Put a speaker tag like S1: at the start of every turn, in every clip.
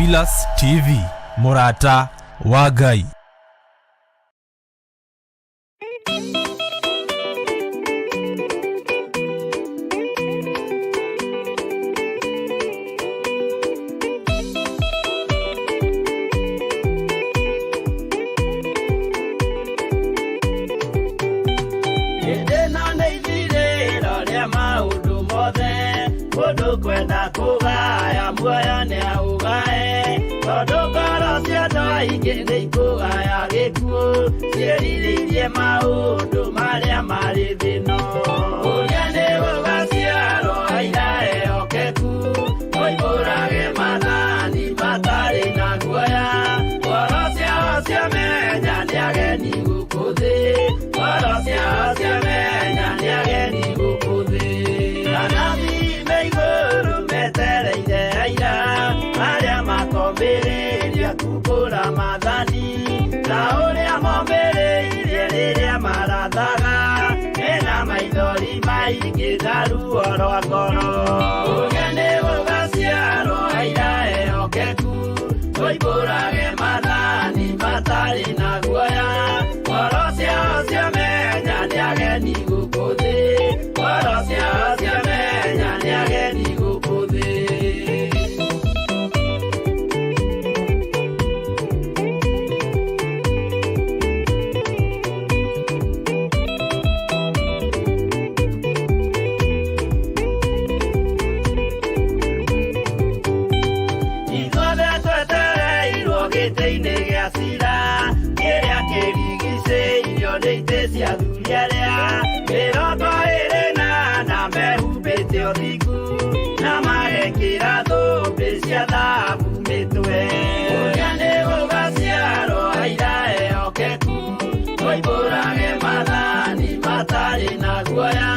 S1: Theophilus TV, mũrata wa Ngai.
S2: Hĩndĩ ĩno nĩ ithirĩro rĩa maũndũ mothe, mũndũ kwenda kũgaya muoyo nĩ aũgae, tondũ ngoro cia andũ aingĩ nĩ ikũgaya gĩkuũ, ciĩrirĩirie maũndũ marĩa marĩ thĩ-ĩno. Ũrĩa nĩ gũgaciarwo aira ehokeku, moimbũrage maathani matarĩ na guoya, ngoro ciao ciamenya nĩ ageni gũkũ thĩ, ngoro ciao ciamenya nĩ ageni gũkũ thĩ. Anabii me igũrũ metereire aira, arĩa makombĩrĩria kumbũra maathani, ta ũrĩa mombĩrĩirie rĩrĩa marathaga, mena maithori maingĩ na ruo rwa ngoro. Ũrĩa nĩ gũgaciarwo aira ehokeku, moimbũrage maathani matarĩ na guoya, ngoro ciao ciamenya nĩ ageni gũkũ thĩ, ngoro ciao ciamenya nĩ ageni gũkũ thĩ. Ithuothe twetereirwo gĩtĩ-inĩ gĩa cira, kĩrĩa kĩrigicĩirio nĩ itĩ cia athuri arĩa 24 mehumbĩte ũthingu, na magekĩra thũmbĩ cia thahabu mĩtwe. Ũrĩa nĩ gũgaciarwo aira ehokeku, moimbũrage maathani matarĩ na guoya,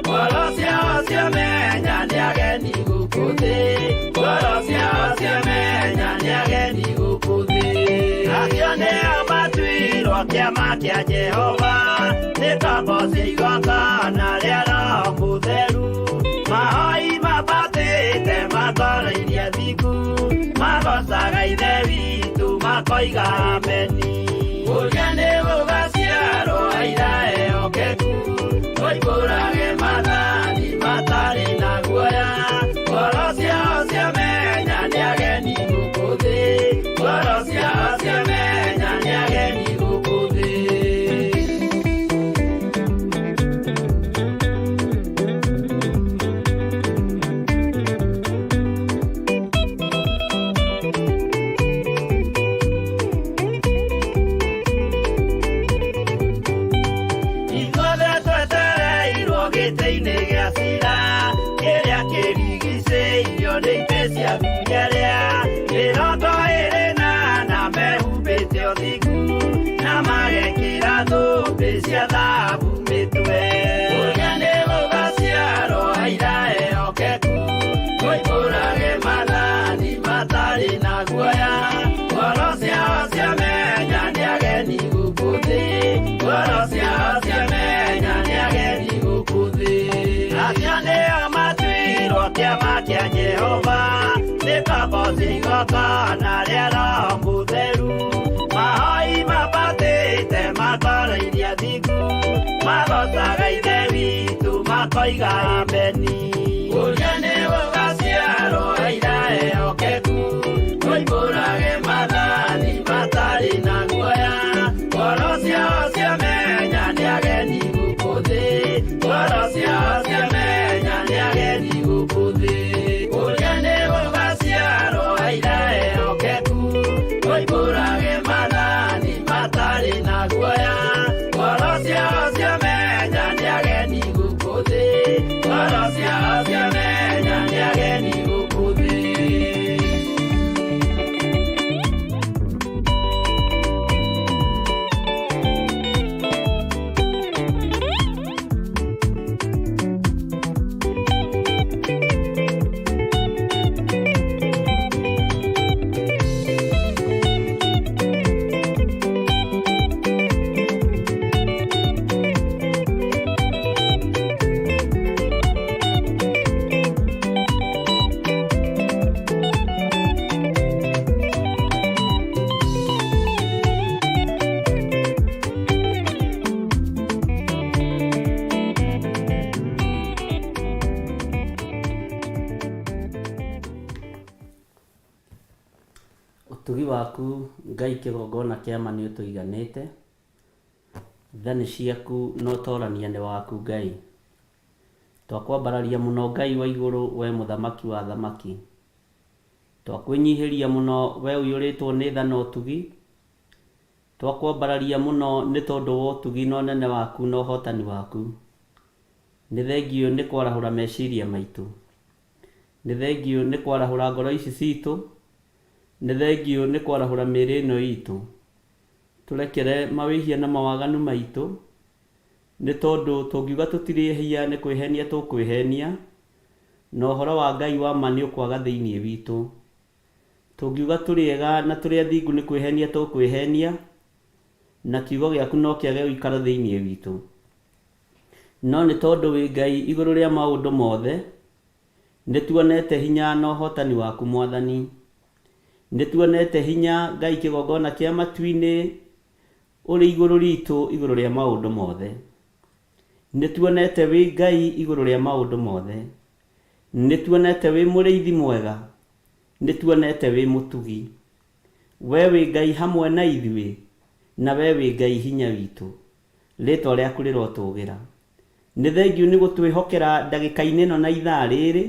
S2: ngoro ciao ciamenya nĩ ageni gũkũ thĩ, ngoro ciao ciamenya nĩ ageni gũkũ thĩ. Acio nĩo matuirwo kĩama kĩa Jehova, nĩ ngombo cia igongona rĩa Roho Mũtheru, mahoi mambatĩte matoroirie thingu, magocaga Ithe witũ makoiga ameni. Ũrĩa nĩ gũgaciarwo aira ehokeku, moimbũrage maathani matarĩ na guoya, ngoro ciao ciamenya nĩ ageni gũkũ thĩ, ngoro ciao ciamenya nĩ ageni gũkũ thĩ. Ithuothe twetereirwo gĩtĩ-inĩ gĩa cira, kĩrĩa kĩrigicĩirio nĩ itĩ cia athuri arĩa 24 mehumbĩte ũthingu, na magekĩra thũmbĩ cia thahabu mĩtwe. Ũrĩa nĩ gũgaciarwo aira ehokeku, moimbũrage maathani matarĩ na guoya, ngoro ciao ciamenya nĩ ageni gũkũ thĩ, ngoro ciao ciamenya nĩ ageni gũkũ thĩ. Acio nĩo matuirwo kĩama kĩa Jehova, nĩ ngombo cia igongona rĩa Roho Mũtheru, mahoi mambatĩte matoroirie thingu, magocaga Ithe witũ makoiga ameni. Ũrĩa nĩ gũgaciarwo aira ehokeku, moimbũrage maathani matarĩ na guoya, ngoro ciao ciamenya nĩ ageni gũkũ thĩ, ngoro ciao ciamenya nĩ ageni gũkũ thĩ. Ũrĩa nĩ gũgaciarwo aira ehokeku, moimbũrage maathani matarĩ na guoya, ngoro ciao ciamenya nĩ ageni gũkũ thĩ, ngoro ciao ciamenya nĩ ageni gũkũ thĩ. Ũtugi waku Ngai kĩgongona kĩa ma nĩũtũiganĩte, Tha nĩ ciaku na ũtorania nĩ waku Ngai. Twakwambararia mũno Ngai wa igũrũ we mũthamaki wa athamaki. Twakwĩnyihĩria mũno we ũiyũrĩtwo nĩ tha na ũtugi. Twakwambararia mũno nĩ tondũ wa ũtugi na ũnene waku na ũhotani waku. Nĩ thengiũ nĩ kwarahũra meciria maitũ. Nĩ thengiũ nĩ kwarahũra ngoro ici citũ. Nĩ thengiũ nĩ kwarahũra mĩĩrĩ ĩno itũ. Tũrekere mawĩhia na mawaganu maitũ, nĩ tondũ tũngiuga tũtirĩ ehia nĩ kwĩhenia tũkwĩhenia, na ũhoro wa Ngai wa ma nĩ ũkwaga thĩinĩ witũ. Tũngiuga tũrĩ ega na tũrĩ athingu nĩ kwĩhenia tũkwĩhenia, na kiugo gĩaku no kĩage ũikaro thĩinĩ witũ. No nĩ tondũ wĩ Ngai igũrũ rĩa maũndũ mothe, Nĩ tuonete hinya na ũhotani waku Mwathani. Nĩ tuonete hinya Ngai kĩgongona kĩa matu-inĩ ũrĩ igũrũ ritũ igũrũ rĩa maũndũ mothe. Nĩ tuonete wĩ Ngai igũrũ rĩa maũndũ mothe. Nĩ tuonete wĩ mũrĩithi mwega. Nĩ tuonete wĩ mũtugi. We wĩ Ngai hamwe na ithuĩ na we wĩ Ngai hinya witũ. Rĩtwa rĩaku rĩrotũgĩra. Nĩ thengiũ nĩ gũtwĩhokera ndagĩka-inĩ ĩno na ithaa rĩrĩ,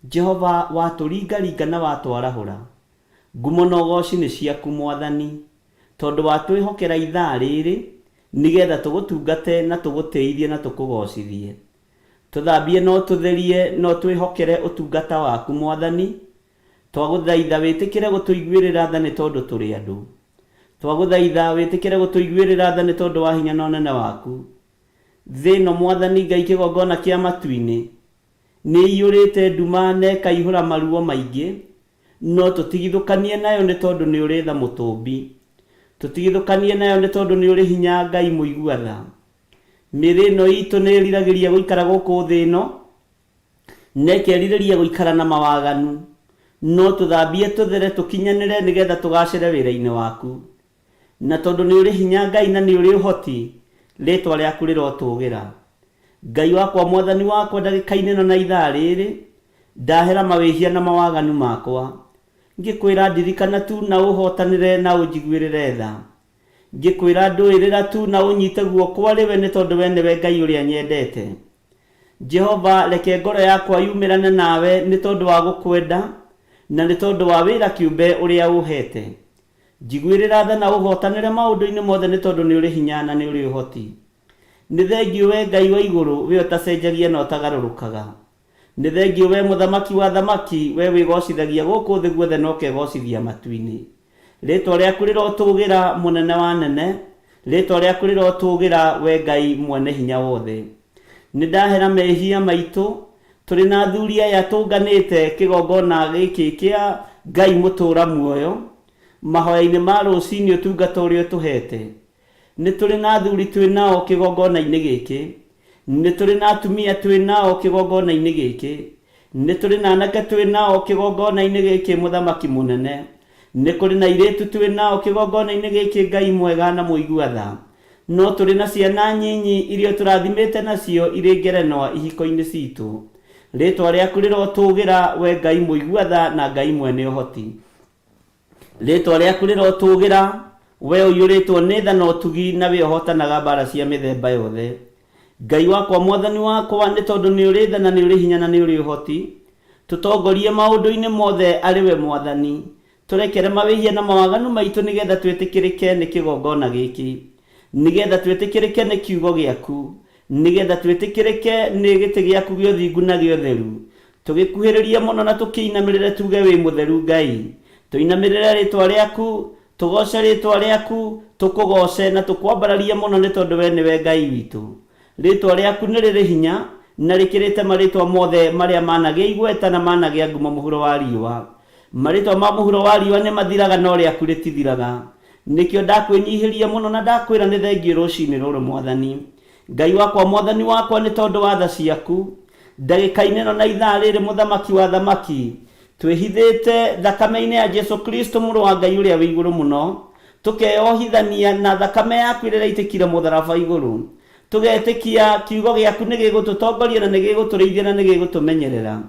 S2: Jehova watũringaringa na watwarahũra. Ngumo na ũgooci nĩ ciaku Mwathani, tondũ watwĩhokera ithaa rĩrĩ, nĩgetha tũgũtungate na tũgũtĩithie na tũkũgocithie. Tũthambie na ũtũtherie na ũtwĩhokere ũtungata waku Mwathani. Twagũthaitha wĩtĩkĩre gũtũiguĩrĩra tha nĩ tondũ tũrĩ andũ. Twagũthaitha wĩtĩkĩre gũtũiguĩrĩra tha nĩ tondũ wa hinya na ũnene waku. Thĩ ĩno Mwathani Ngai kĩgongona kĩa matu-inĩ, nĩ ĩiyũrĩte nduma na ĩkaihũra maruo maingĩ, no tũtigithũkanie nayo nĩ tondũ nĩ ũrĩ tha Mũtũmbi. Tũtigithũkanie nayo nĩ tondũ nĩ ũrĩ hinya Ngai mũigua tha. Mĩĩrĩ ĩno itũ nĩ ĩriragĩria gũikara gũkũ thĩ ĩno, na ĩkerirĩria gũikara na mawaganu, no tũthambie tũthere tũkinyanĩre nĩgetha tũgacĩre wĩra-inĩ waku. Na tondũ nĩ ũrĩ hinya Ngai na nĩ ũrĩ ũhoti, rĩtwa rĩaku rĩrotũgĩra. Ngai wakwa Mwathani wakwa ndagĩka-inĩ ĩno na ithaa rĩrĩ, ndahera mawĩhia na mawaganu makwa. Ngĩkwĩra ndirikana tu na ũhotanĩre na ũnjiguĩrĩre tha. Ngĩkwĩra ndũĩrĩra tu na ũnyite guoko arĩ we nĩ tondũ we nĩwe Ngai ũrĩa nyendete. Jehova, reke ngoro yakwa yumĩrane nawe nĩ tondũ wa gũkwenda na nĩ tondũ wa wĩra kĩũmbe ũrĩa ũhete. Njiguĩrĩra tha na ũhootanĩre maũndũ-inĩ mothe nĩ tondũ nĩ ũrĩ hinya na nĩ ũrĩ ũhoti. Nĩ thengiũ wee Ngai wa igũrũ, wee ũtacenjagia na ũtagarũrũkaga. Nĩ thengiũ wee Mũthamaki wa athamaki, wee wĩgoocithagia gũkũ thĩ guothe na ũkegoocithia matu-inĩ. Rĩĩtwa rĩaku rĩrotũũgĩra, Mũnene wa anene, rĩĩtwa rĩaku rĩrotũũgĩra, wee Ngai Mwene-Hinya-Wothe. Nĩ ndahera mehia maitũ, tũrĩ na athuri aya tũnganĩte kĩgongona gĩkĩ kĩa Ngai mũtũũra muoyo, mahoya-inĩ ma rũcinĩ ũtungata ũrĩa ũtũhete. Nĩ tũrĩ na athuri twĩ nao kĩgongona-inĩ gĩkĩ. Nĩ tũrĩ na atumia twĩ nao kĩgongona-inĩ gĩkĩ. Nĩ tũrĩ na anake twĩ nao kĩgongona-inĩ gĩkĩ Mũthamaki mũnene. Nĩ kũrĩ na airĩtu twĩ nao kĩgongona-inĩ gĩkĩ Ngai mwega na mũigua tha. No tũrĩ na ciana nyinyi iria ũtũrathimĩte nacio irĩ ngerenwa ihiko-inĩ citũ. Rĩtwa rĩaku rĩrotũgĩra, we Ngai mũigua tha na Ngai mwene ũhoti. Rĩtwa rĩaku rĩrotũgĩra, we ũiyũrĩtwo nĩ tha na ũtugi na we ũhotanaga mbaara cia mĩthemba yothe. Ngai wakwa, Mwathani wakwa, nĩ tondũ nĩ ũrĩ tha na nĩ ũrĩ hinya na nĩ ũrĩ ũhoti, tũtongorie maũndũ-inĩ mothe arĩ we Mwathani. Tũrekere mawĩhia na mawaganu maitũ nĩ getha twĩtĩkĩrĩke nĩ kĩgongona gĩkĩ, nĩ getha twĩtĩkĩrĩke nĩ kiugo gĩaku, nĩ getha twĩtĩkĩrĩke nĩ gĩtĩ gĩaku gĩa ũthingu na gĩa ũtheru. Tũgĩkuhĩrĩrie mũno na tũkĩinamĩrĩre tuuge wĩ mũtheru Ngai. Tũinamĩrĩre rĩtwa rĩaku, tũgooce rĩtwa rĩaku, tũkũgooce na tũkwambararie mũno nĩ tondũ we nĩwe Ngai witũ. Rĩtwa rĩaku nĩ rĩrĩ hinya na rĩkĩrĩte marĩtwa mothe marĩa managĩa igweta na managĩa ngumo mũhuro wa riũa. Marĩtwa ma mũhuro wa riũa nĩ mathiraga no rĩaku rĩtithiraga. Nĩkĩo ndakwĩnyihĩria mũno na ndakwĩra nĩ thengiũ rũcinĩ rũrũ Mwathani. Ngai wakwa Mwathani wakwa nĩ tondũ wa tha ciaku. Ndagĩka-inĩ ĩno na ithaa rĩrĩ Mũthamaki wa athamaki, twĩhithĩte thakame-inĩ ya Jesu Kristo Mũrũ wa Ngai ũrĩa wĩ igũrũ mũno, tũkeyohithania na thakame yaku ĩrĩa ĩraitĩkire mũtharaba igũrũ. Tũgetĩkia kiugo gĩaku nĩ gĩgũtũtongoria na nĩ gĩgũtũrĩithia na nĩ gĩgũtũmenyerera.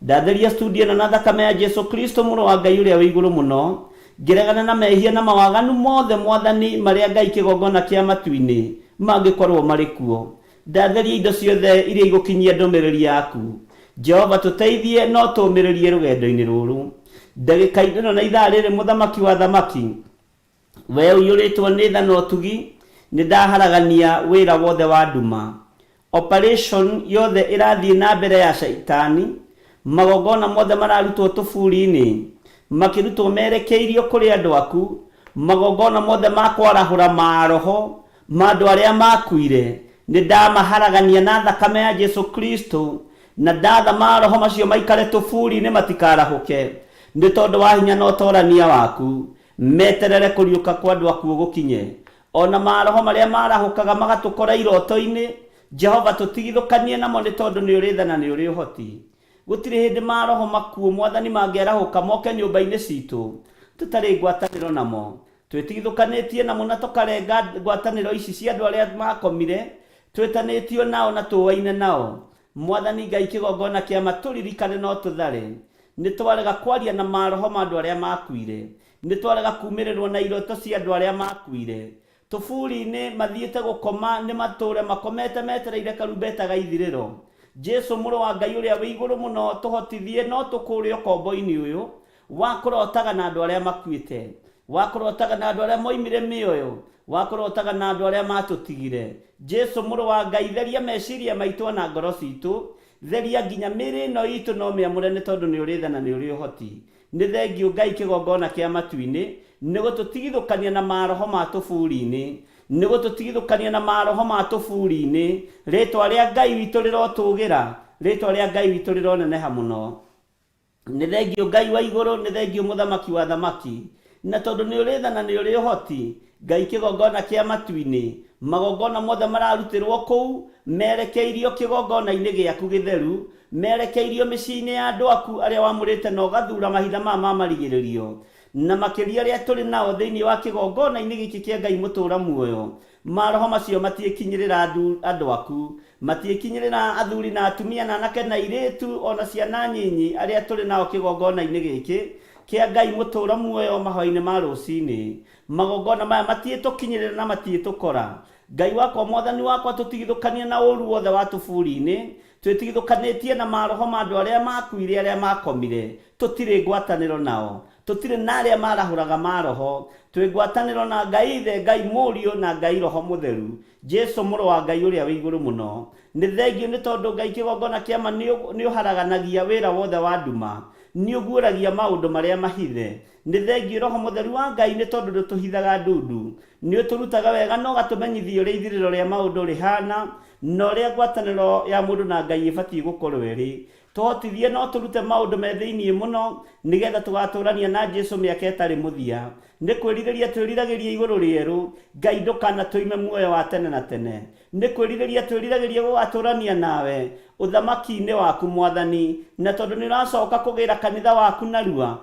S2: Ndatheria studio ĩno na thakame ya Jesu Kristo Mũrũ wa Ngai ũrĩa wĩ igũrũ mũno. Ngĩregana na mehia na mawaganu mothe Mwathani marĩa Ngai kĩgongona kĩa matu-inĩ mangĩkorwo marĩ kuo. Ndatheria indo ciothe iria igũkinyia ndũmĩrĩri yaku. Jehova tũteithie na ũtũũmĩrĩrie rũgendo-inĩ rũrũ. Ndagĩka-inĩ ĩno na ithaa rĩrĩ Mũthamaki wa athamaki, Wee ũiyũrĩtwo nĩ tha na ũtugi, nĩ ndaharagania wĩra wothe wa nduma. Operation yothe ĩrathiĩ na mbere ya shaitani, magongona mothe mararutwo tũburi-inĩ, makĩrutwo merekeirio kũrĩ andũ aku, magongona mothe ma kwarahũra maroho ma andũ arĩa makuire, nĩ ndamaharagania na thakame ya Jesu Kristo, na ndatha maroho macio maikare tũburi-inĩ matikarahũke, nĩ tondũ wa hinya na ũtorania waku. Meterere kũriũka kwa andũ akuũ gũkinye. O na maroho marĩa maarahũkaga magatũkora iroto-inĩ, Jehova, tũtigithũkanie namo nĩ tondũ nĩ ũrĩ tha na nĩ ũrĩ ũhoti. Gũtirĩ hĩndĩ maroho makuũ, Mwathani, mangĩarahũka moke nyũmba-inĩ citũ tũtarĩ ngwatanĩro namo. Twĩtigithũkanĩtie namo na tũkarenga ngwatanĩro ici cia andũ arĩa maakomire, twĩtanĩtio nao na tũũaine nao. Mwathani Ngai kĩgongona kĩa ma tũririkane no tũthare. Nĩtwarega kwaria na maroho ma andũ arĩa makuire. Nĩtwarega kumĩrĩrwo na iroto cia andũ arĩa makuire. Tũburi-inĩ mathiĩte gũkoma nĩmatũre makomete metereire karumbeta ga ithirĩro. Jesu mũrũ wa Ngai ũrĩa wĩ igũrũ mũno tũhotithie no tũkũũre ũkombo-inĩ ũyũ wa kũrotaga na andũ arĩa makuĩte, wa kũrotaga na andũ arĩa moimire mĩoyo, wa kũrotaga na andũ arĩa matũtigire. Jesu mũrũ wa Ngai theria meciria maitũ ona ngoro citũ, theria nginya mĩĩrĩ ĩno itũ na ũmĩamũre nĩ tondũ nĩ ũrĩ tha na nĩ ũrĩ ũhoti. Nĩ thengiũ Ngai kĩgongona kĩa matu-inĩ nĩ gũtũtigithũkania na maroho ma tũburi-inĩ, nĩ gũtũtigithũkania na maroho ma tũburi-inĩ. Rĩtwa rĩa Ngai witũ rĩrotũgĩra, rĩtwa rĩa Ngai witũ rĩroneneha mũno. Nĩ thengiũ Ngai wa igũrũ, nĩ thengiũ Mũthamaki wa athamaki. Na tondũ nĩ ũrĩ tha na nĩ ũrĩ ũhoti, Ngai kĩgongona kĩa matu-inĩ, magongona mothe mararutĩrwo kũu merekeirio kĩgongona-inĩ gĩaku gĩtheru, merekeirio mĩciĩ-inĩ ya andũ aku arĩa wamũrĩte na ũgathuura mahinda maya ma marigĩrĩrio, na makĩria arĩa tũrĩ nao thĩinĩ wa kĩgongona-inĩ gĩkĩ kĩa Ngai mũtũũra muoyo. Maroho macio matiĩkinyĩrĩra andũ aku, matiĩkinyĩrĩra athuri na atumia na anake na airĩtu o na ciana nyinyi arĩa tũrĩ nao kĩgongona-inĩ gĩkĩ kĩa Ngai mũtũũra muoyo mahoya-inĩ ma rũcinĩ. Magongona maya matiĩtũkinyĩrĩra na matiĩtũkora. Ngai wakwa Mwathani wakwa tũtigithũkanie na ũũru wothe wa tũburi-inĩ, twĩtigithũkanĩtie na maroho ma andũ arĩa makuire arĩa makomire, tũtirĩ ngwatanĩro nao. Tũtirĩ na arĩa marahũraga maroho. Twĩ ngwatanĩro na Ngai Ithe, Ngai Mũriũ, na Ngai Roho Mũtheru, Jesu Mũrũ wa Ngai ũrĩa wĩ igũrũ mũno. Nĩ thengiũ nĩ tondũ Ngai kĩgongona kĩa ma nĩ ũharaganagia wĩra wothe wa nduma. Nĩ ũguũragia maũndũ marĩa mahithe. Nĩ thengiũ Roho Mũtheru wa Ngai nĩ tondũ ndũtũhithaga ndundu. Nĩ ũtũrutaga wega na ũgatũmenyithia ũrĩa ithirĩro rĩa maũndũ rĩhana, na ũrĩa ngwatanĩro ya mũndũ na Ngai ĩbatiĩ gũkorwo ĩrĩ. Tũhotithie no tũrute maũndũ me thĩinĩ mũno, nĩgetha tũgatũrania na Jesu mĩaka ĩtarĩ mũthia. Nĩ kwĩrirĩria twĩriragĩria igũrũ rĩerũ, Ngai ndũkanatũime muoyo wa tene na tene. Nĩ kwĩrirĩria twĩriragĩria gũgatũrania nawe ũthamaki-inĩ waku Mwathani. Na tondũ nĩ ũracoka kũgĩra kanitha waku narua,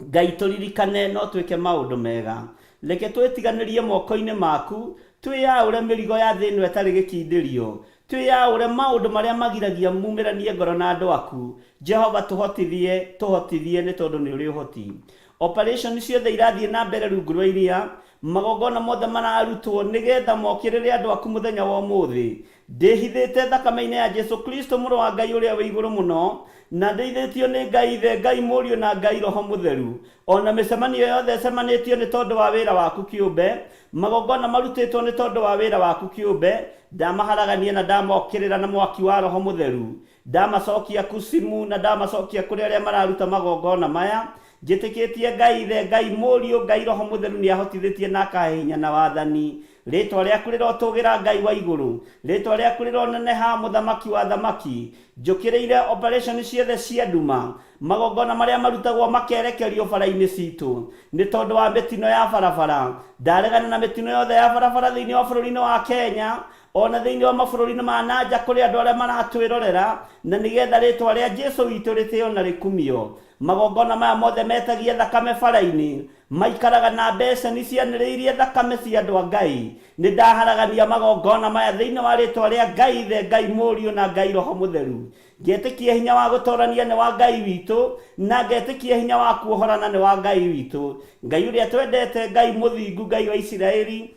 S2: Ngai tũririkane no twĩke maũndũ mega. Reke twĩtiganĩrie moko-inĩ maku, twĩyaũre mĩrigo ya thĩ ĩno ĩtarĩ gĩkindĩrio, twĩyaũre maũndũ marĩa magiragia mumĩranie ngoro na andũ aku. Jehova tũhotithie, tũhotithie nĩ tondũ nĩ ũrĩ ũhoti. Operation ciothe irathiĩ na mbere rungu rwa iria, magongona mothe mararutwo nĩgetha mokĩrĩre andũ aku mũthenya wa ũmũthĩ. Ndĩhithĩte thakame-inĩ ya Jesu Kristo Mũrũ wa Ngai ũrĩa wĩ igũrũ mũno, na ndeithĩtio nĩ Ngai Ithe, Ngai Mũriũ na Ngai Roho Mũtheru. O na mĩcemanio yothe ĩcemanĩtio nĩ tondũ wa wĩra waku kĩũmbe, magongona marutĩtwo nĩ tondũ wa wĩra waku kĩũmbe, ndamaharagania na ndamokĩrĩra na mwaki wa Roho Mũtheru. Ndamacokia kusimu na ndamacokia kũrĩ arĩa mararuta magongona maya. Njĩtĩkĩtie Ngai Ithe, Ngai Mũriũ, Ngai Roho Mũtheru nĩahotithĩtie na akahe hinya na wathani. Rĩtwa rĩaku rĩrotũgĩra Ngai wa igũrũ. Rĩtwa rĩaku rĩroneneha Mũthamaki wa athamaki. Njũkĩrĩire operation ciothe cia nduma, magongona marĩa marutagwo makerekerio bara-inĩ citũ nĩ tondũ wa mĩtino ya barabara. Ndaregana na mĩtino yothe ya barabara thĩinĩ wa bũrũri-inĩ wa Kenya. Ona thĩinĩ wa mabũrũri-inĩ ma na nja kũrĩ andũ arĩa maratwĩrorera, na nĩgetha rĩtwa rĩa Jesu witũ rĩtĩo na rĩkumio. Magongona maya mothe metagia thakame bara-inĩ, maikaraga na mbeceni cianĩrĩirie thakame cia andũ a Ngai. Nĩ ndaharagania magongona maya thĩinĩ wa rĩtwa rĩa Ngai Ithe, Ngai Mũriũ na Ngai Roho Mũtheru. Ngetĩkia hinya wa gũtorania nĩ wa Ngai witũ, na ngetĩkia hinya wa kuohorana nĩ wa Ngai witũ. Ngai ũrĩa twendete, Ngai mũthingu, Ngai wa Isiraeli,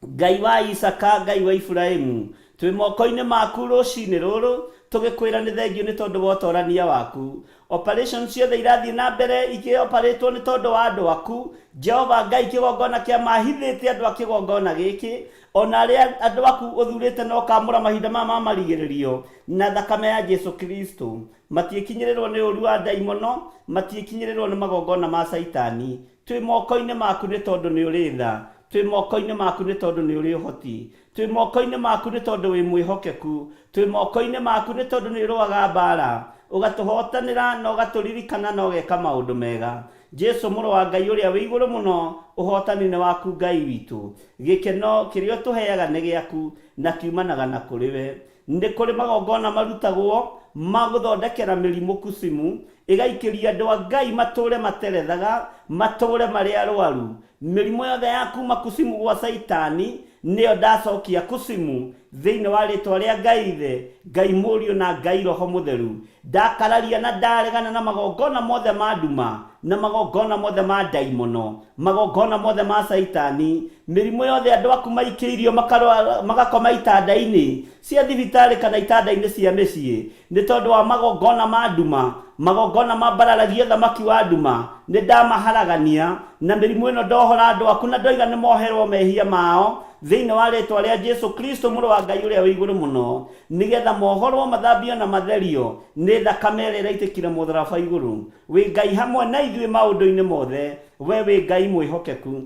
S2: Ngai wa Isaka, Ngai wa Iburahimu, twĩ moko-inĩ maku rũcinĩ rũrũ, tũgĩkwĩra nĩ thengiũ nĩ tondũ wa ũtorania waku. Operation ciothe irathiĩ na mbere ikĩoparĩtwo nĩ tondũ wa andũ aku. Jehova Ngai, kĩgongona kĩa mahithĩte andũ a kĩgongona gĩkĩ, ona arĩa andũ aku ũthurĩte na ũkamũra mahinda maya ma marigĩrĩrio na thakame ya Jesu Kristo. Matiĩkinyĩrĩrwo nĩ ũru wa ndaimono, matiĩkinyĩrĩrwo nĩ magongona ma Caitani. Twĩ moko-inĩ maku nĩ tondũ nĩ ũrĩ tha. Twĩ moko-inĩ maku nĩ tondũ nĩ ũrĩ ũhoti. Twĩ moko-inĩ maku nĩ tondũ wĩ mwĩhokeku. Twĩ moko-inĩ maku nĩ tondũ nĩ ũrũaga mbaara, ũgatũhootanĩra na ũgatũririkana na ũgeka maũndũ mega. Jesu mũrũ wa Ngai ũrĩa wĩ igũrũ mũno, ũhootani nĩ waku Ngai witũ. Gĩkeno kĩrĩa ũtũheaga nĩ gĩaku na kiumanaga na kũrĩ we. Nĩ kũrĩ magongona marutagwo ma gũthondekera mĩrimũ kucimu, ĩgaikĩria andũ a Ngai matũũre materethaga, matũũre marĩ arũaru. Mĩrimũ yothe ya kuuma kucimu gwa Caitani nĩyo ndacokia kucimu thĩinĩ wa rĩtwa rĩa Ngai Ithe, Ngai Mũriũ na Ngai Roho Mũtheru. Ndakararia na ndaregana na magongona mothe ma nduma, na magongona mothe ma ndaimono, magongona mothe ma Caitani. Mĩrimũ yothe andũ aku maikĩirio makarwara, magakoma itanda-inĩ cia thibitarĩ kana itanda-inĩ cia mĩciĩ nĩ tondũ wa magongona ma nduma, magongona mambararagia ũthamaki wa nduma, nĩ ndamaharagania na mĩrimũ ĩno ndohora andũ aku na ndoiga nĩ moherwo mehia mao thĩinĩ wa rĩtwa rĩa Jesu Kristo mũrũ wa Ngai ũrĩa wĩ igũrũ mũno, nĩgetha mohorwo, mathambio na matherio nĩ thakame ĩrĩa ĩraitĩkire mũtharaba igũrũ. Wĩ Ngai hamwe na ithuĩ maũndũ-inĩ mothe, we wĩ Ngai mwĩhokeku.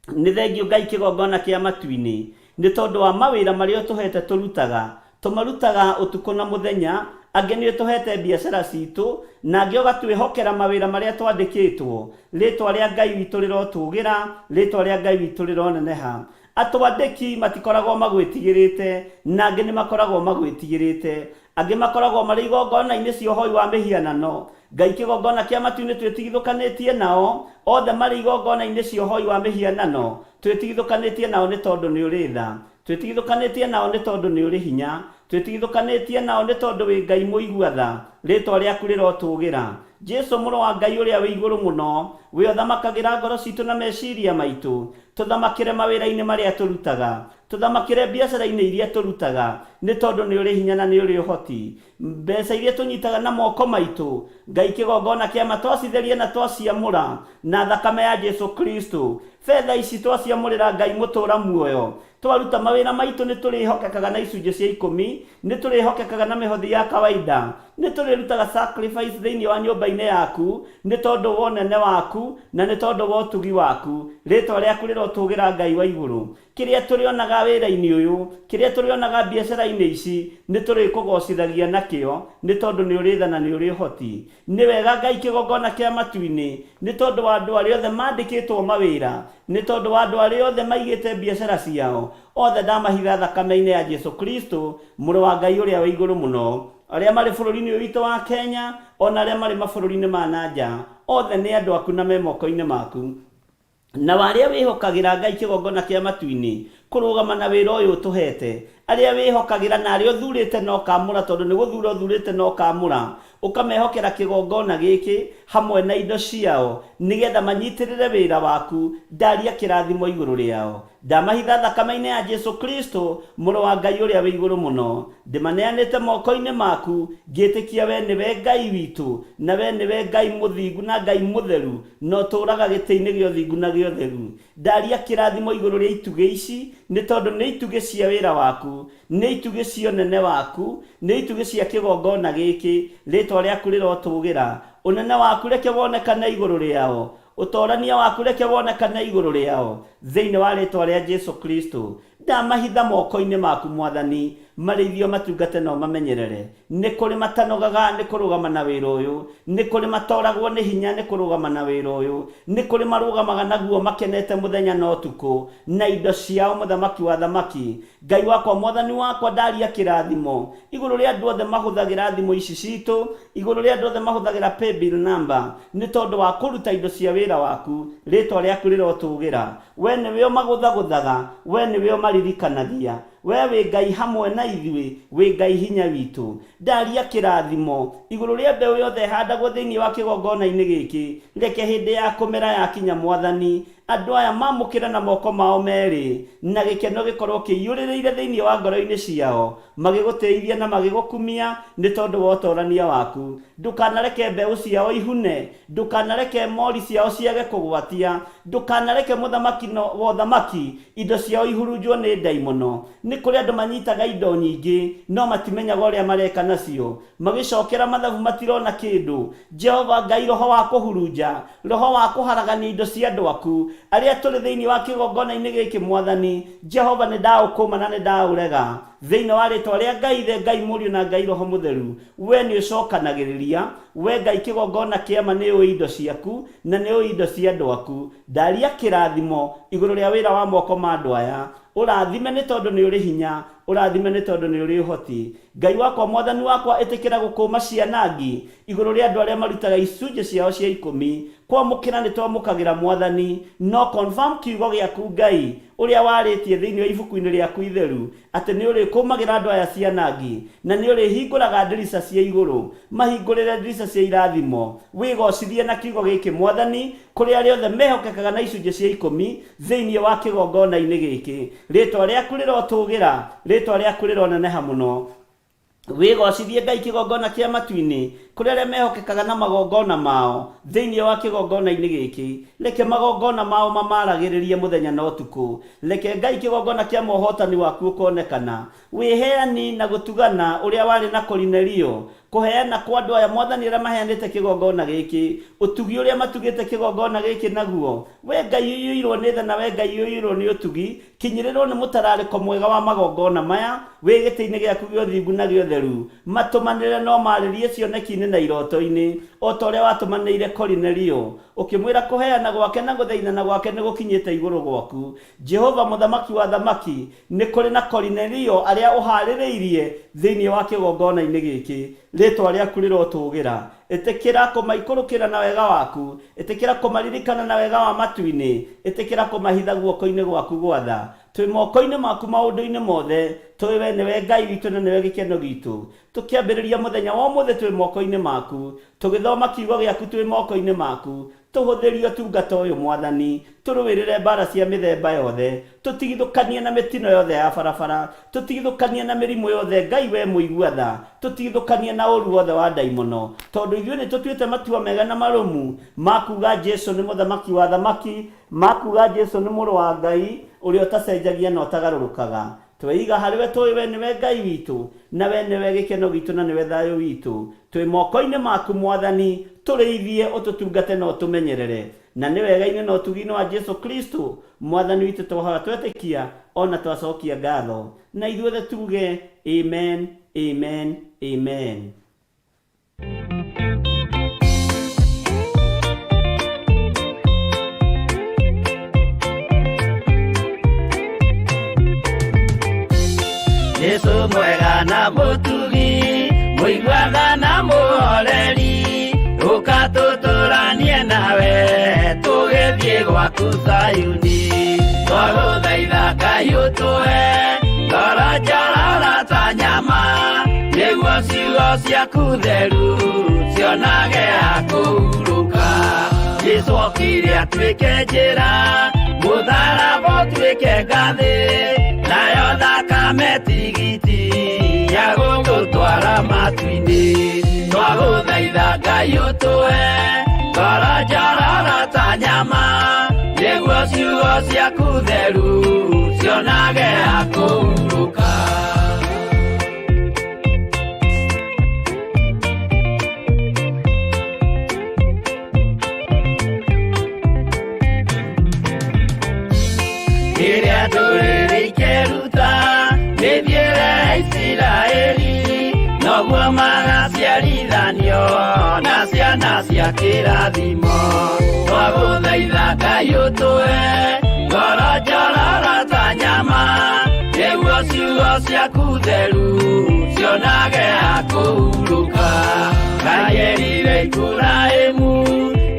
S2: Nĩ thengiũ Ngai kĩgongona kĩa matu-inĩ, nĩ tondũ wa mawĩra marĩa ũtũhete tũrutaga. Tũmarutaga ũtukũ na mũthenya, angĩ nĩ ũtũhete biacara citũ, na angĩ ũgatwĩhokera mawĩra marĩa twandĩkĩtwo. Rĩtwa rĩa Ngai witũ rĩrotũgĩra, rĩtwa rĩa Ngai witũ rĩroneneha. Atwandĩki matikoragwo magwĩtigĩrĩte, na angĩ nĩ makoragwo magwĩtigĩrĩte. Angĩ makoragwo marĩ igongona-inĩ cia ũhoi wa mĩhianano. Ngai kĩgongona kĩa matu-inĩ twĩtigithũkanĩtie nao, othe marĩ igongona-inĩ cia ũhoi wa mĩhianano, twĩtigithũkanĩtie nao nĩ tondũ nĩ ũrĩ tha. Twĩtigithũkanĩtie nao nĩ tondũ nĩ ũrĩ hinya. Twĩtigithũkanĩtie nao nĩ tondũ wĩ Ngai mũigua tha. Rĩĩtwa rĩaku rĩrotũũgĩra. Jesu mũrũ wa Ngai ũrĩa wĩ igũrũ mũno, we ũthamakagĩra ngoro citũ na meciria maitũ. Tũthamakĩre mawĩra-inĩ marĩa tũrutaga. Tũthamakĩre biacara-inĩ iria tũrutaga, nĩ tondũ nĩ ũrĩ hinya na nĩ ũrĩ ũhoti. Mbeca iria tũnyitaga na moko maitũ, Ngai kĩgongona kĩa ma twacitheria na twaciamũra na thakame ya Jesu Kristo. Betha ici twaciamũrĩra Ngai mũtũra muoyo. Twaruta mawĩra maitũ nĩ tũrĩhokekaga na icunjĩ cia ikũmi, nĩ tũrĩhokekaga na mĩhothi ya kawaida, nĩ tũrĩrutaga sacrifice thĩinĩ wa nyũmba-inĩ yaku, nĩ tondũ wa ũnene waku na nĩ tondũ wa ũtugi waku. Rĩtwa rĩaku rĩrotũgĩra Ngai wa igũrũ. Kĩrĩa tũrĩonaga wĩra-inĩ ũyũ, kĩrĩa tũrĩonaga biacara-inĩ ici, nĩ tũrĩkũgocithagia nakĩo, nĩ tondũ nĩ ũrĩ tha na nĩ ũrĩ ũhoti. Nĩ wega Ngai kĩgongona kĩa matu-inĩ, nĩ tondũ wa andũ arĩa othe mandĩkĩtwo mawĩra, nĩ tondũ wa andũ arĩa othe maigĩte biacara ciao, othe ndamahitha thakame-inĩ ya Jesu Kristo, Mũrũ wa Ngai ũrĩa wĩ igũrũ mũno. Arĩa marĩ bũrũri-inĩ ũyũ witũ wa Kenya, o na arĩa marĩ mabũrũri-inĩ ma na nja, othe nĩ andũ aku na me moko-inĩ maku. Nao arĩa wĩhokagĩra Ngai kĩgongona kĩa matu-inĩ, kũrũgama na wĩra ũyũ ũtũhete, arĩa wĩhokagĩra na arĩa ũthurĩte na ũkaamũra, tondũ nĩ gũthura ũthurĩte na ũkaamũra, ũkamehokera kĩgongona gĩkĩ hamwe na indo ciao, nĩgetha manyitĩrĩre wĩra waku, ndaria kĩrathimo igũrũ rĩao. Ndamahitha thakame-inĩ ya Jesu Kristo, Mũrũ wa Ngai ũrĩa wĩ igũrũ mũno. Ndĩmaneanĩte moko-inĩ maku, ngĩtĩkia wee nĩwe Ngai witũ, na wee nĩwe Ngai mũthingu na Ngai mũtheru, na ũtũũraga gĩtĩ-inĩ gĩa ũthingu na gĩa ũtheru. Ndaria kĩrathimo igũrũ rĩa itugĩ ici, nĩ tondũ nĩ itugĩ cia wĩra waku, nĩ itugĩ cia ũnene waku, nĩ itugĩ cia kĩgongona gĩkĩ. Rĩĩtwa rĩaku rĩrotũũgĩra. Ũnene waku reke wonekane igũrũ rĩao. Ũtoorania waku reke wonekane igũrũ rĩao, thĩinĩ wa rĩĩtwa rĩa Jesu Kristo. Ndamahitha moko-inĩ maku Mwathani, marĩithio matungate na ũmamenyerere. Nĩ kũrĩ matanogaga nĩ kũrũgama na wĩra ũyũ, nĩ kũrĩ matoragwo nĩ hinya nĩ kũrũgama na wĩra ũyũ, nĩ kũrĩ marũgamaga naguo makenete mũthenya na ũtukũ, na indo ciao Mũthamaki wa athamaki. Ngai wakwa Mwathani wakwa, ndaria kĩrathimo igũrũ rĩa andũ othe mahũthagĩra thimũ ici citũ, igũrũ rĩa andũ othe mahũthagĩra paybill number, nĩ tondũ wa kũruta indo cia wĩra waku, rĩtwa rĩaku rĩrotũgĩra. We nĩwe ũmagũthagũthaga, we nĩwe ũmaririkanagia. We wĩ Ngai hamwe na ithuĩ, wĩ Ngai hinya witũ. Ndaria kĩrathimo igũrũ rĩa mbeũ yothe ĩhandagwo thĩinĩ wa kĩgongona-inĩ gĩkĩ. Reke hĩndĩ ya kũmera yakinya, Mwathani, andũ aya mamũkĩre na moko mao merĩ, na gĩkeno gĩkorwo kĩiyũrĩrĩire thĩinĩ wa ngoro-inĩ ciao, magĩgũtĩithia na magĩgũkumia nĩ tondũ wa ũtorania waku. Ndũkanareke mbeũ ciao ihune, ndũkanareke mori ciao ciage kũgwatia, ndũkanareke mũthamaki wa ũthamaki indo ciao ihurunjwo nĩ ndaimono. Nĩ kũrĩ andũ manyitaga indo nyingĩ, no matimenyaga ũrĩa mareka nacio. Magĩcokera mathabu matirona kĩndũ. Jehova Ngai, roho wa kũhurunja, roho wa kũharagania indo cia andũ aku, arĩa tũrĩ thĩinĩ wa kĩgongona-inĩ gĩkĩ, Mwathani Jehova, nĩ ndaũkũma na nĩ ndaũrega. Thĩinĩ wa rĩtwa rĩa Ngai Ithe, Ngai Mũriũ na Ngai Roho Mũtheru, we nĩ ũcokanagĩrĩria. We Ngai kĩgongona kĩa ma, nĩ ũĩ indo ciaku na nĩ ũĩ indo cia andũ aku. Ndaria kĩrathimo igũrũ rĩa wĩra wa moko ma andũ aya. Ũrathime nĩ tondũ nĩ ũrĩ hinya, ũrathime nĩ tondũ nĩ ũrĩ ũhoti. Ngai wakwa, Mwathani wakwa, ĩtĩkĩra gũkũma cianangi igũrũ rĩa andũ arĩa marutaga icunjĩ ciao cia ikũmi. Kwamũkĩra nĩ twamũkagĩra Mwathani, no confirm kiugo gĩaku Ngai, ũrĩa warĩtie thĩinĩ wa ibuku-inĩ rĩaku itheru, atĩ nĩ ũrĩkũmagĩra andũ aya cianangi, na nĩ ũrĩhingũraga ndirica cia igũrũ. Mahingũrĩre ndirica cia irathimo. Wĩgocithie na kiugo gĩkĩ Mwathani, kũrĩ arĩa othe mehokekaga na icunjĩ cia ikũmi thĩinĩ wa kĩgongona-inĩ gĩkĩ. Rĩtwa rĩaku rĩrotũgĩra, rĩtwa rĩaku rĩroneneha mũno. Wĩgocithie Ngai kĩgongona kĩa matu-inĩ, kũrĩ arĩa mehokekaga na magongona mao thĩinĩ wa kĩgongona-inĩ gĩkĩ. Reke magongona mao mamaragĩrĩrie mũthenya na ũtukũ. Reke Ngai kĩgongona kĩa mohotani waku ũkonekana. Wĩheani na gũtugana ũrĩa warĩ na Korinelio, kũheana kwa andũ aya Mwathani arĩa maheanĩte kĩgongona gĩkĩ, ũtugi ũrĩa matugĩte kĩgongona gĩkĩ naguo. We Ngai ũiyũirwo nĩ tha na we Ngai ũiyũirwo nĩ ũtugi, kinyĩrĩrwo nĩ mũtararĩko mwega wa magongona maya wĩ gĩtĩ-inĩ gĩaku gĩa ũthingu na gĩa ũtheru. Matũmanĩre no marĩrie cioneki-inĩ na iroto-inĩ, o ta ũrĩa watũmanĩire Korinelio, ũkĩmwĩra kũheana gwake na gũthaithana gwake nĩ gũkinyĩte igũrũ gwaku. Jehova Mũthamaki wa athamaki, nĩ kũrĩ na Korinelio arĩa ũhaarĩrĩirie thĩinĩ wa kĩgongona-inĩ gĩkĩ. Rĩĩtwa rĩaku rĩrotũgĩra. Ĩtĩkĩra kũmaikũrũkĩra na wega waku. Ĩtĩkĩra kũmaririkana na wega wa matu-inĩ. Ĩtĩkĩra kũmahitha guoko-inĩ gwaku gwa tha. Twĩ moko-inĩ maku maũndũ-inĩ mothe. Tũĩ we nĩwe Ngai witũ na nĩwe gĩkeno gitũ. Tũkĩambĩrĩria mũthenya wa ũmũthĩ twĩ moko-inĩ maku. Tũgĩthoma kiugo gĩaku twĩ moko-inĩ maku. Tũhũthĩrie ũtungata ũyũ Mwathani, tũrũĩrĩre mbara cia mĩthemba yothe, tũtigithũkanie na mĩtino yothe ya barabara, tũtigithũkanie na mĩrimũ yothe Ngai we mũigua tha, tũtigithũkanie na ũru wothe wa ndaimono, tondũ ithuĩ nĩ tũtuĩte matua mega na marũmu ma kuga Jesu nĩ mũthamaki wa athamaki, ma kuga Jesu nĩ mũrũ wa Ngai ũrĩa ũtacenjagia na ũtagarũrũkaga. Tweiga harĩ we tũĩ we nĩwe Ngai witũ, na we nĩwe gĩkeno gitũ na nĩwe thayũ witũ. Twĩ moko-inĩ maku Mwathani, tũrĩithie, ũtũtungate na ũtũmenyerere. Na nĩ wega-inĩ na ũtugi-inĩ wa Jesu Kristo Mwathani witũ twahoya twetĩkia o na twacokia ngatho. Na ithuothe tuge, Amen, Amen, Amen.
S3: Jesu mwega na mũtugi, mũiguaga na mũhoreri, ũka tũtũranie nawe, tũgĩthiĩ gwaku Zayuni. Twagũthaitha Ngai ũtũhe ngoro njororo ta nyama, nĩguo ciugo ciaku theru cionage ha kũhurũka. Jesu okire atuĩke njĩra, mũtharaba ũtuĩke ngathĩ, nayo thakame tigiti ya gũtũtwara matu-inĩ. Twagũthaitha Ngai ũtũhe ngoro njororo ta nyama, nĩguo ciugo ciaku theru cionage ha kũhurũka. Rĩrĩa ndũrĩrĩ ikeru Noguo magaciarithanio na ciana cia kĩrathimo. Twagũthaitha Ngai ũtũhe ngoro njororo ta nyama, nĩguo ciugo ciaku theru cionage ha kũhurũka. Ngai erire Iburahĩmu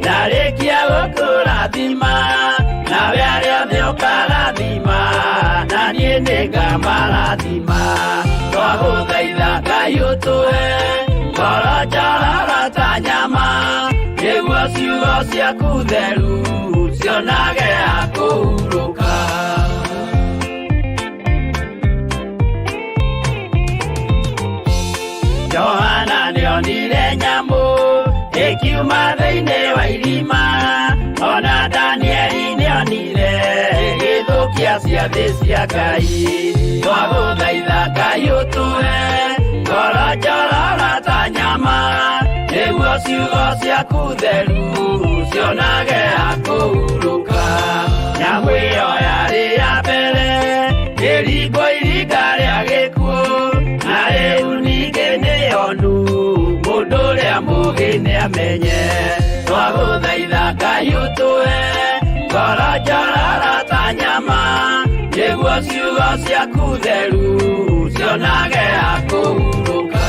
S3: ndarĩkia gũkũrathima, nawe arĩa othe ũkarathima, na niĩ nĩngamarathima. Twagũthaitha Ngai ũtũhe ngoro njororo ta nyama, nĩguo ciugo ciaku theru cionage ha kũhurũka. Johana nĩonire nyamũ ĩkiuma thĩinĩ wa irima, ona Danieli nĩonire ĩgĩthũkia ciathĩ cia Ngai. Twagũthaitha Ngai ũtũhe ngoro njororo ta nyama, nĩguo ciugo ciaku theru cionage ha kũhurũka. Nyamũ ĩyo yarĩ ya mbere ĩringwo iringa rĩa gĩkuũ, na rĩu ningĩ nĩyonu mũndũ ũrĩa mũũgĩ nĩamenye. Twagũthaitha Ngai ũtũhe ngoro njororo ta nyama, nĩguo ciugo ciaku theru cionage ha kũhurũka.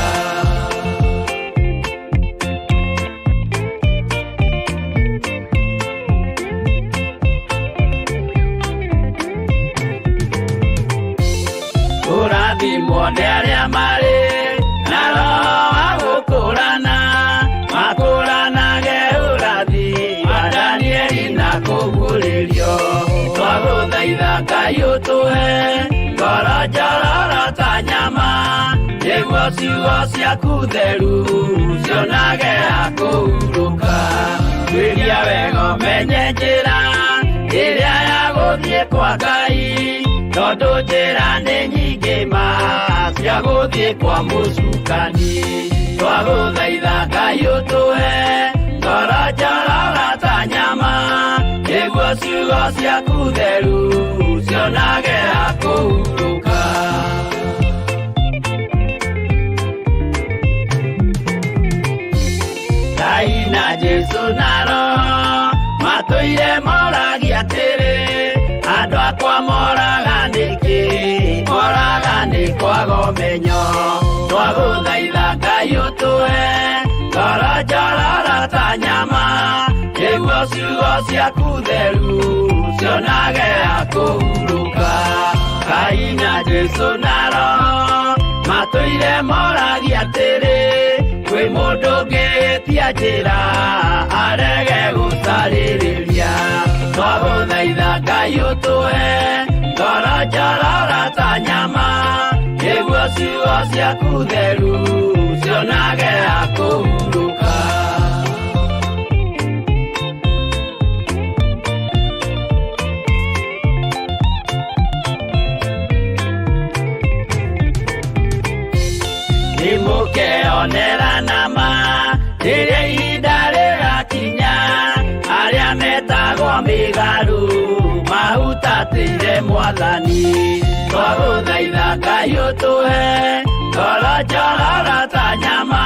S3: Kũrathimwo nĩ arĩa marĩ na roho wa gũkũrana, makũranage ũrathi wa Danieli na kũguũrĩrio. Twagũthaitha Ngai ũtũhe ngoro njororo ta nyama, nĩguo ciugo ciaku theru cionage ha kũhurũka. Tuĩria wega ũmenye njĩra ĩrĩa ya gũthiĩ kwa Ngai, tondũ njĩra nĩ nyingĩ ma cia gũthiĩ kwa mũcukani. Twagũthaitha Ngai ũtũhe ngoro njororo ta nyama, nĩguo ciugo ciaku theru cionage ha kũhurũka. Ngai na Jesũ na Roho matũire moragia atĩrĩ, andũ akwa moraga nĩkĩ? Moraga nĩ kwaga ũmenyo. Twagũthaitha Ngai ũtũhe ngoro njororo ta nyama, nĩguo ciugo ciaku theru cionage ha kũhurũka. Ngai na Jesũ na Roho matũire moragia atĩrĩ, kwĩ mũndũ ũngĩtia njĩra arege gũcarĩrĩria. Twagũthaitha Ngai ũtũhe ngoro njororo ta nyama, nĩguo ciugo ciaku theru cionage ha kũhurũka. Nĩmũkeonera nama rĩrĩa ihinda rĩgakinya, arĩa metagwo mĩgarũ mahutatĩire Mwathani. Twagũthaitha Ngai ũtũhe ngoro njororo ta nyama,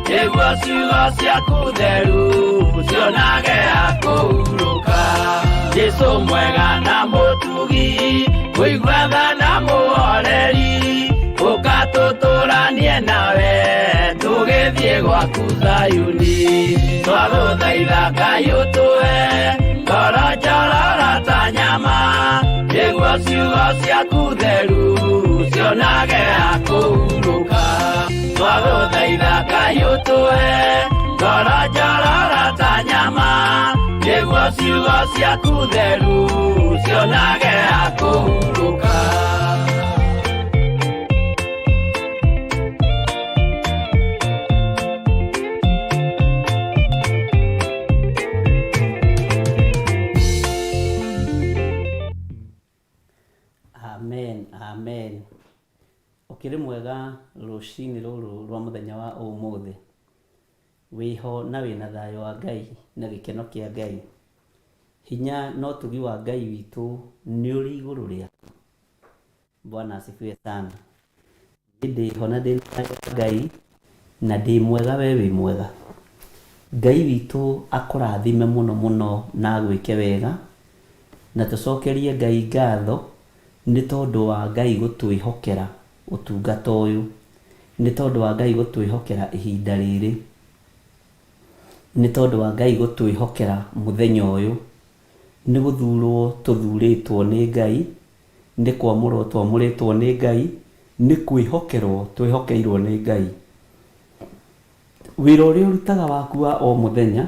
S3: nĩguo ciugo ciaku theru cionage ha kũhurũka. Jesũ mwega na mũtugi, mũigua tha na mũhoreri, ũka tũtũranie nawe tũgĩthiĩ gwaku Zayuni. Twagũthaitha Ngai ũtũhe ngoro njororo ta nyama, nĩguo ciugo ciaku theru cionage ha kũhurũka. Twagũthaitha Ngai ũtũhe ngoro njororo ta nyama, nĩguo ciugo ciaku theru cionage ha kũhurũka.
S2: Amen, amen. Ũkĩrĩ mwega rũcinĩ rũrũ rwa mũthenya wa ũmũthĩ. Wĩho na wĩna thayũ wa Ngai na gĩkeno kĩa Ngai. Hinya na ũtugi wa Ngai witũ nĩ ũrĩ igũrũ rĩaku. Bwana asifiwe sana. Niĩ ndĩho na ndĩna thayũ wa Ngai. Na ndĩ mwega we wĩ mwega. Ngai witũ akũrathime mũno mũno na agwĩke wega. Na tũcokerie Ngai ngatho nĩ tondũ wa Ngai gũtwĩhokera ũtungata ũyũ. Nĩ tondũ wa Ngai gũtwĩhokera ihinda rĩrĩ. Nĩ tondũ wa Ngai gũtwĩhokera mũthenya ũyũ. Nĩ gũthurwo tũthurĩtwo nĩ Ngai, nĩ kwamũrwo twamũrĩtwo nĩ Ngai, nĩ kwĩhokerwo twĩhokeirwo nĩ Ngai. Wĩra ũrĩa ũrutaga waku wa o mũthenya,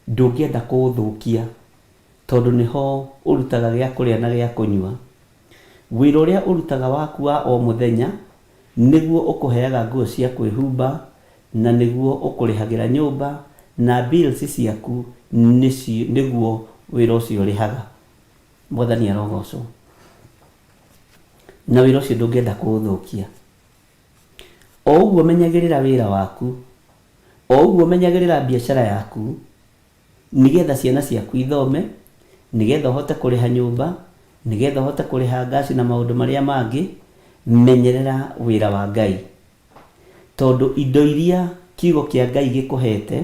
S2: ndũngĩenda kũũthũkia, tondũ nĩho ũrutaga gĩa kũrĩa na gĩa kũnyua. Wĩra ũrĩa ũrutaga waku wa o mũthenya, nĩguo ũkũheaga nguo cia kwĩhumba, na nĩguo ũkũrĩhagĩra nyũmba, na bills ciaku nĩguo wĩra ũcio ũrĩhaga. Mwathani arogocwo. Na wĩra ũcio ndũngĩenda kũũthũkia. O ũguo menyagĩrĩra wĩra waku, o ũguo menyagĩrĩra biacara yaku, nĩgetha ciana ciaku ithome, nĩgetha ũhote kũrĩha nyũmba, nĩgetha ũhote kũrĩha ngaci na maũndũ marĩa mangĩ, menyerera wĩra wa Ngai. Tondũ indo iria kiugo kĩa Ngai gĩkũhete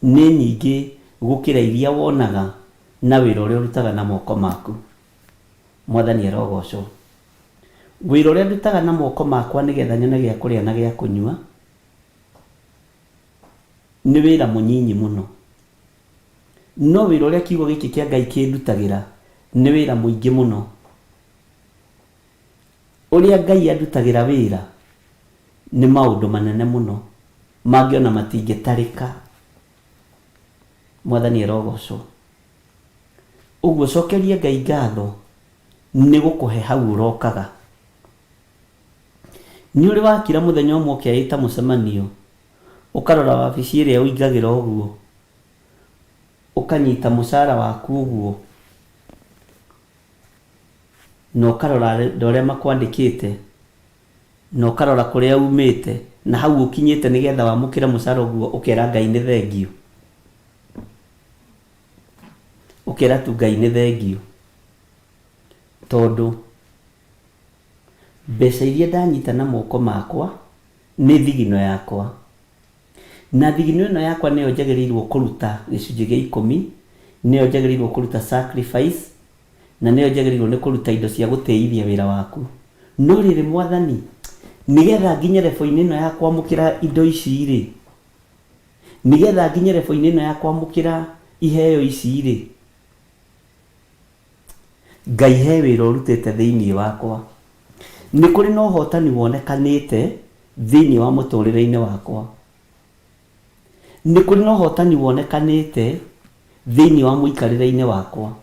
S2: nĩ nyingĩ gũkĩra iria wonaga na wĩra ũrĩa ũrutaga na moko maku. Mwathani arogocwo. Wĩra ũrĩa ndutaga na moko makwa nĩgetha nyone gĩa kũrĩa na gĩa kũnyua, nĩ wĩra mũnyinyi mũno. No wĩra ũrĩa kiugo gĩkĩ kĩa Ngai kĩndutagĩra nĩ wĩra mũingĩ mũno. Ũrĩa Ngai andutagĩra wĩra nĩ maũndũ manene mũno, mangĩ ona matingĩtarĩka. Mwathani arogocwo. Ũguo cokeria Ngai ngatho nĩ gũkũhe hau ũrokaga. Nĩ ũrĩ wakira mũthenya ũmwe ũkeĩta mũcemanio, ũkarora wabici ĩrĩa ũingagĩra ũguo, ũkanyita mũcara waku ũguo, na ũkarora andũ arĩa makwandĩkĩte, na ũkarora kũrĩa umĩte, na hau ũkinyĩte nĩgetha wamũkĩre mũcara ũguo ũkera Ngai nĩ thengiũ. Ũkera tu Ngai nĩ thengiũ. Tondũ mbeca iria ndanyita na moko makwa nĩ thigino yakwa. Na thigino ĩno yakwa nĩyo njagĩrĩirwo kũruta gĩcunjĩ gĩa ikũmi, nĩyo njagĩrĩirwo kũruta sacrifice, na nĩyo njagĩrĩirwo nĩ kũruta indo cia gũtĩithia wĩra waku. No rĩrĩ Mwathani, nĩgetha nginye level-inĩ ĩno ya kwamũkĩra indo ici-rĩ, nĩgetha nginye level-inĩ ĩno ya kwamũkĩra iheo ici-rĩ, Ngai he wĩra ũrutĩte thĩinĩ wakwa. Nĩ kũrĩ na ũhotani wonekanĩte thĩinĩ wa mũtũrĩre-inĩ wakwa. Nĩ kũrĩ na ũhotani wonekanĩte thĩinĩ wa mũikarĩre-inĩ wakwa.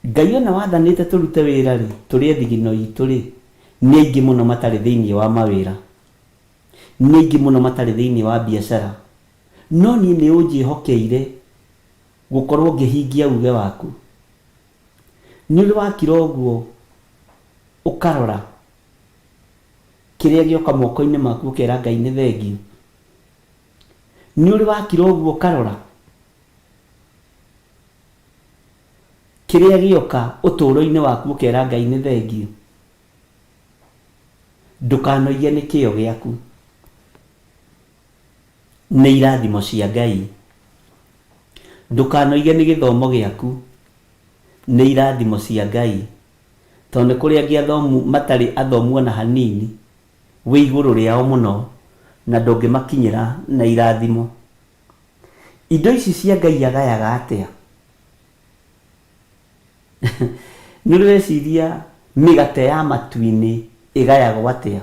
S2: Ngai ona wathanĩte tũrute wĩra-rĩ, tũrĩe thigino itũ-rĩ, nĩ aingĩ mũno matarĩ thĩinĩ wa mawĩra. Nĩ aingĩ mũno matarĩ thĩinĩ wa biacara. No niĩ nĩ ũnjĩhokeire gũkorwo ngĩhingia uge waku. Nĩ ũrĩ wakira ũguo ũkarora kĩrĩa gĩoka moko-inĩ maku ũkera Ngai nĩ thengiũ? Nĩ ũrĩ wakira ũguo ũkarora kĩrĩa gĩoka ũtũũro-inĩ waku ũkera Ngai nĩ thengiũ? Ndũkanoige nĩ kĩo gĩaku. Nĩ irathimo cia Ngai. Ndũkanoige nĩ gĩthomo gĩaku. Nĩ irathimo cia Ngai. Tondũ nĩ kũrĩ angĩ athomu matarĩ athomu ona hanini, wĩ igũrũ rĩao mũno na ndũngĩmakinyĩra na irathimo. Indo ici cia Ngai agayaga atĩa? Nĩ ũrĩ weciria mĩgate ya matu-inĩ ĩgayagwo atĩa?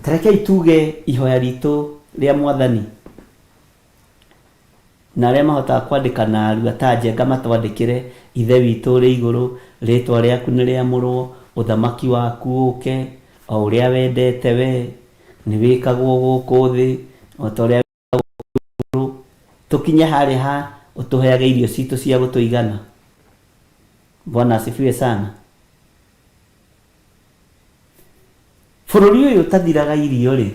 S2: Ta rekei tuge ihoya ritũ rĩa Mwathani, na arĩa mahotaga kwandĩka narua ta Njenga matwandĩkĩre, Ithe witũ ũrĩ igũrũ, rĩtwa rĩaku nĩ rĩamũrwo, ũthamaki waku ũke, o ũrĩa wendete we, nĩ wĩkagwo gũkũ thĩ, o ta ũrĩa wĩkagwo igũrũ. Tũkinye harĩa ha ũtũheage irio citũ cia gũtũigana. Bwana asifiwe sana. Bũrũri ũyũ ũtathiraga irio-rĩ,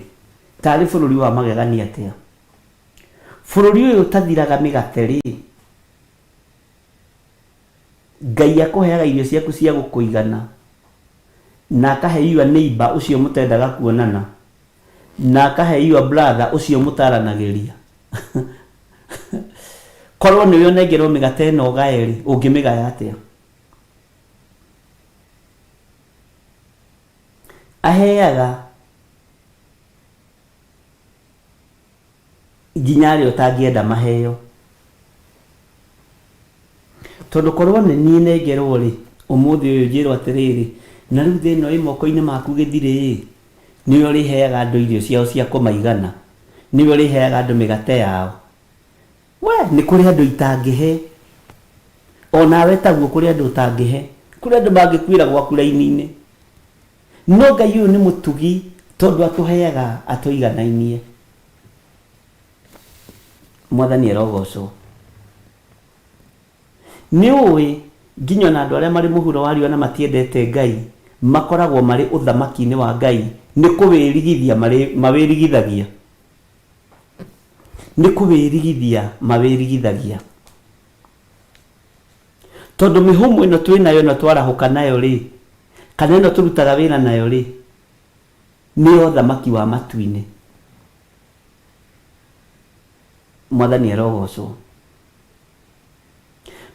S2: tarĩ bũrũri wa magegania atĩa? Bũrũri ũyũ ũtathiraga mĩgate-rĩ, Ngai akũheaga irio ciaku cia gũkũigana. Na akahe your neighbor ũcio mũtendaga kuonana. Na akahe your brother ũcio mũtaranagĩria. Korwo nĩwe ũnengerwo mĩgate ĩno ũgae-rĩ, ũngĩmĩgaya atĩa? Aheaga nginya arĩa ũtangĩenda maheo. Tondũ korwo nĩ niĩ nengerwo rĩ, ũmũthĩ ũyũ njĩrwo atĩrĩrĩ, na rĩu thĩ ĩno ĩ moko-inĩ maku gĩthirĩ ĩ, nĩwe ũrĩheaga andũ irio ciao cia kũmaigana, nĩwe ũrĩheaga andũ mĩgate yao. We, nĩ kũrĩ andũ itangĩhe. O nawe taguo kũrĩ andũ ũtangĩhe. Kũrĩ andũ mangĩkuĩra gwaku raini-inĩ. No Ngai ũyũ nĩ mũtugi tondũ atũheaga atũiganainie. Mwathani arogocwo. Nĩ ũĩ nginya ona andũ arĩa marĩ mũhuro wa riũa na matiendete Ngai makoragwo marĩ ũthamaki-inĩ wa Ngai nĩ kũwĩrigithia mawĩrigithagia. Nĩ kũwĩrigithia mawĩrigithagia. Tondũ mĩhũmũ ĩno twĩ nayo ĩno twarahũka nayo rĩ, kana ĩno tũrutaga wĩra nayo rĩ, nĩ ya ũthamaki wa matu-inĩ. Mwathani arogocwo.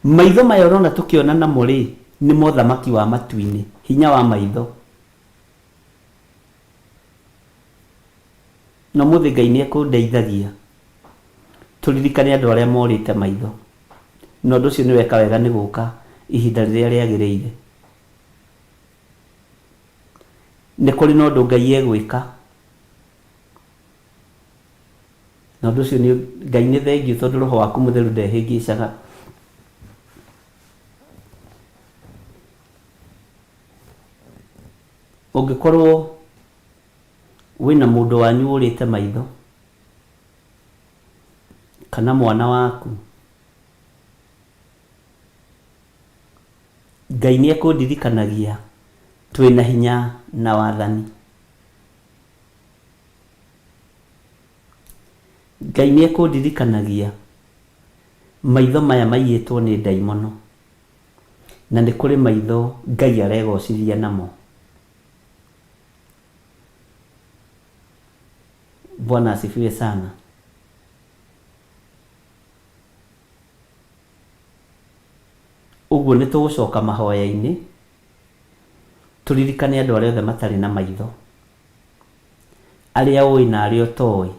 S2: Maitho maya ũrona tũkĩona namo rĩ, nĩ ma ũthamaki wa matu-inĩ, hinya wa maitho. Na ũmũthĩ Ngai nĩ ekũndeithagia tũririkane andũ arĩa morĩte maitho. Na ũndũ ũcio nĩ weka wega nĩ gũka ihinda rĩrĩa rĩagĩrĩire. Nĩ kũrĩ na ũndũ Ngai egwĩka. Na ũndũ ũcio nĩ Ngai nĩ thengiũ tondũ roho waku mũtheru ndehĩngĩcaga. Ũngĩkorwo wĩna mũndũ wanyu ũrĩte maitho kana mwana waku, Ngai nĩ ekũndirikanagia twĩna hinya na wathani. Ngai nĩ ekũndirikanagia maitho maya maiyĩtwo nĩ ndaimono na nĩ kũrĩ maitho Ngai aregocithia namo. Bwana asifiwe sana. Ũguo nĩ tũgũcoka mahoya-inĩ tũririkane andũ arĩa othe matarĩ na maitho, arĩa ũĩ na arĩa ũtoĩ,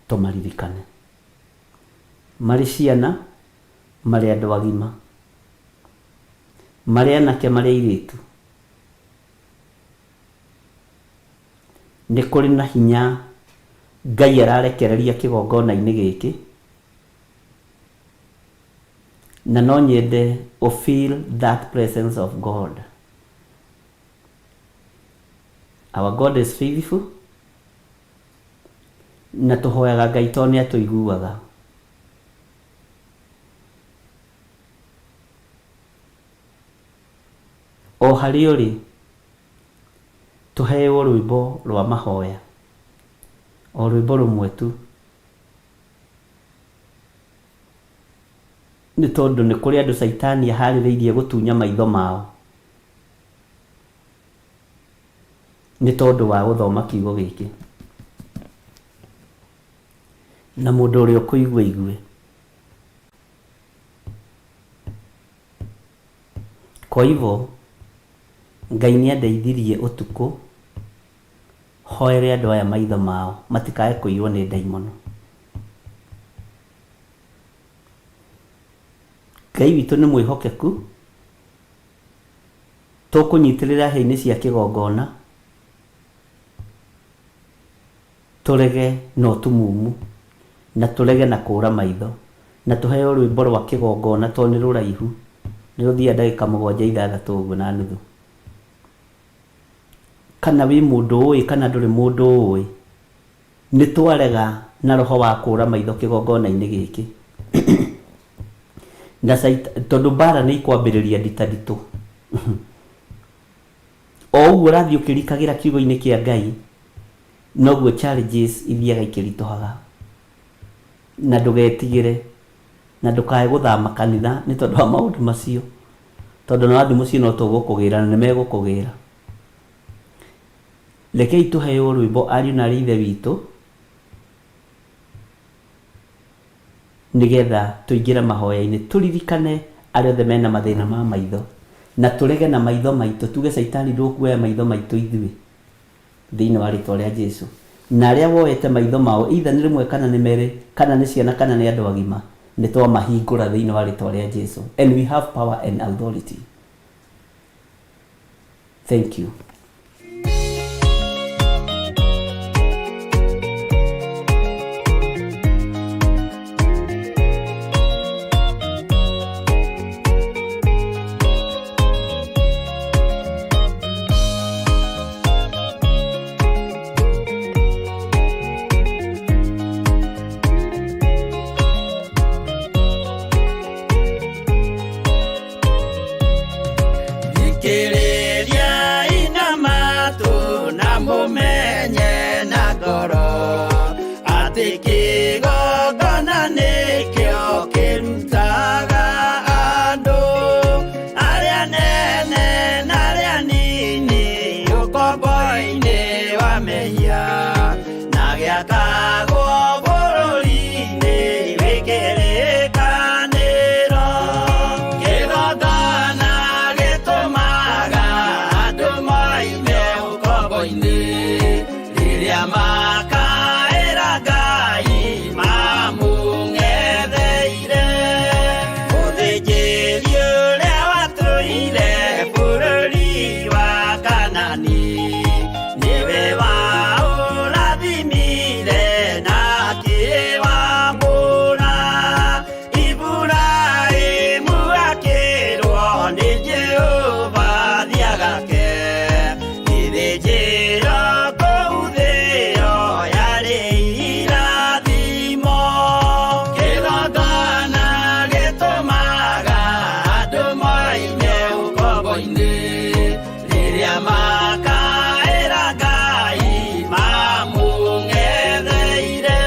S2: tũmaririkane. Marĩ ciana, marĩ andũ agima, marĩ anake, marĩ airĩtu. Nĩ kũrĩ na hinya Ngai ararekereria kĩgongona-inĩ gĩkĩ, na no nyende ũ feel that presence of God. Our God is faithful, na tũhoyaga Ngai tondũ nĩ atũiguaga. O harĩa ũrĩ, tũheo rwĩmbo rwa mahoya, o rwĩmbo rũmwe tu, nĩ tondũ nĩ kũrĩ andũ Caitani aharĩrĩirie gũtunya maitho mao nĩ tondũ wa gũthoma kiugo gĩkĩ. Na mũndũ ũrĩa ũkũigua aigue. Kwa hivyo Ngai nĩandeithirie ũtukũ hoere andũ aya maitho mao matikae kũiywo nĩ ndaimono. Ngai witũ nĩ mwĩhokeku, tũkũnyitĩrĩra hĩa-inĩ cia kĩgongona, Tũrege na ũtumumu, na tũrege na kũũra maitho, na tũheo rwĩmbo rwa kĩgongona tondũ nĩ rũraihu, nĩ rũthiaga ndagĩka mũgwanja ithathatũ ũguo na nuthu. Kana wĩ mũndũ ũĩ kana ndũrĩ mũndũ ũĩ, nĩ twarega na roho wa kũũra maitho kĩgongona-inĩ gĩkĩ. Na tondũ mbara nĩ ikwambĩrĩria ndita nditũ. O ũguo ũrathiĩ ũkĩrikagĩra kiugo-inĩ kĩa Ngai, noguo challenges ithiaga ikĩritũhaga. Na ndũgetigĩre, na ndũkae gũthama kanitha nĩ tondũ wa maũndũ macio, tondũ ona wathiĩ mũciĩ no tũgũkũgĩra na nĩ megũkũgĩra. Rekei tũheo rwĩmbo ariũ na arĩ ithe witũ, nĩgetha tũingĩre mahoya-inĩ, tũririkane arĩa othe mena mathĩna ma maitho, na tũrege na maitho maitũ, tuge caitani ndũkuoya maitho maitũ ithuĩ thĩinĩ wa rĩtwa rĩa Jesu. Na arĩa woete maitho mao either nĩ rĩmwe kana nĩ merĩ, kana nĩ ciana kana nĩ andũ agima, nĩ twamahingũra thĩinĩ wa rĩtwa rĩa Jesu. And we have power and authority. Thank you.
S3: Thikĩrĩriai na matũ na mũmenye na ngoro atĩ kĩgongona nĩkĩo kĩrutaga andũ arĩa nene na arĩa nini ũkombo-inĩ wa mehia na gĩakagwo bũrũri-inĩ wĩ kĩrĩkanĩro. Kĩgongona gĩtũmaga andũ moime ũkombo-inĩ rĩrĩa makaĩra Ngai mamũng'etheire. Mũthĩnjĩri ũrĩa watũire bũrũri wa Kanani nĩwe waũrathimire na akĩwamũra. Iburahĩmu akĩrwo nĩ Jehova thiagake gĩthĩnjĩro kũu thĩo yarĩ irathimo. Kĩgongona gĩtũmaga andũ moime ũkombo-inĩ rĩrĩa makaĩra Ngai mamũng'etheire.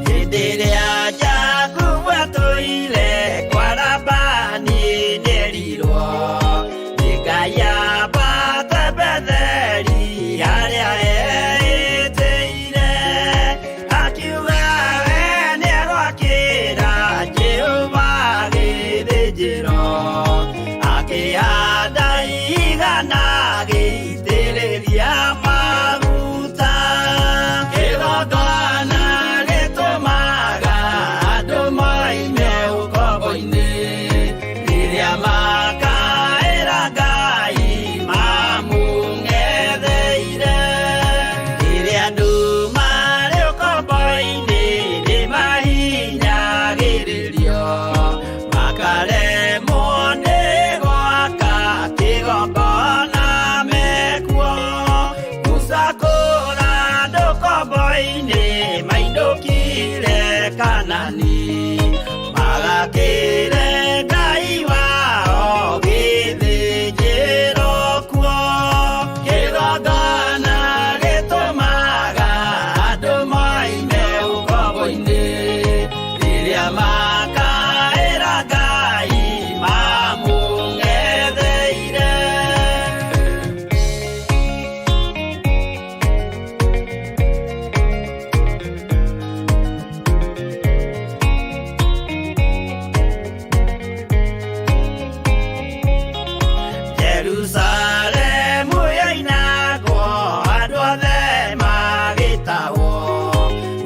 S3: Hĩndĩ ĩrĩa Jakubu atũire kwa Labani nĩerirwo nĩ Ngai ambate Betheli harĩa eĩtĩire. Akiuga we nĩegwakĩra Jehova gĩthĩnjĩro, akĩhanda ihiga na agĩitĩrĩria maguta. Kĩgongona gĩtũmaga andũ moime ũkombo-inĩ rĩrĩa makaĩra Ngai mamũng'etheire. Rĩrĩa andũ marĩ ũkombo-inĩ nĩmahinyagĩrĩrio, makaremwo nĩ gwaka kĩgongona mekuo. Musa kũra andũ ũkombo-inĩ mainũkire Kanani, magakĩre Ngai wao gĩthĩnjĩro kuo. Kĩgongona gĩtũmaga andũ moime ũkombo-inĩ rĩrĩa makaĩra Ngai mamũng'etheire. Jerusalemu yoinagwo andũ othe magĩtahwo,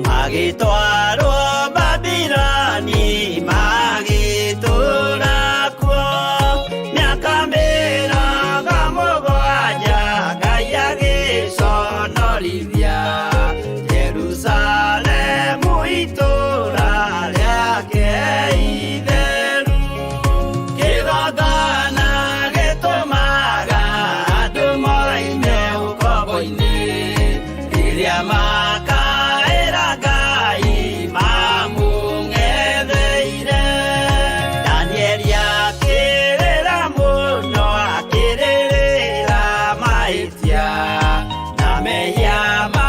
S3: magĩtwarwo Babiloni magĩtũũra kuo. Mĩaka mĩrongo mũgwanja Ngai agĩconorithia Jerusalemu itũũra rĩake itheru. Kĩgongona gĩtũmaga andũ moime ũkombo-inĩ rĩrĩa makaĩra Ngai mamũng'etheire. Danieli akĩrĩra mũno akĩrĩrĩra mahĩtia na mehia ma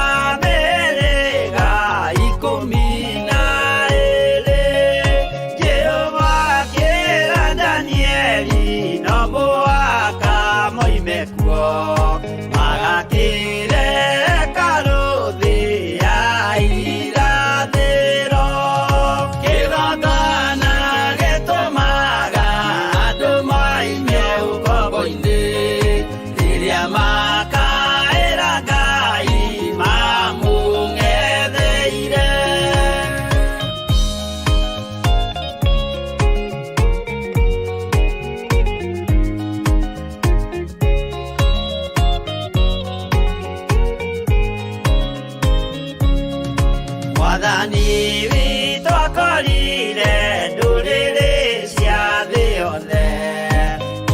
S3: Mwathani witũ akorire ndũrĩrĩ cia thĩ yothe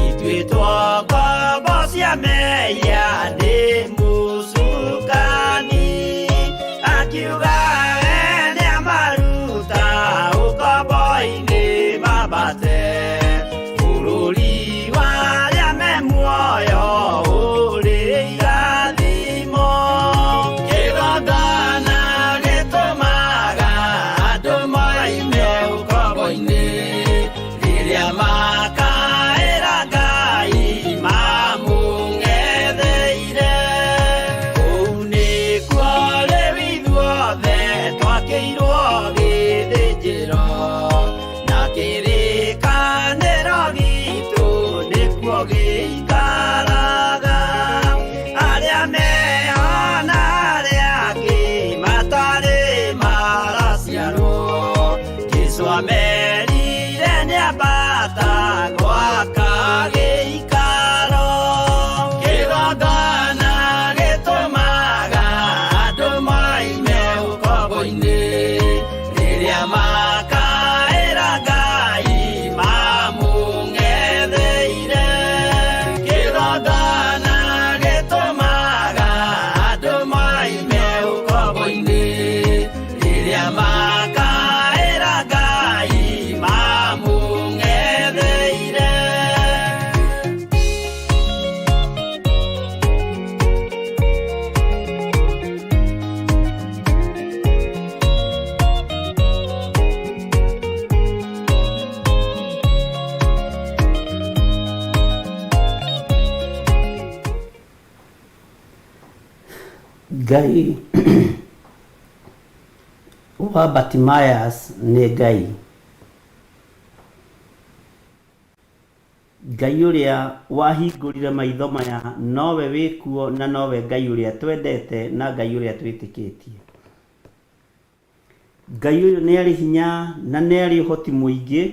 S3: ituĩtwo ngombo cia mehia nĩ mũcukani akiuga we nĩamaruta ũkombo-inĩ mambate bũrũri wa arĩa me muoyo ũrĩ irathimo kĩgongona gĩtũmaga andũ moime ũkombo-inĩ rĩrĩa makaĩra Ngai mamũng'etheire kũu nĩkuo rĩu ithuothe twakĩirwo gĩthĩnjĩro na kĩrĩkanĩro gitũ nĩkuo gĩikaraga arĩa meho na arĩa angĩ matarĩ maraciarwo Jesũ amerire nĩambata gwaka gĩikaro kĩgongona gĩtũmaga andũ moime ũkombo-inĩ rĩrĩa makaĩra Ngai mamũng'etheire kĩgongona gĩtũmaga andũ moime ũkombo-inĩ rĩrĩa makaĩra Ngai mamũng'etheire.
S2: Ngai wa Bartimaeus nĩ Ngai. Ngai ũrĩa wahingũrire maitho maya nowe wĩkuo na nowe Ngai ũrĩa twendete na Ngai ũrĩa twĩtĩkĩtie. Ngai ũyũ nĩ arĩ hinya na nĩ arĩ ũhoti mũingĩ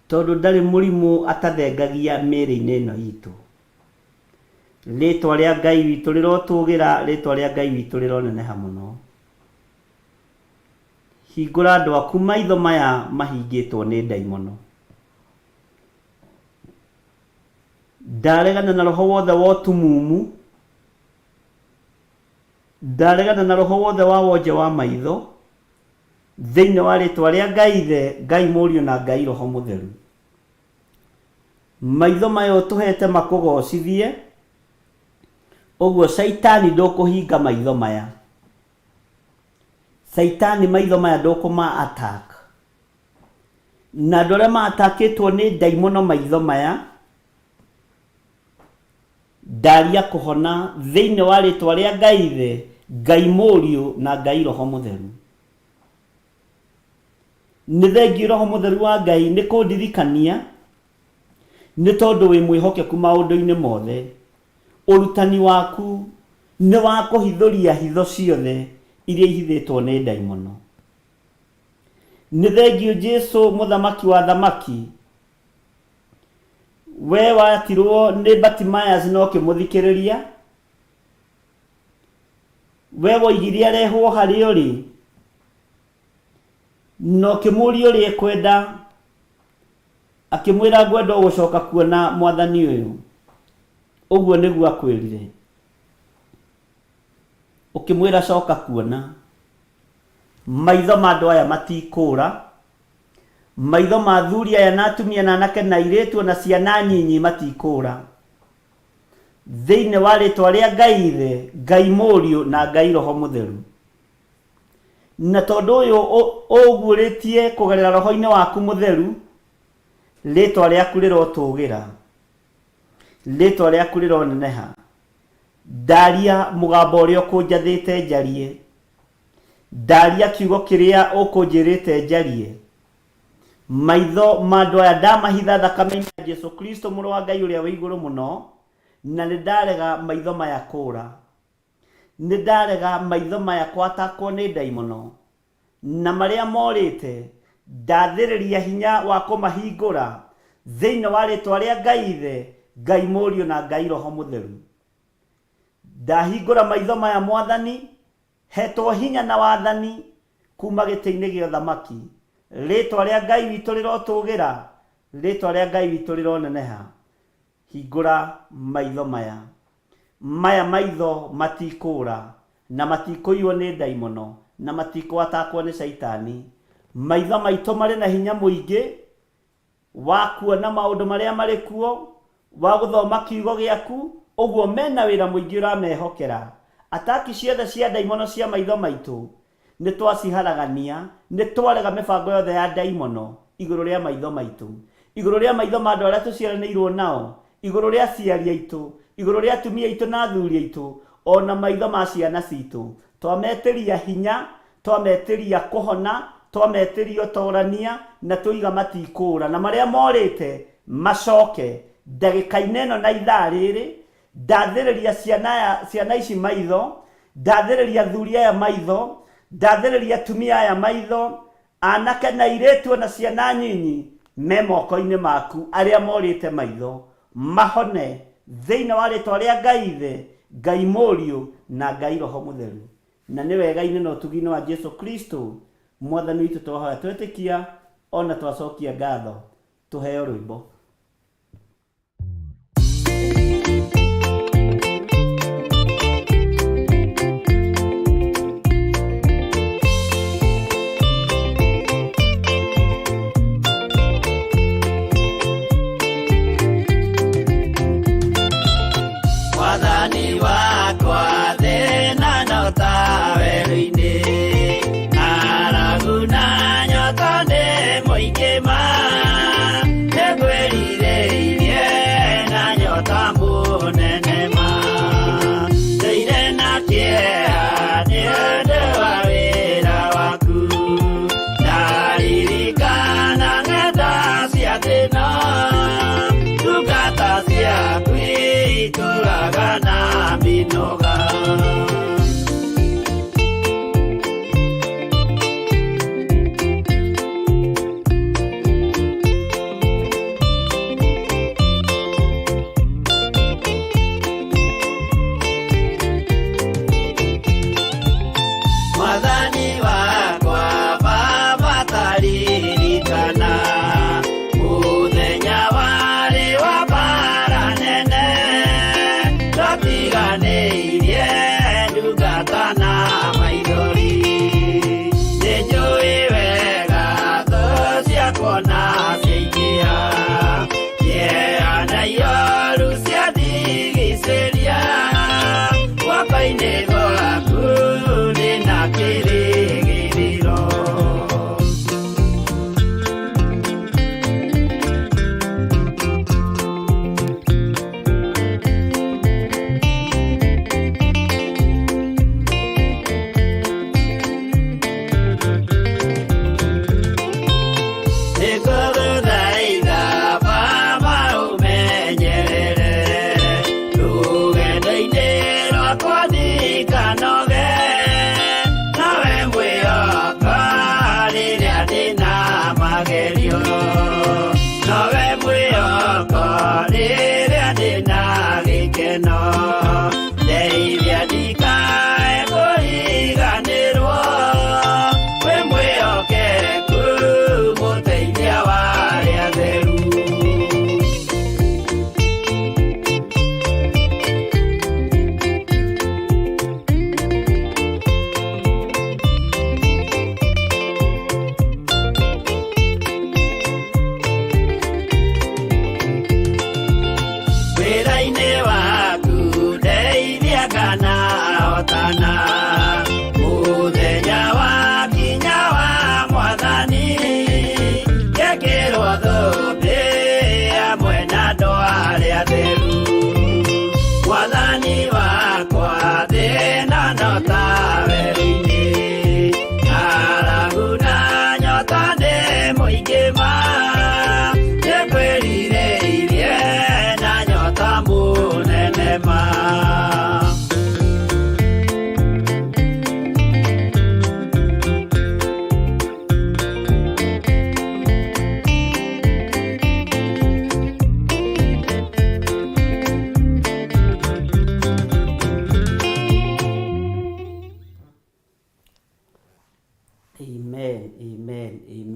S2: tondũ ndarĩ mũrimũ atathengagia mĩĩrĩ-inĩ ĩno itũ. Rĩtwa rĩa Ngai witũ rĩrotũgĩra, rĩtwa rĩa Ngai witũ rĩroneneha mũno. Hingũra andũ aku maitho maya mahingĩtwo nĩ ndaimono. Ndaregana na roho wothe wa ũtumumu, ndaregana na roho wothe wa wonje wa maitho, thĩinĩ wa rĩtwa rĩa Ngai Ithe, Ngai Mũriũ na Ngai Roho Mũtheru. Maitho maya ũtũhete makũgocithie, ũguo caitani ndũkũhinga maitho maya. Caitani maitho maya ndũkũma attack. Na andũ arĩa maatakĩtwo nĩ ndaimono maitho maya, ndaria kũhona thĩinĩ wa rĩtwa rĩa Ngai Ithe, Ngai Mũriũ na Ngai Roho Mũtheru. Nĩ thengiũ Roho Mũtheru wa Ngai nĩ kũndirikania nĩ tondũ wĩ mwĩhokeku maũndũ-inĩ mothe. Ũrutani waku nĩ wa kũhithũria hitho ciothe iria ihithĩtwo nĩ ndaimono. Nĩ thengiũ Jesu mũthamaki wa thamaki, we watirwo nĩ Bartimaeus na ũkĩmũthikĩrĩria, we woigire arehwo harĩa ũrĩ na ũkĩmũria ũrĩa ekwenda, akĩmwĩra ngwenda o gũcoka kuona mwathani ũyũ. Ũguo nĩguo akwĩrire. Ũkĩmwĩra coka kuona. Maitho ma andũ aya matikũra, maitho ma athuri aya na atumia na anake na airĩtu ona ciana nyinyi matikũra. Thĩinĩ wa rĩtwa rĩa Ngai Ithe, Ngai Mũriũ na Ngai Roho Mũtheru. Na tondũ ũyũ ũũguũrĩtie kũgerera roho-inĩ waku mũtheru, rĩtwa rĩaku rĩrotũgĩra, rĩtwa rĩaku rĩroneneha. Ndaria mũgambo ũrĩa ũkũnjathĩte njarie, ndaria kiugo kĩrĩa ũkũnjĩrĩte njarie. Maitho ma andũ aya ndamahitha thakame-inĩ ya Jesu Kristo mũrũ wa Ngai ũrĩa wĩ igũrũ mũno, na nĩ ndarega maitho maya kũũra. Nĩ ndarega maitho maya kwatakwo nĩ ndaimono, na marĩa morĩte, ndathĩrĩria hinya wa kũmahingũra, thĩinĩ wa rĩtwa rĩa Ngai Ithe, Ngai Mũriũ na Ngai Roho Mũtheru. Ndahingũra maitho maya Mwathani, Hetwo hinya na wathani kuma gĩtĩ-inĩ gĩa ũthamaki. Rĩtwa rĩa Ngai witũ rĩrotũgĩra, rĩtwa rĩa Ngai witũ rĩroneneha. Hingũra maitho maya. Maya maitho matikũũra, na matikũiywo nĩ ndaimono, na matikũatakwo nĩ Caitani. Maitho maitũ marĩ na hinya mũingĩ wa kuona maũndũ marĩa marĩ kuo, wa gũthoma kiugo gĩaku, ũguo mena wĩra mũingĩ ũramehokera. Ataki ciothe cia ndaimono cia maitho maitũ nĩ twaciharagania, nĩ twarega mĩbango yothe ya ndaimono igũrũ rĩa maitho maitũ, igũrũ rĩa maitho ma andũ arĩa tũciaranĩirwo nao, igũrũ rĩa aciari aitũ, igũrũ rĩa atumia aitũ na athuri aitũ, ona maitho ma ciana citũ. Twametĩria hinya, twametĩria kũhona, twametĩria ũtorania, na twoiga matikũũra, na marĩa morĩte macoke. Ndagĩka-inĩ ĩno na ithaa rĩrĩ, ndathĩrĩria ciana ciana ici maitho, ndathĩrĩria athuri aya maitho, ndathĩrĩria atumia aya maitho, anake na airĩtu ona ciana nyinyi me moko-inĩ maku, arĩa morĩte maitho mahone thĩinĩ wa rĩtwa rĩa Ngai Ithe, Ngai Mũriũ na Ngai Roho Mũtheru. Na nĩ wega-inĩ na ũtugi-inĩ wa Jesu Kristo Mwathani witũ twahoya twetĩkia ona twacokia ngatho. Tũheo rwĩmbo.
S3: Mwathani wakwa thĩna no ta werũ-inĩ, ng'aragu na nyota nĩ mũingĩ ma, nĩngwĩrirĩirie na nyota mũnene ma. Ndũire na kĩeha nĩ ũndũ wa wĩra waku, ndaririkana ng'enda cia thĩna, ndungata ciaku itũraga na mĩnoga. Mwathani wakwa Baba taririkana mũthenya warĩ wa mbara nene, twatiganĩirie ndungata na maithori. Nĩnjũĩ wega thũ ciakwa na ciaingĩha, kĩeha na ioru ciandigicĩria, guoko-inĩ gwaku ndĩna kĩrĩgĩrĩro. Nĩngũgũthaitha Baba ũmenyerere rũgendo-inĩ rwakwa ndikanoge, nawe mwĩhoka rĩrĩa ndĩna magerio, nowe mwĩhoko rĩrĩa ndĩna gĩkeno, ndeithia ndikae kũriganĩrwo, wĩ mwĩhokeku mũteithia wa arĩa atheru. Wĩra-inĩ waku ndeithia kana hotana, mũthenya wakinya wa Mwathani, ngekĩrwo thũmbĩ hamwe na andũ arĩa atheru. Mwathani wakwa thĩna no ta werũ-inĩ, ng'aragu na nyota nĩ mũingĩ ma, nĩngwĩrirĩirie na nyota mũnene ma.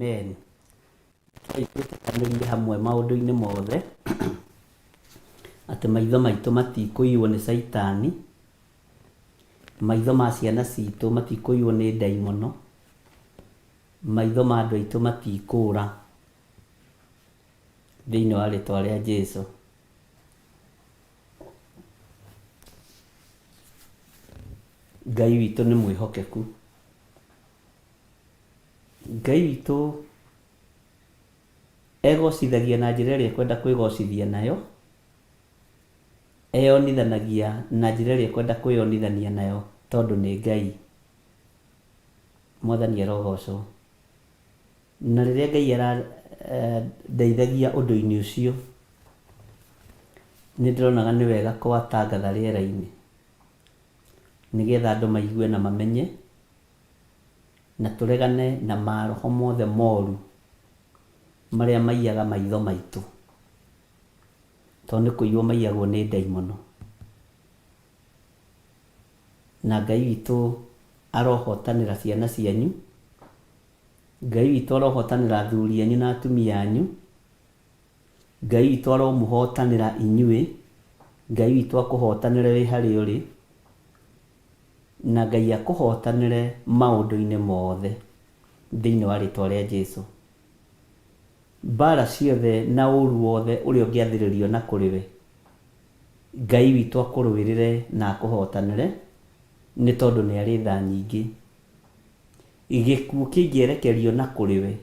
S2: Amen. Rekei twĩtĩkanĩrie hamwe maũndũ-inĩ mothe atĩ maitho maitũ matikũiywo nĩ Caitani, maitho ma ciana citũ matikũiywo nĩ ndaimono, maitho ma andũ aitũ matikũra thĩinĩ wa rĩtwa rĩa Jesu. Ngai witũ nĩ mwĩhokeku. Ngai witũ egocithagia na njĩra ĩrĩa ekwenda kwĩgocithia nayo, eyonithanagia na njĩra ĩrĩa ekwenda kwĩyonithania nayo tondũ nĩ Ngai. Mwathani arogocwo. Na rĩrĩa Ngai arandeithagia ũndũ-inĩ ũcio, nĩ ndĩronaga nĩ wega kũwatangatha rĩera-inĩ, nĩgetha andũ maigue na mamenye, na tũregane na maroho mothe moru marĩa maiyaga maitho maitũ, tondũ nĩ kũiywo maiyagwo nĩ ndaimono. Na Ngai witũ arohotanĩra ciana cianyu, Ngai witũ arohotanĩra athuri anyu na atumia anyu, Ngai witũ aromũhotanĩra inyuĩ, Ngai witũ akũhotanĩre wĩ harĩa ũrĩ, na Ngai akũhotanĩre maũndũ-inĩ mothe thĩinĩ wa rĩtwa rĩa Jesu. Mbara ciothe na ũru wothe ũrĩa ũngĩathĩrĩrio na kũrĩ we, Ngai witũ akũrũĩrĩre na akũhotanĩre, nĩ tondũ nĩ arĩ tha nyingĩ. Gĩkuũ kĩngĩerekerio na kũrĩ we,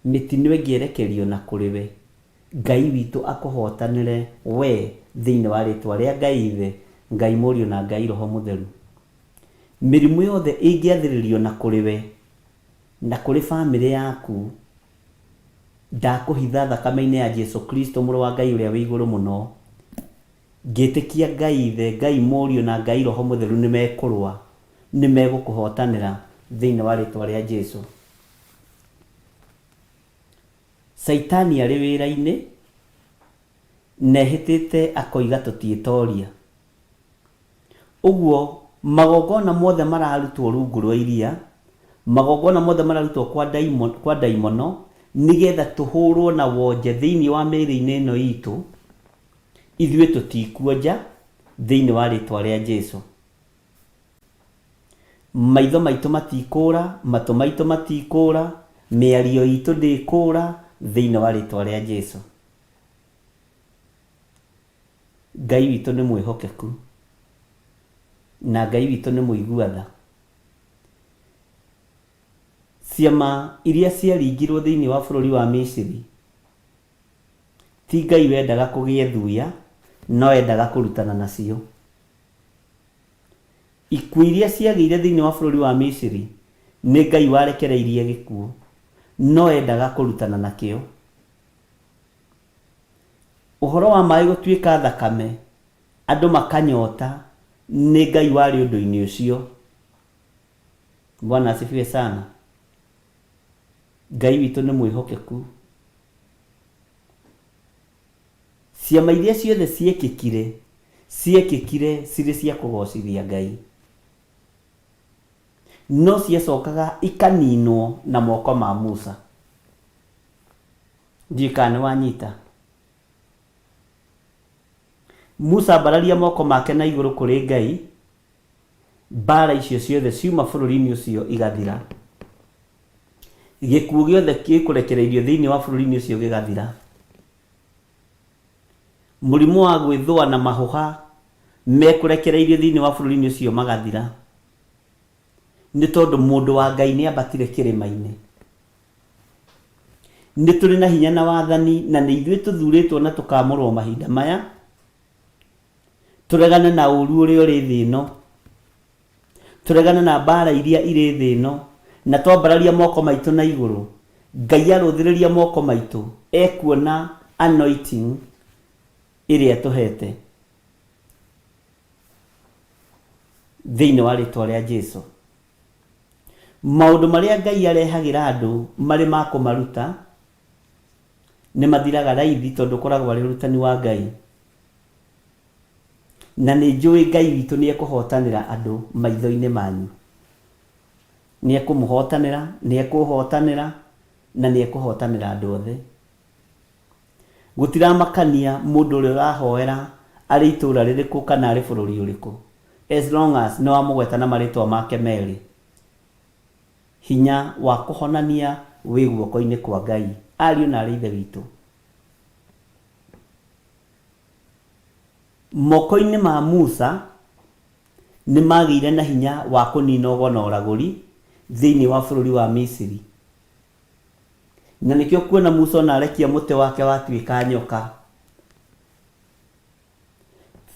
S2: mĩtino ĩngĩerekerio na kũrĩ we, Ngai witũ akũhotanĩre we thĩinĩ wa rĩtwa rĩa Ngai Ithe, Ngai Mũriũ na Ngai Roho Mũtheru. Mĩrimũ yothe ĩngĩathĩrĩrio na kũrĩ we na kũrĩ famĩlĩ yaku, ndakũhitha thakame-inĩ ya Jesu Kristo Mũrũ wa Ngai ũrĩa wĩ igũrũ mũno, ngĩtĩkia Ngai Ithe, Ngai Mũriũ na Ngai Roho Mũtheru nĩ mekũrũa, nĩ megũkũhotanĩra thĩinĩ wa rĩtwa rĩa Jesu. Caitani arĩ wĩra-inĩ, na ehĩtĩte akoiga tũtiĩtoria. Ũguo magongona mothe mararutwo rungu rwa iria, magongona mothe mararutwo kwa ndaimo, kwa ndaimono, nĩgetha tũhũrwo na wonje thĩinĩ wa mĩĩrĩ-inĩ ĩno itũ, ithuĩ tũtikuonja thĩinĩ wa rĩtwa rĩa Jesu. Maitho maitũ matikũũra, matũ maitũ matikũũra, mĩario itũ ndĩkũũra thĩinĩ wa rĩtwa rĩa Jesu. Ngai witũ nĩ mwĩhokeku na Ngai witũ nĩ mũigua tha. Ciama iria ciaringirwo thĩinĩ wa bũrũri wa Misiri, ti Ngai wendaga kũgĩe thuya, no endaga kũrutana nacio. Ikuũ iria ciagĩire thĩinĩ wa bũrũri wa Misiri, nĩ Ngai warekereirie gĩkuũ, no endaga kũrutana nakĩo. Ũhoro wa maĩ gũtuĩka thakame, andũ makanyota, nĩ Ngai warĩ ũndũ-inĩ ũcio. Bwana asifiwe sana. Ngai witũ nĩ mwĩhokeku. Ciama iria ciothe ciekĩkire, ciekĩkire cirĩ cia kũgocithia Ngai. No ciacokaga ikaninwo na moko ma Musa. Ndiũĩ kana nĩ wanyita. Musa ambararia moko make na igũrũ kũrĩ Ngai, mbara icio ciothe ciuma bũrũri-inĩ ũcio igathira. Gĩkuũ gĩothe gĩkũrekereirio thĩinĩ wa bũrũri-inĩ ũcio gĩgathira. Mũrimũ wa gwĩthũa na mahũha mekũrekereirio thĩinĩ wa bũrũri-inĩ ũcio magathira. Nĩ tondũ mũndũ wa Ngai nĩ ambatire kĩrĩma-inĩ. Nĩ tũrĩ na hinya na wathani na nĩ ithuĩ tũthurĩtwo na tũkamũrwo mahinda maya, tũregane na ũru ũrĩa ũrĩ thĩ ĩno, tũregane na mbara iria irĩ thĩ ĩno, na twambararia moko maitũ na igũrũ, Ngai arũthĩrĩria moko maitũ, ekuona anointing ĩrĩa atũhete thĩinĩ wa rĩtwa rĩa Jesu. Maũndũ marĩa Ngai arehagĩra andũ marĩ ma kũmaruta, nĩ mathiraga raithi tondũ ũkoragwo arĩ ũrutani wa Ngai. Na nĩ njũĩ Ngai witũ nĩ ekũhotanĩra andũ maitho-inĩ manyu. Nĩ ekũmũhotanĩra, nĩ ekũhotanĩra, na nĩ ekũhotanĩra andũ othe. Gũtiramakania mũndũ ũrĩa ũrahoera arĩ itũũra rĩrĩkũ kana arĩ bũrũri ũrĩkũ, as long as nĩ wamũgweta na marĩtwa make merĩ. Hinya wa kũhonania wĩ guoko-inĩ kwa Ngai. Ariũ na aarĩ a Ithe witũ, moko-inĩ ma Musa nĩ magĩire na hinya wa kũnina ũgo na ũragũri thĩinĩ wa bũrũri wa Misiri. Na nĩkĩo kuona Musa ona arekia mũtĩ wake watuĩka nyoka.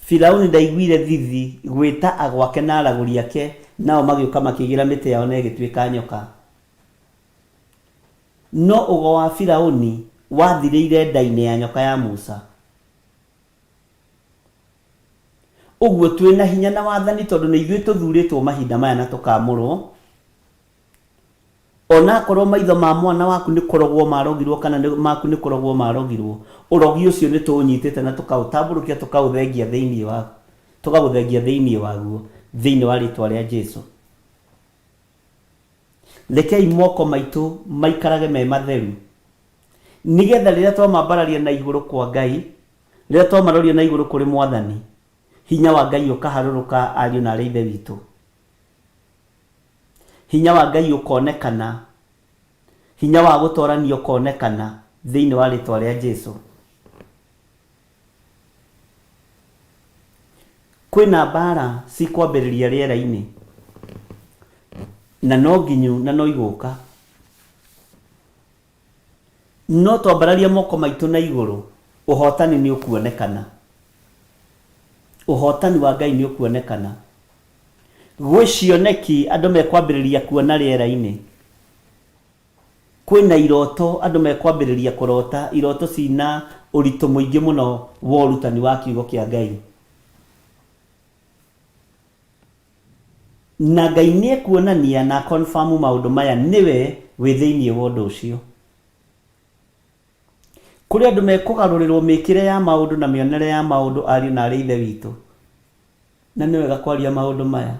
S2: Firauni ndaiguire thithi gwĩta agwake na aragũri ake nao magĩũka makĩigĩra mĩtĩ yao na ĩgĩtuĩka nyoka. No ũgo wa Firauni wathirĩire nda-inĩ ya nyoka ya Musa. Ũguo twĩ na hinya na wathani tondũ nĩ ithuĩ tũthurĩtwo mahinda maya na tũkamũrwo. Onakorwo maitho ma mwana waku nĩ kũrogwo marogirwo kana nĩ maku nĩ kũrogwo marogirwo, ũrogi ũcio nĩ tũũnyitĩte na tũkaũtambũrũkia tũkaũthengia thĩinĩ wa tũkaũthengia thĩinĩ waguo thĩinĩ wa rĩtwa rĩa Jesu. Rekei moko maitũ maikarage me matheru nĩgetha rĩrĩa twamambararia na igũrũ kwa Ngai, rĩrĩa twamaroria na igũrũ kũrĩ Mwathani, hinya wa Ngai ũkaharũrũka ariũ na arĩ Ithe witũ. Hinya wa Ngai ũkonekana, hinya wa gũtorania ũkonekana thĩinĩ wa rĩtwa rĩa Jesu. Kwĩna mbara cikwambĩrĩria rĩera-inĩ na no nginyu na no igũka. No twambararia moko maitũ na igũrũ, ũhotani nĩ ũkuonekana. Ũhotani wa Ngai nĩ ũkuonekana. Gwĩ cioneki andũ mekwambĩrĩria kuona rĩera-inĩ. Kwĩna iroto andũ mekwambĩrĩria kũrota, iroto cina ũritũ mũingĩ mũno wa ũrutani wa kiugo kĩa Ngai. Na Ngai nĩ ekuonania na confirm maũndũ maya nĩwe wĩ thĩinĩ wa ũndũ ũcio. Kũrĩ andũ mekũgarũrĩrwo mĩkĩre ya maũndũ na mĩonere ya maũndũ ariũ na arĩ Ithe witũ. Na nĩ wega kwaria maũndũ maya.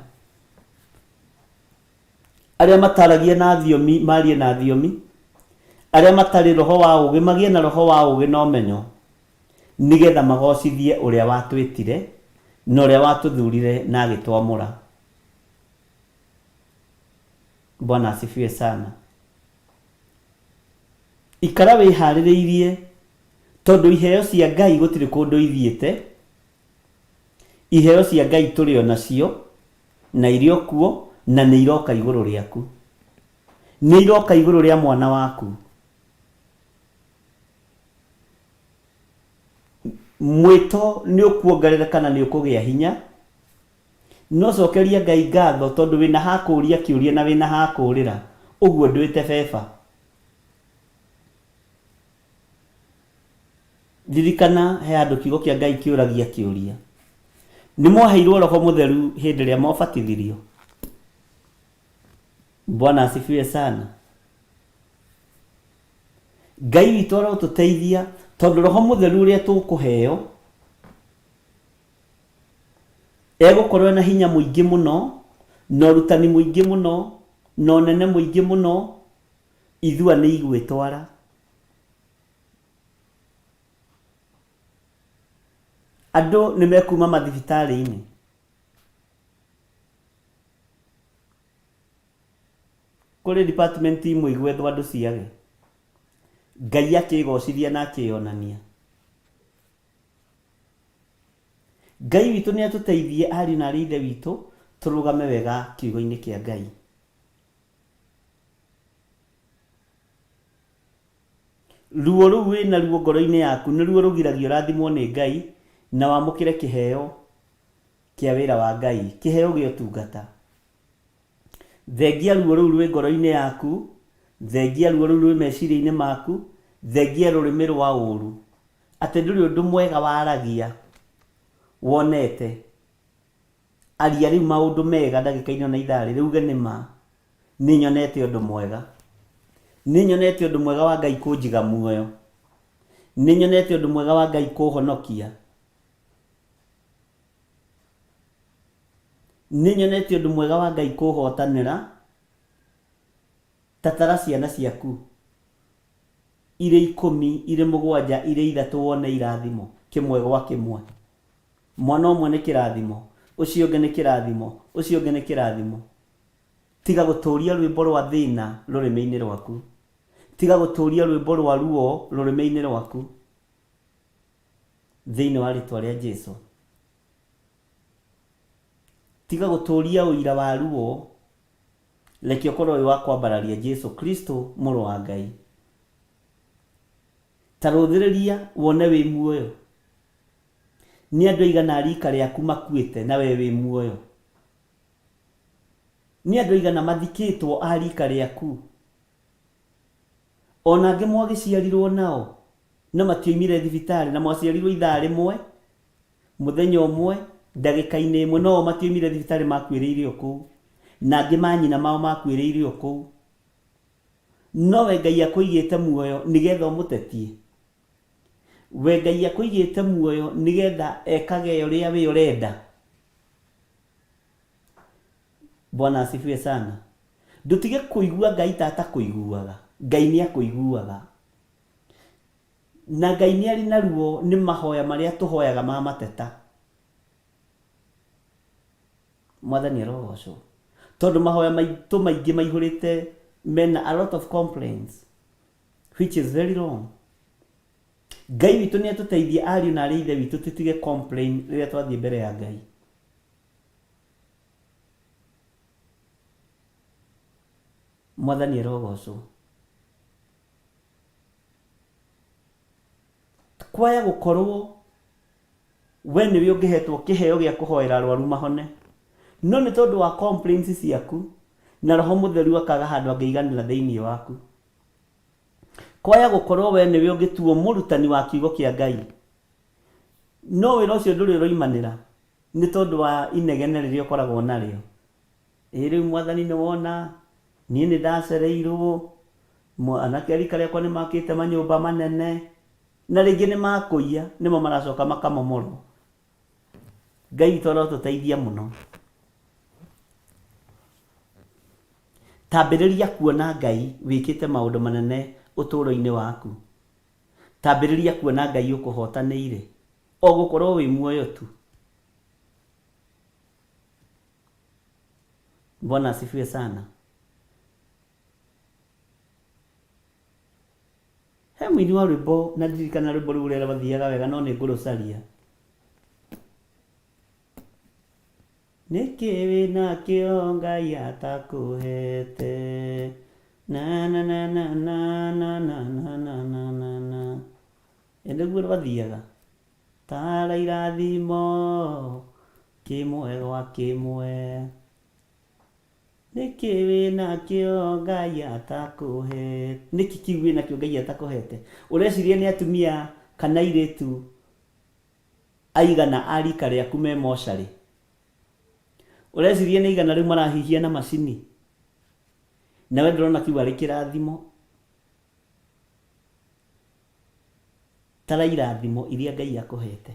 S2: Arĩa mataragia na thiomi marie na thiomi, arĩa matarĩ roho wa ũũgĩ magĩe na roho wa ũũgĩ na ũmenyo, nĩgetha magocithie ũrĩa watwĩtire na ũrĩa watũthurire na agĩtwamũra. Bwana asifiwe sana. Ikara wĩharĩrĩirie tondũ iheo cia Ngai gũtirĩ kũndũ ithiĩte. Iheo cia Ngai tũrĩ o nacio na irĩ o kuo na nĩ iroka igũrũ rĩaku. Nĩ iroka igũrũ rĩa mwana waku. Mwĩto nĩ ũkuongerereka na nĩ ũkũgĩa hinya. No cokeria Ngai ngatho tondũ wĩna ha kũũria kĩũria na wĩna ha kũũrĩra. Ũguo ndwĩte beba. Ririkana he handũ kiugo kĩa Ngai kĩũragia kĩũria. Nĩ mwaheirwo Roho Mũtheru hĩndĩ ĩrĩa mwabatithirio? Bwana asifiwe sana. Ngai witũ arotũteithia tondũ Roho Mũtheru ũrĩa tũkũheo egũkorwo ena hinya mũingĩ mũno na ũrutani mũingĩ mũno na ũnene mũingĩ mũno, ithua nĩ igwĩtwara. Andũ nĩ mekuma mathibitarĩ-inĩ. Kũrĩ department imwe igwethwo andũ ciage. Ngai akĩgocithia na akĩyonania. Ngai witũ nĩ atũteithie ariũ na arĩ ithe witũ tũrũgame wega kiugo-inĩ kĩa Ngai. Ruo rũu wĩ naruo ngoro-inĩ yaku nĩruo rũgiragia ũrathimwo nĩ Ngai na wamũkĩre kĩheo kĩa wĩra wa Ngai, kĩheo gĩa ũtungata. Thengia ruo rũu rwĩ ngoro-inĩ yaku, thengia ruo rũu rwĩ meciria-inĩ maku, thengia rũrĩmĩ rwa ũru, atĩ ndũrĩ ũndũ mwega waragia wonete. Aria rĩu maũndũ mega ndagĩka-inĩ ona ithaa rĩrĩ uge nĩ ma nĩ nyonete ũndũ mwega. Nĩ nyonete ũndũ mwega wa Ngai kũnjiga muoyo. Nĩ nyonete ũndũ mwega wa Ngai kũhonokia. Nĩ nyonete ũndũ mwega wa Ngai kũhotanĩra. Ta tara ciana ciaku irĩ ikũmi, irĩ mũgwanja, irĩ ithatũ wone irathimo kĩmwe gwa kĩmwe. Mwana ũmwe nĩ kĩrathimo, ũcio ũngĩ nĩ kĩrathimo, ũcio ũngĩ nĩ kĩrathimo. Tiga gũtũria rwĩmbo rwa thĩna rũrĩmĩ-inĩ rwaku. Tiga gũtũria rwĩmbo rwa ruo rũrĩmĩ-inĩ rwaku. Thĩinĩ wa rĩtwa rĩa Jesu. Tiga gũtũria ũira wa ruo, reke ũkorwo wĩ wa kwambararia Jesu Kristo mũrũ wa Ngai. Ta rũthĩrĩria wone wĩ muoyo. Nĩ andũ aigana a rika rĩaku makuĩte na we wĩ muoyo? Nĩ andũ aigana mathikĩtwo a rika rĩaku? O na angĩ mwagĩciarirwo nao na matioimire thibitarĩ na mwaciarirwo ithaa rĩmwe, mũthenya ũmwe, ndagĩka-inĩ ĩmwe, no o matioimire thibitarĩ makuĩrĩire o kũu. Na angĩ manyina mao makuĩrĩire o kũu. No we Ngai akũigĩte muoyo nĩgetha ũmũtetie. We Ngai akũigĩte muoyo nĩgetha ekage ũrĩa we ũrenda. Bwana asifiwe sana. Ndũtige kũigua Ngai ta atakũiguaga. Ngai nĩ akũiguaga. Na Ngai nĩ arĩ na ruo nĩ mahoya marĩa tũhoyaga ma mateta. Mwathani arogocwo. Tondũ mahoya maitũ maingĩ maihũrĩte mena a lot of complaints which is very wrong. Ngai witũ nĩ atũteithie ariũ na arĩ ithe witũ tũtige complain rĩrĩa twathiĩ mbere ya Ngai. Mwathani arogocwo. Kwaya gũkorwo we nĩwe ũngĩhetwo kĩheo gĩa kũhoera arwaru mahone, no nĩ tondũ wa complaints ciaku na Roho Mũtheru akaga handũ angĩiganĩra thĩinĩ waku. Kwaya gũkorwo we nĩwe ũngĩtuo mũrutani wa kiugo kĩa Ngai, no wĩra ũcio ndũrĩ ũroimanĩra nĩ tondũ wa inegene rĩrĩa ũkoragwo narĩo. Ĩ rĩu Mwathani nĩ wona, niĩ nĩ ndacereirwo, anake a rika rĩakwa nĩ makĩte manyũmba manene, na rĩngĩ nĩ makũiya, nĩmo maracoka makamomorwo. Ngai witũ arotũteithia mũno. Tambĩrĩria kuona Ngai wĩkĩte maũndũ manene ũtũũro-inĩ waku. Tambĩrĩria kuona Ngai ũkũhotanĩire, o gũkorwo wĩ muoyo tu. Bwana asifiwe sana. He mũini wa rwĩmbo na ndirikana rwĩmbo rũu ũrĩa rwathiaga wega no nĩ ngũrũcaria. Nĩkĩ wĩnakĩo Ngai atakũhete? Na na na na na na na na na na na na. Ĩ nĩguo rwathiaga. Tara irathimo kĩmwe gwa kĩmwe. Nĩkĩ wĩnakĩo Ngai atakũhete? Nĩkĩ kĩu wĩnakĩo Ngai atakũhete? Ũreciria nĩ atumia kana airĩtu aigana a rika rĩaku me mocarĩ? Ũreciria nĩ aigana rĩu marahihia na macini? Nawe ndũrona kĩu arĩ kĩrathimo? Tara irathimo iria Ngai akũhete.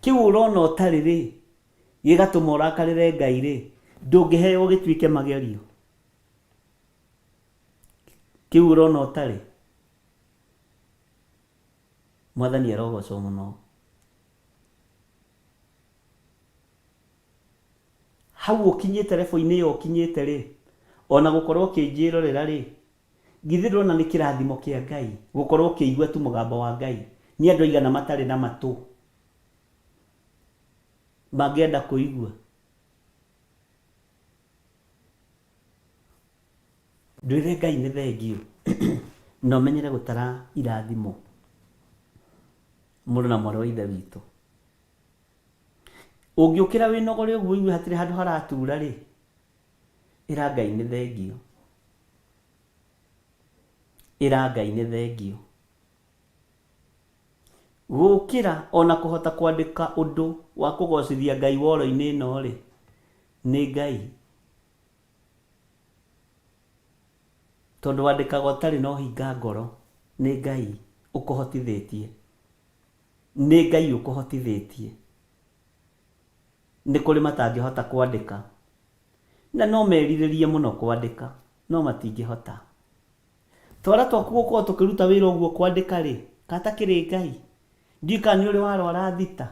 S2: Kĩu ũrona ũtarĩ rĩ, gĩgatũma ũrakarĩre Ngai rĩ, ndũngĩheo gĩtuĩke magerio. Kĩu ũrona ũtarĩ. Mwathani arogocwo mũno. Hau ũkinyĩte level-inĩ ĩyo ũkinyĩte rĩ, ona gũkorwo ũkĩnjĩrorera rĩ, Githĩ ndũrona nĩ kĩrathimo kĩa Ngai gũkorwo ũkĩigua tu mũgambo wa Ngai? Nĩ andũ aigana matarĩ na matũ mangĩenda kũigua? Ndwĩre Ngai nĩ thengiũ na ũmenyere gũtara irathimo mũrũ na mwarĩ wa Ithe witũ. Ũngĩũkĩra wĩnogore ũguo ũigue hatirĩ handũ haratura rĩ, Ĩra Ngai nĩ thengiũ. Ĩra Ngai nĩ thengiũ. Gũkĩra ona kũhota kwandĩka ũndũ wa kũgocithia Ngai woro-inĩ ĩno-rĩ, nĩ Ngai. Tondũ wandĩkaga ũtarĩ na ũhinga ngoro, nĩ Ngai ũkũhotithĩtie. Nĩ Ngai ũkũhotithĩtie. Nĩ kũrĩ matangĩhota kwandĩka. Na no merirĩrie mũno kwandĩka, no matingĩhota. Twara twaku gũkorwo tũkĩruta wĩra ũguo kwandĩka rĩ, katakĩrĩ Ngai. Ndiũĩ kana nĩ ũrĩ warwara thita,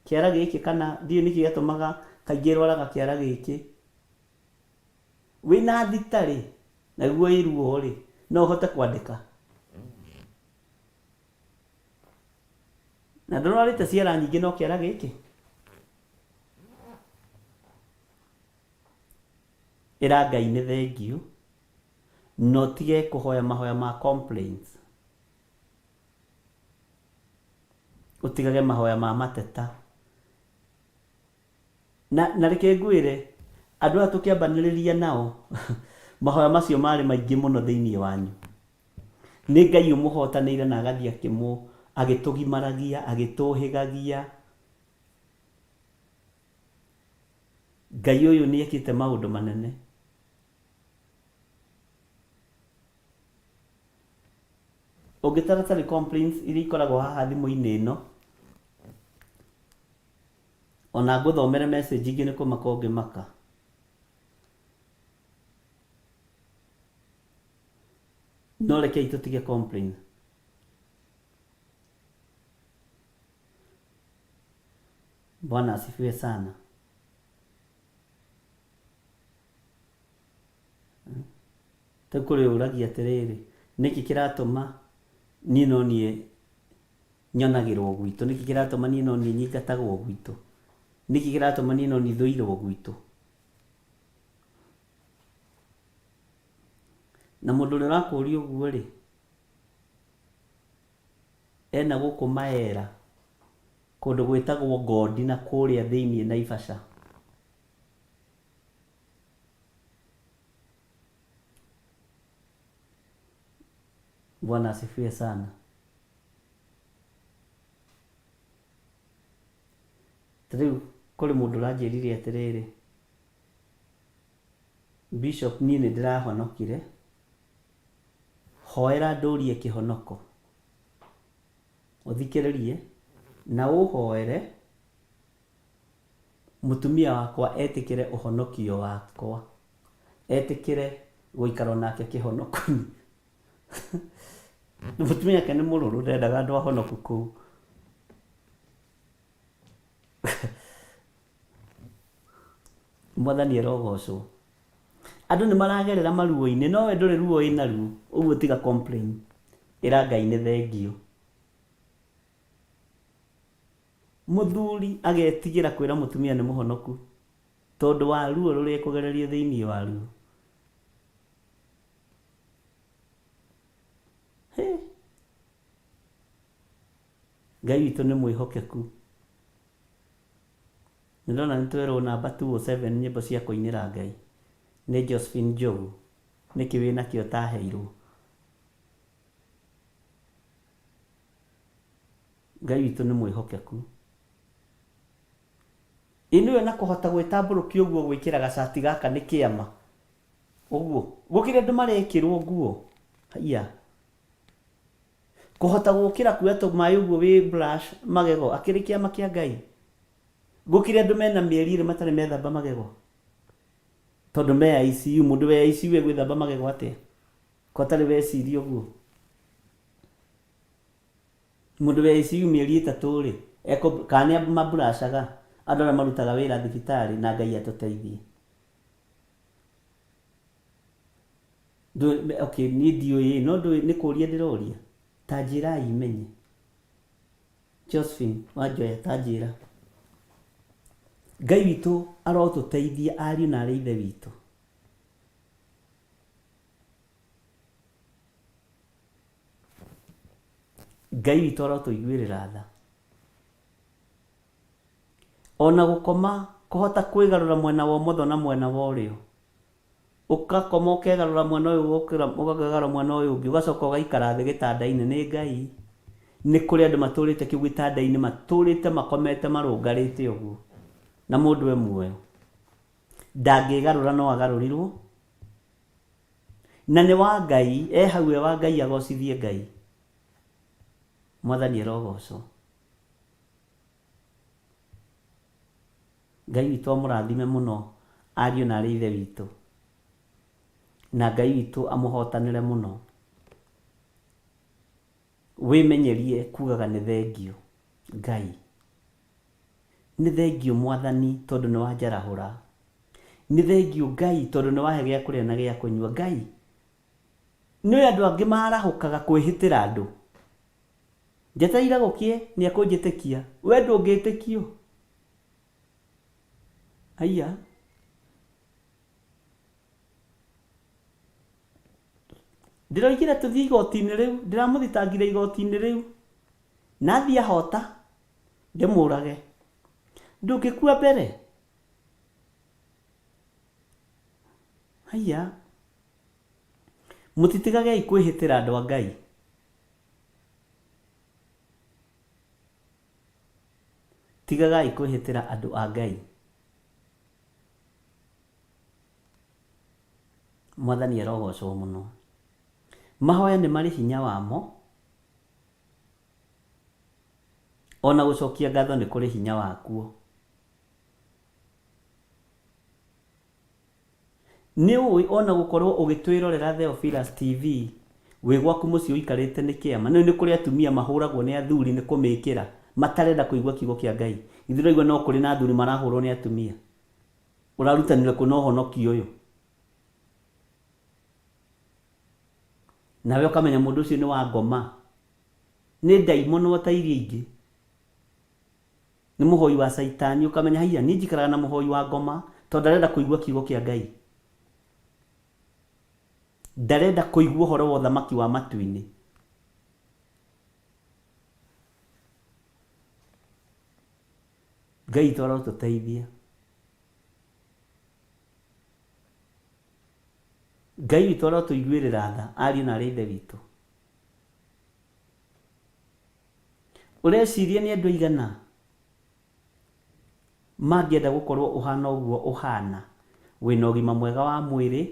S2: kĩara gĩkĩ kana ndiũĩ nĩkĩ gĩatũmaga kaingĩ rwaraga kĩara gĩkĩ. Wĩna thita rĩ, naguo ĩ ruo rĩ, no ũhote kwandĩka? Na ndũrwarĩte ciara nyingĩ no kĩara gĩkĩ? Ĩra Ngai nĩ thengiũ, na ũtige kũhoya mahoya ma complaints. Ũtigage mahoya ma mateta. Na, na reke ngwĩre, andũ aya tũkĩambanĩrĩria nao, mahoya macio marĩ maingĩ mũno thĩinĩ wanyu. Nĩ Ngai ũmũhotanĩire na agathiĩ akĩmũ, agĩtũgimaragia, agĩtũhĩgagia. Ngai ũyũ nĩ ekĩte maũndũ manene. Ũngĩtara tarĩ complaints iria ikoragwo haha thimũ-inĩ ĩno, ona ngũthomere message ingĩ nĩ kũmaka ũngĩmaka. No rekei tũtige complain. Bwana asifiwe sana. Rĩu kũrĩ ũragia atĩrĩrĩ, nĩkĩ kĩratũma niĩ no niĩ nyonagĩrwo gwitũ? Nĩkĩ kĩratũma niĩ no niĩ nyingatagwo gwitũ? Nĩkĩ kĩratũma niĩ no niĩ thũirwo gwitũ? Na mũndũ ũrĩa ũrakũria ũguo rĩ, ena gũkũ Maera, kũndũ gwĩtagwo Ngondi na kũrĩa thĩiniĩ Naivasha. Bwana asifiwe sana. Ta rĩu kũrĩ mũndũ ũranjĩrire atĩrĩrĩ, Bishop niĩ nĩ ndĩrahonokire, hoera ndũrie kĩhonoko. Ũthikĩrĩrie na ũhoere mũtumia wakwa etĩkĩre ũhonokio wakwa, etĩkĩre gũikara nake kĩhonoko-inĩ. Mũtumia wake nĩ mũrũrũ ndendaga andũ ahonoku kũu. Mwathani arogocwo. Andũ nĩ maragerera maruo-inĩ, no we ndũrĩ ruo wĩ naruo, ũguo tiga complain. Ĩra Ngai nĩ thengiũ. Mũthuri agetigĩra kwĩra mũtumia nĩ mũhonoku tondũ wa ruo rũrĩa ekũgererio thĩinĩ waruo. Hĩ! Ngai witũ nĩ mwĩhokeku. Nĩ ndona nĩ twerwo namba 207 nyĩmbo cia kũinĩra Ngai nĩ Josephine Njogu. Nĩkĩ wĩnakĩo ũtaheirwo? Ngai witũ nĩ mwĩhokeku. Ĩ nĩwe na kũhota gwĩtambũrũkia ũguo gwĩkĩra gacati gaka nĩ kĩama. Ũguo. Gũkĩrĩ andũ marekĩrwo nguo. Haiya. Kũhota gũkĩra kuoya tũmaĩ ũguo wĩ brush magego akĩrĩ kĩama kĩa Ngai. Gũkĩrĩ andũ mena mĩeri ĩrĩ matarĩ methamba magego. Tondũ me ICU, mũndũ wĩ ICU egwĩthamba magego atĩa? Ko atarĩ weciria ũguo. Mũndũ wĩ ICU mĩeri ĩtatũ rĩ, kana nĩ maburashaga andũ arĩa marutaga wĩra thibitarĩ na Ngai atũteithie. Okay, niĩ ndiũĩ no ndũĩ nĩ kũria ndĩroria. Ta njĩrai menye. Josephine Wanjoya ta njĩra. Ngai witũ arotũteithia ariũ na arĩ ithe witũ. Ngai witũ arotũiguĩrĩra tha. Ona gũkoma kũhota kwĩgarũra mwena wa ũmotho na mwena wa ũrĩo. Ũgakoma ũkegarũra mwena ũyũ ũgokĩra ũkegarũra mwena ũyũ ũngĩ ũgacoka ũgaikara thĩ gĩtanda-inĩ nĩ Ngai. Nĩ kũrĩ andũ matũrĩte kĩu gĩtanda-inĩ matũrĩte makomete marũngarĩte ũguo na mũndũ e muoyo. Ndangĩgarũra no agarũrirwo. Na nĩ wa Ngai, e hau e wa Ngai agocithie Ngai. Mwathani arogocwo. Ngai witũ amũrathime mũno. Ariũ na arĩ ithe witũ. Na Ngai witũ amũhotanĩre mũno. Wĩmenyerie kugaga nĩ thengiũ Ngai. Nĩ thengiũ Mwathani tondũ nĩ wanjarahũra. Nĩ thengiũ Ngai tondũ nĩ wahe gĩa kũrĩa na gĩa kũnyua. Ngai, nĩ ũĩ andũ angĩ marahũkaga kwĩhĩtĩra andũ. Njetereire gũkĩe nĩ ekũnjĩtĩkia. We ndũngĩtĩkio. Haiya. Ndĩroigire tũthiĩ igoti-inĩ rĩu, ndĩramũthitangire igoti-inĩ rĩu. Na athiĩ ahota, ndĩmũrage. Ndũngĩkua mbere. Haiya. Mũtitigagei kwĩhĩtĩra andũ a Ngai. Tigagai kwĩhĩtĩra andũ a Ngai. Mwathani arogocwo mũno. Mahoya nĩ marĩ hinya wamo, ona gũcokia ngatho nĩ kũrĩ hinya wakuo. Nĩ ũĩ ona gũkorwo ũgĩtwĩrorera Theophilus TV wĩ gwaku mũciĩ ũikarĩte nĩ kĩama? Nĩ ũĩ nĩ kũrĩ atumia mahũragwo nĩ athuri nĩ kũmĩkĩra matarenda kũigua kiugo kĩa Ngai? Githĩ ndũraigua no kũrĩ na athuri marahũrwo nĩ atumia? Ũrarutanire kũ na ũhonokio ũyũ? Nawe ũkamenya mũndũ ũcio nĩ wa ngoma, nĩ ndaimono o ta iria ingĩ. Nĩ mũhoi wa caitani, ũkamenya haiya niĩ njikaraga na mũhoi wa ngoma tondũ ndarenda kũigua kiugo kĩa Ngai. Ndarenda kũigua ũhoro wa ũthamaki wa matu-inĩ. Ngai witũ arotũteithia. Ngai witũ arotũiguĩrĩra tha, ariũ na aarĩ a Ithe witũ. Ũreciria nĩ andũ aigana mangĩenda gũkorwo ũhana ũguo ũhana? Wĩna ũgima mwega wa mwĩrĩ,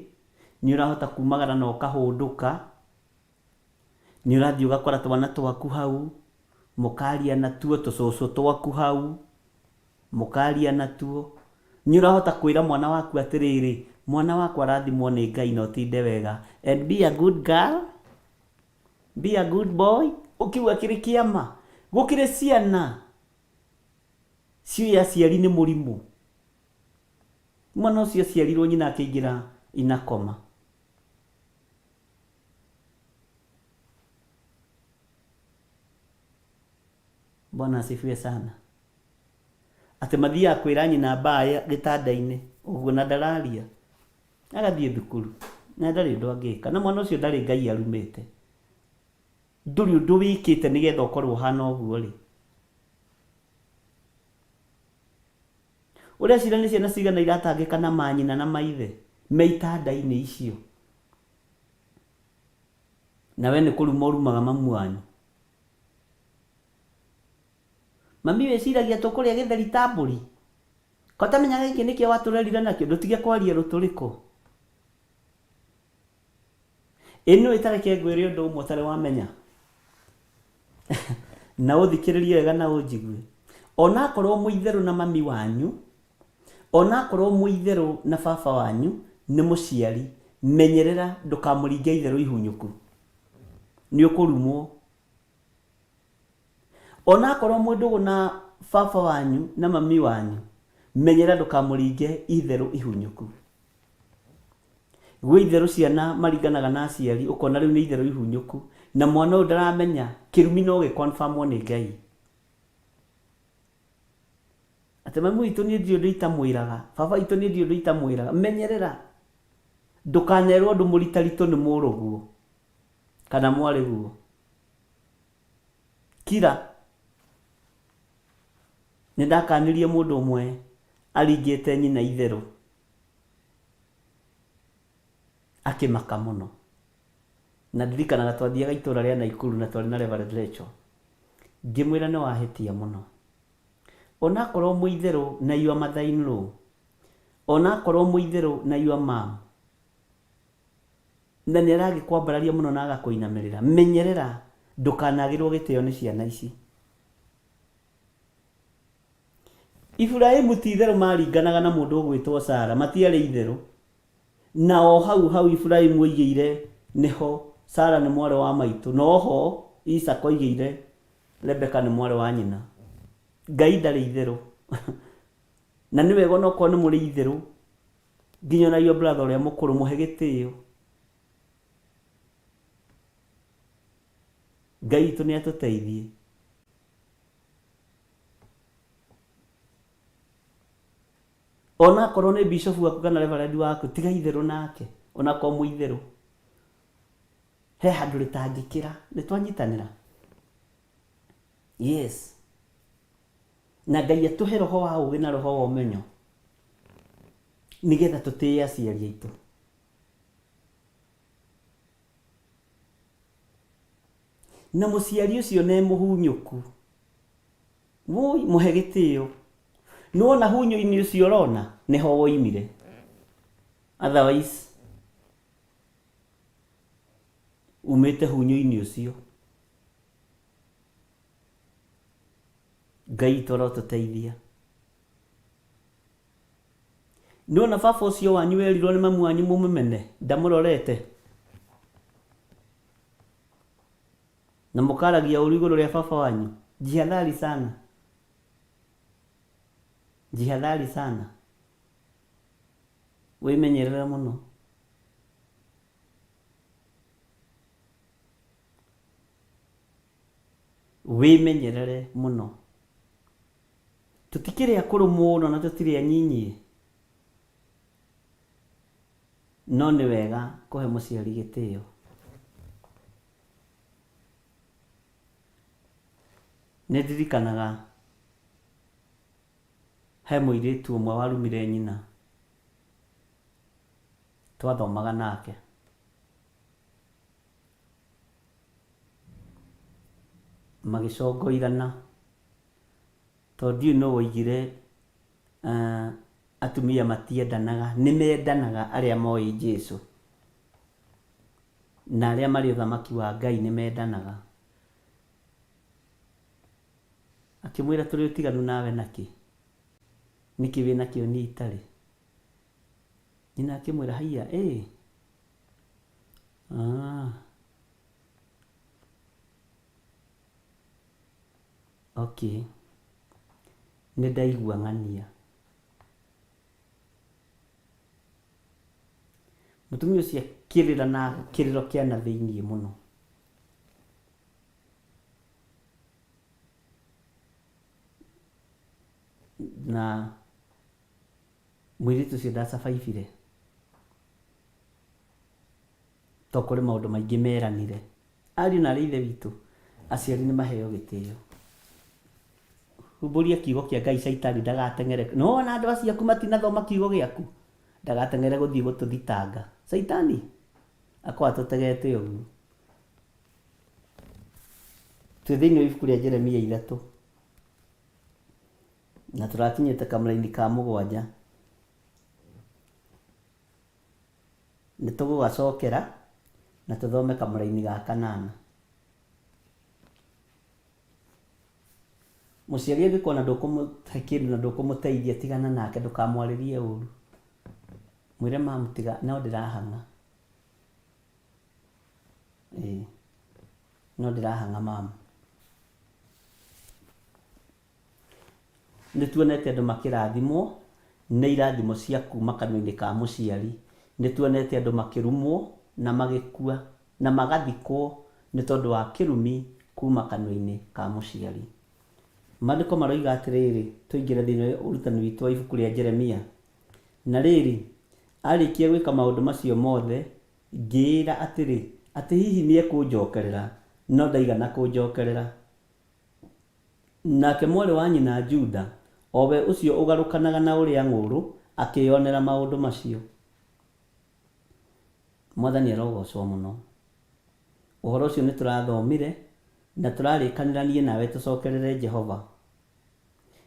S2: nĩ ũrahota kumagara na ũkahũndũka, nĩ ũrathiĩ ũgakora twana twaku hau, mũkaria natuo, tũcũcũ twaku hau, mũkaria natuo. Nĩ ũrahota kwĩra mwana waku atĩrĩrĩ, mwana wakwa rathimwo nĩ Ngai na ũtinde wega, and be a good girl. Be a good boy ũkiuga kĩrĩ kĩama gũkĩrĩ ciana ciũĩ aciari nĩ mũrimũ mwana ũcio aciarirwo nyina akĩingĩra inakoma Bwana asifiwe sana atĩ mathiaga kwĩra nyina mbaa gĩtanda-inĩ ũguo na ndararia Agathiĩ thukuru na ndarĩ ũndũ angĩka. Na mwana ũcio ndarĩ Ngai arumĩte. Ndũrĩ ũndũ wĩkĩte nĩgetha ũkorwo ũhana ũguo rĩ. Ũreciria nĩ ciana cigana iratangĩka na manyina na maithe me itanda-inĩ icio? Na we nĩ kũruma ũrumaga mamu wanyu. Mami wĩciragia tũkũrĩa gĩtheri ta mbũri? Ko ũtamenyaga gĩkĩ nĩkĩo watũrerire nakĩo, ndũtige kwaria rũtũrĩko. Ĩ nĩũĩ ta reke ngwĩre ũndũ ũmwe ũtarĩ wamenya na ũthikĩrĩrie wega na ũnjigue. Onakorwo mwĩ itherũ na mami wanyu, onakorwo mwĩ itherũ na baba wanyu nĩ mũciari, menyerera ndũkamũringe itherũ ihunyũku. Nĩ ũkũrumwo. Onakorwo mwĩ ndũgũ na baba wanyu na mami wanyu, menyera ndũkamũringe itherũ ihunyũku. Gwĩ itherũ ciana maringanaga na aciari, ũkona rĩu nĩ itherũ ihunyũku, na mwana ũyũ ndaramenya, kĩrumi no gĩ confirm wo nĩ Ngai. Atĩ mami witũ niĩ ndirĩ ũndũ itamwĩraga, baba witũ niĩ ndirĩ ũndũ itamwĩraga. Menyerera ndũkanerwo ũndũ mũritaritũ nĩ mũrũguo kana mwarĩguo. Kira. Nĩ ndakanirie mũndũ ũmwe aringĩte nyina itherũ akĩmaka mũno. Na ndirikanaga twathiaga itũra rĩa Naikuru na twarĩ na Reverend Rachel. Ngĩmwĩra nĩ wahĩtia mũno. Onakorwo mwĩ itherũ na your mother in law, onakorwo mwĩ itherũ na your mom, Na nĩ aragĩkwambararia mũno na agakũinamĩrĩra. Menyerera ndũkanagĩrwo gĩtĩo nĩ ciana ici. Iburahimu ti itherũ maringanaga na mũndũ ũgwĩtwo Sara, matiarĩ itherũ. Na o hau hau Iburahimu oigĩire nĩho Sara nĩ mwarĩ wa maitũ, na oho Isaka oigĩire Rebeka nĩ mwarĩ wa nyina. Ngai ndarĩ itherũ. Na nĩ wega onokorwo nĩ mũrĩ itherũ, nginya ona your brother ũrĩa mũkũrũ mũhe gĩtĩo. Ngai witũ nĩ atũteithie. Ona akorwo nĩ bishop waku kana reverend waku, tiga itherũ nake, ona akorwo mwĩ itherũ. He handũ rĩtangĩkĩra, nĩ twanyitanĩra? Yes. Na Ngai atũhe roho wa ũgĩ na roho wa ũmenyo, nĩgetha tũtĩe aciari aitũ. Na mũciari ũcio nĩ mũhunyũku. Wũi, mũhe gĩtĩo. Nĩwona hunyũ-inĩ ũcio ũrona, nĩho woimire. Otherwise, umĩte hunyũ-inĩ ũcio. Ngai witũ arotũteithia. Nĩwona baba ũcio wanyu werirwo nĩ mamu wanyu mũmũmene, ndamũrorete? Na mũkaragia ũru igũrũ rĩa baba wanyu? Jihadhari sana. Jihadhari sana. Wĩmenyerere mũno. Wĩmenyerere mũno. Tũtikĩrĩ akũrũ mũno na tũtirĩ anyinyi. No nĩ wega kũhe mũciari gĩtĩo. Nĩ ndirikanaga he mũirĩtu ũmwe warumire nyina, twathomaga nake. Magĩcongoirana, tondũ ndiũĩ nũ woigire atumia matiendanaga, nĩ mendanaga arĩa moĩ Jesũ. Na arĩa marĩ ũthamaki wa Ngai nĩ mendanaga. Akĩmwĩra tũrĩ ũtiganu nawe nakĩ? Nĩkĩ wĩna kĩo niĩ itarĩ? Nyina akĩmwĩra haiya ĩ ah. Okay. Nĩ ndaigua ng'ania. Mũtumia ũcio akĩrĩra na kĩrĩro kĩa na thĩiniĩ mũno. Na mũirĩtu ũcio ndacabaibire, to kũrĩ maũndũ maingĩ meranire. Ariũ na aarĩ a Ithe witũ, aciari nĩ maheo gĩtĩo. Humbũria kiugo kĩa Ngai caitani ndagateng'ere. Nĩ wona andũ acio aku matinathoma kiugo gĩaku? Ndagateng'ere gũthiĩ gũtũthitanga. Caitani akoragwo atũtegete ũguo. Twĩ thĩinĩ wa ibuku rĩa Jeremia 3 na tũrakinyĩte kamũraini ka 7. Nĩ tũgũgacokera na tũthome kamũraini ga 8. Mũciari angĩkuona ndũkũmũhe kĩndũ na ndũkũmũteithia, tigana nake, ndũkamwarĩrie ũru. Mwĩre mamu tiga, no ndĩrahang'a. Ĩĩ, no ndĩrahang'a mamu. Nĩ tuonete andũ makĩrathimwo nĩ irathimo cia kuuma kanua-inĩ ka mũciari. Nĩ tuonete andũ makĩrumwo na magĩkua na magathikwo nĩ tondũ wa kĩrumi kuuma kanua-inĩ ka mũciari. Maandĩko maroiga atĩrĩrĩ, tũingĩre thĩinĩ wa ũrutani witũ wa ibuku rĩa Jeremia, Na rĩrĩ, aarĩkia gwĩka maũndũ macio mothe, ngĩĩra atĩrĩ, atĩ hihi nĩekũnjokerera, no ndaigana kũnjokerera. Nake mwarĩ wa nyina Juda, o we ũcio ũgarũkanaga na ũrĩa ng'ũũrũ, akĩĩonera maũndũ macio. Mwathani arogocwo mũno. Ũhoro ũcio nĩtũrathomire, na tũrarĩkanĩra niĩ nawe tũcokerere Jehova,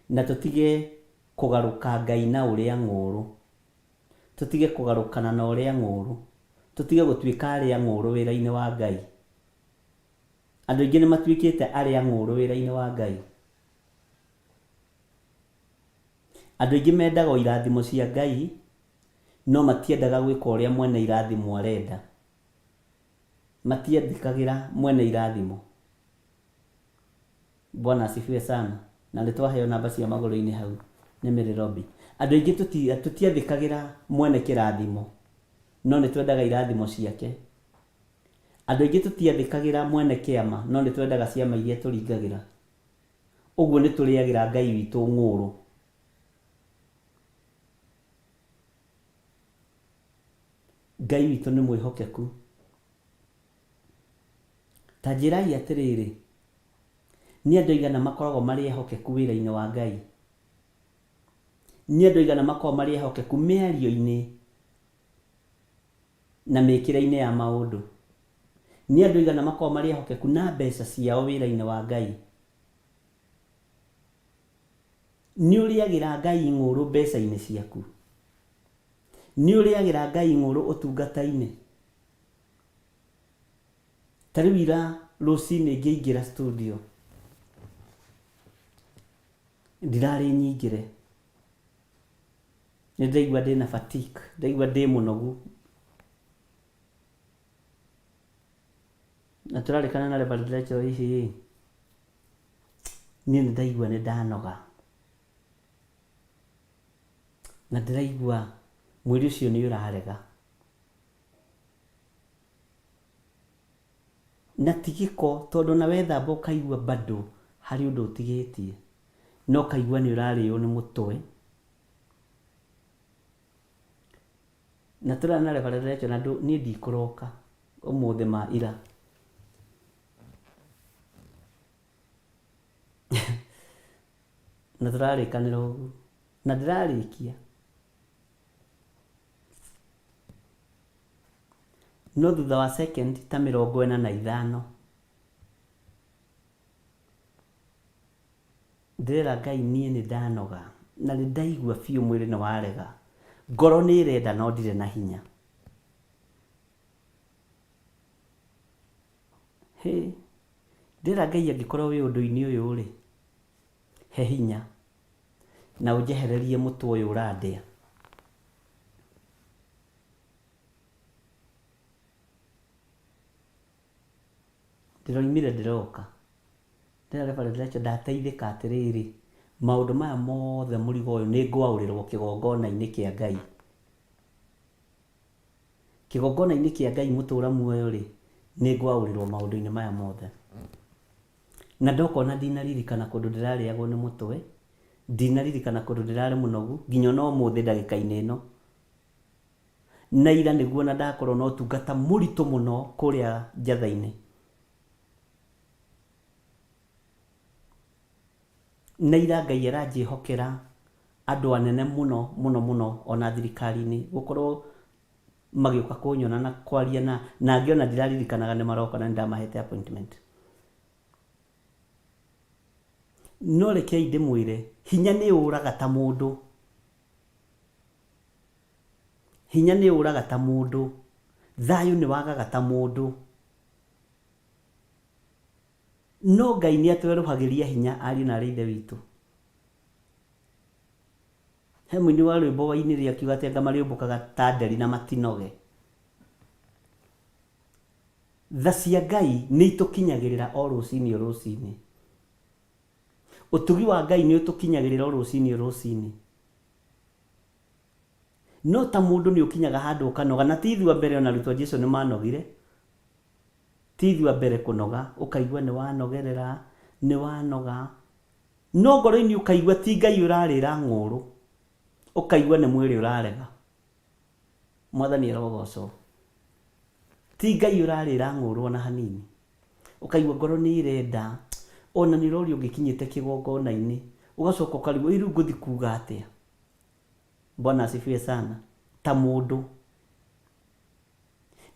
S2: na tũtige kũgarũka Ngai na ũrĩa ng'ũũrũ. Tũtige kũgarũkana na ũrĩa ng'ũũrũ. Tũtige gũtuĩka arĩa ng'ũũrũ wĩra-inĩ wa Ngai. Andũ aingĩ nĩ matuĩkĩte arĩa ng'ũũrũ wĩra-inĩ wa Ngai. Andũ aingĩ mendaga o irathimo cia Ngai, no matiendaga gwĩka ũrĩa mwene irathimo arenda. Matiathĩkagĩra mwene irathimo. Bwana asifiwe sana. Na nĩ twaheo namba cia magũrũ-inĩ hau nĩ Mary Robi. Andũ aingĩ tũtiathĩkagĩra mwene kĩrathimo, no nĩ twendaga irathimo ciake. Andũ aingĩ tũtiathĩkagĩra mwene kĩama, no nĩ twendaga ciama iria tũringagĩra. Ũguo nĩ tũrĩagĩra Ngai witũ ng'ũũrũ. Ngai witũ nĩ mwĩhokeku. Ta njĩrai atĩrĩrĩ, nĩ andũ aigana makoragwo marĩ ehokeku wĩra-inĩ wa Ngai? Nĩ andũ aigana makoragwo marĩ ehokeku mĩario-inĩ na mĩkĩre-inĩ ya maũndũ? Nĩ andũ aigana makoragwo marĩ ehokeku na mbeca ciao wĩra-inĩ wa Ngai? Nĩ ũrĩagĩra Ngai ng'ũũrũ mbeca-inĩ ciaku? Nĩ ũrĩagĩra Ngai ng'ũũrũ ũtungata-inĩ? Ta rĩu ira rũcinĩ ngĩingĩra studio, ndirarĩ nyingĩre. Nĩ ndĩraigua ndĩna fatigue, ndĩraigua ndĩ mũnogu. Na tũrarĩkana na Reverend Rachel hihi niĩ nĩ ndaigua nĩ ndanoga. Na ndĩraigua mwĩrĩ ũcio nĩ ũrarega. Na ti gĩko tondũ ona wethamba ũkaigua bado harĩ ũndũ ũtigĩtie. Na ũkaigua nĩ ũrarĩo nĩ mũtwe. Na tũrarĩ na Reverend Rachel na niĩ ndikũroka ũmũthĩ ma ira. Na tũrarĩkanĩra ũguo. Na ndĩrarĩkia. No thutha wa second ta 45 ndĩrera Ngai niĩ nĩ ndanoga na nĩ ndaigua biũ mwĩrĩ nĩ warega. Ngoro nĩ ĩrenda no ndirĩ na hinya. Hĩ, ndĩrera Ngai angĩkorwo wĩ ũndũ-inĩ ũyũ rĩ, he hinya na ũnjehererie mũtwe ũyũ ũrandĩa. Ndĩroimire ndĩroka. Ndĩra Reverend Rachel ndateithĩka atĩrĩrĩ, maũndũ maya mothe mũrigo ũyũ nĩ ngwaũrĩrwo kĩgongona-inĩ kĩa Ngai. Kĩgongona-inĩ kĩa Ngai mũtũra muoyo rĩ, nĩ ngwaũrĩrwo maũndũ-inĩ maya mothe. Na ndoka ona ndinaririkana kũndũ ndĩrarĩagwo nĩ mũtwe, ndinaririkana kũndũ ndĩrarĩ mũnogu, nginya ona ũmũthĩ ndagĩka-inĩ ĩno. Na ira nĩguo ona ndakorwo na ũtungata mũritũ mũno kũrĩa njatha-inĩ. Na ira Ngai aranjĩhokera andũ anene mũno mũno mũno ona thirikari-inĩ gũkorwo magĩũka kũnyona na kwaria na na angĩ ona ndiraririkanaga nĩ maroka na nĩ ndamahete appointment. No rekei ndĩmwĩre, hinya nĩ ũraga ta mũndũ. Hinya nĩ ũraga ta mũndũ. Thayũ nĩ wagaga ta mũndũ. No Ngai nĩ atwerũhagĩria hinya ariũ na aarĩ a Ithe witũ. He mũini wa rwĩmbo wainire akiuga atĩ anga marĩũmbũkaga ta nderi na matinoge. Tha cia Ngai nĩ itũkinyagĩrĩra o rũcinĩ o rũcinĩ. Ũtugi wa Ngai nĩ ũtũkinyagĩrĩra o rũcinĩ o rũcinĩ. No ta mũndũ nĩ ũkinyaga handũ ũkanoga, na ti ithuĩ a mbere ona arutwo a Jesu nĩ manogire. Ti ithuĩ a mbere kũnoga, ũkaigua nĩ wanogerera, nĩ wanoga. No ngoro-inĩ ũkaigua ti Ngai ũrarĩra ng'ũũrũ, ũkaigua nĩ mwĩrĩ ũrarega. Mwathani arogocwo. Ti Ngai ũrarĩra ng'ũũrũ ona hanini. Ũkaigua ngoro nĩ ĩrenda, ona nĩ ũroria ũngĩkinyĩte kĩgongona-inĩ, ũgacoka ũkarigwo ĩ rĩu ngũthiĩ kuga atĩa? Bwana asifiwe sana. Ta mũndũ.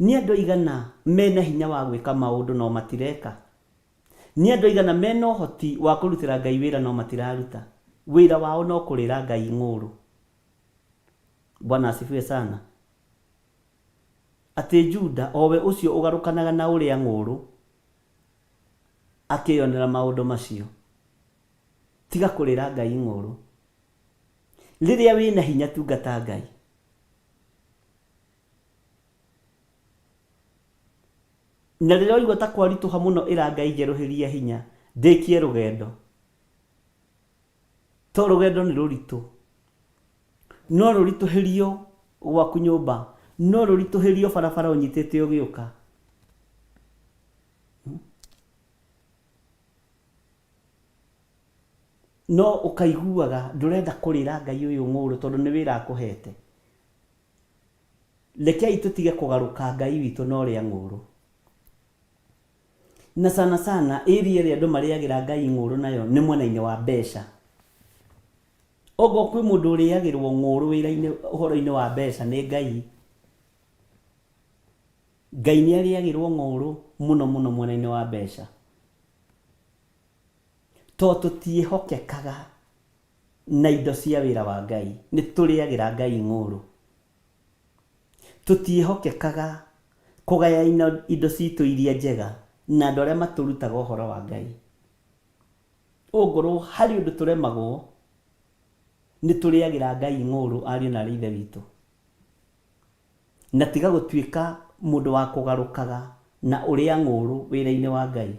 S2: Nĩ andũ aigana mena hinya wa gwĩka maũndũ no matireka? Nĩ andũ aigana mena ũhoti wa kũrutĩra Ngai wĩra no matiraruta? Wĩra wao no kũrĩra Ngai ng'ũũrũ. Bwana asifiwe sana. Atĩ Juda, o we ũcio ũgarũkanaga na ũrĩa ng'ũũrũ, akĩyonera maũndũ macio. Tiga kũrĩra Ngai ng'ũũrũ. Rĩrĩa wĩna hinya tungata Ngai. Na rĩrĩa waigua ta kwaritũha mũno ĩra Ngai njerũhĩria hinya ndĩkie rũgendo. To rũgendo nĩ rũritũ. No rũritũhĩrio gwaku nyũmba, no rũritũhĩrio barabara ũnyitĩte ũgĩũka. No ũkaiguaga ndũrenda kũrĩra Ngai ũyũ ng'ũũrũ tondũ nĩ wĩra akũhete. Rekei tũtige kũgarũka Ngai witũ na ũrĩa ng'ũũrũ. Na sana sana area ĩrĩa andũ marĩagĩra Ngai ng'ũũrũ nayo nĩ mwena-inĩ wa mbeca. Ongorwo kwĩ mũndũ ũrĩagĩrwo ng'ũũrũ wĩra-inĩ ũhoro-inĩ wa mbeca nĩ Ngai. Ngai nĩ arĩagĩrwo ng'ũũrũ mũno mũno mwena-inĩ wa mbeca. To tũtiĩhokekaga na indo cia wĩra wa Ngai, nĩ tũrĩagĩra Ngai ng'ũũrũ. Tũtiĩhokekaga kũgaya indo citũ iria njega na andũ arĩa matũrutaga ũhoro wa Ngai. Ongorwo harĩ ũndũ tũremagwo, nĩ tũrĩagĩra Ngai ng'ũũrũ ariũ na aarĩ a Ithe witũ. Na tiga gũtuĩka mũndũ wa kũgarũkaga na ũrĩa ng'ũũrũ wĩra-inĩ wa Ngai.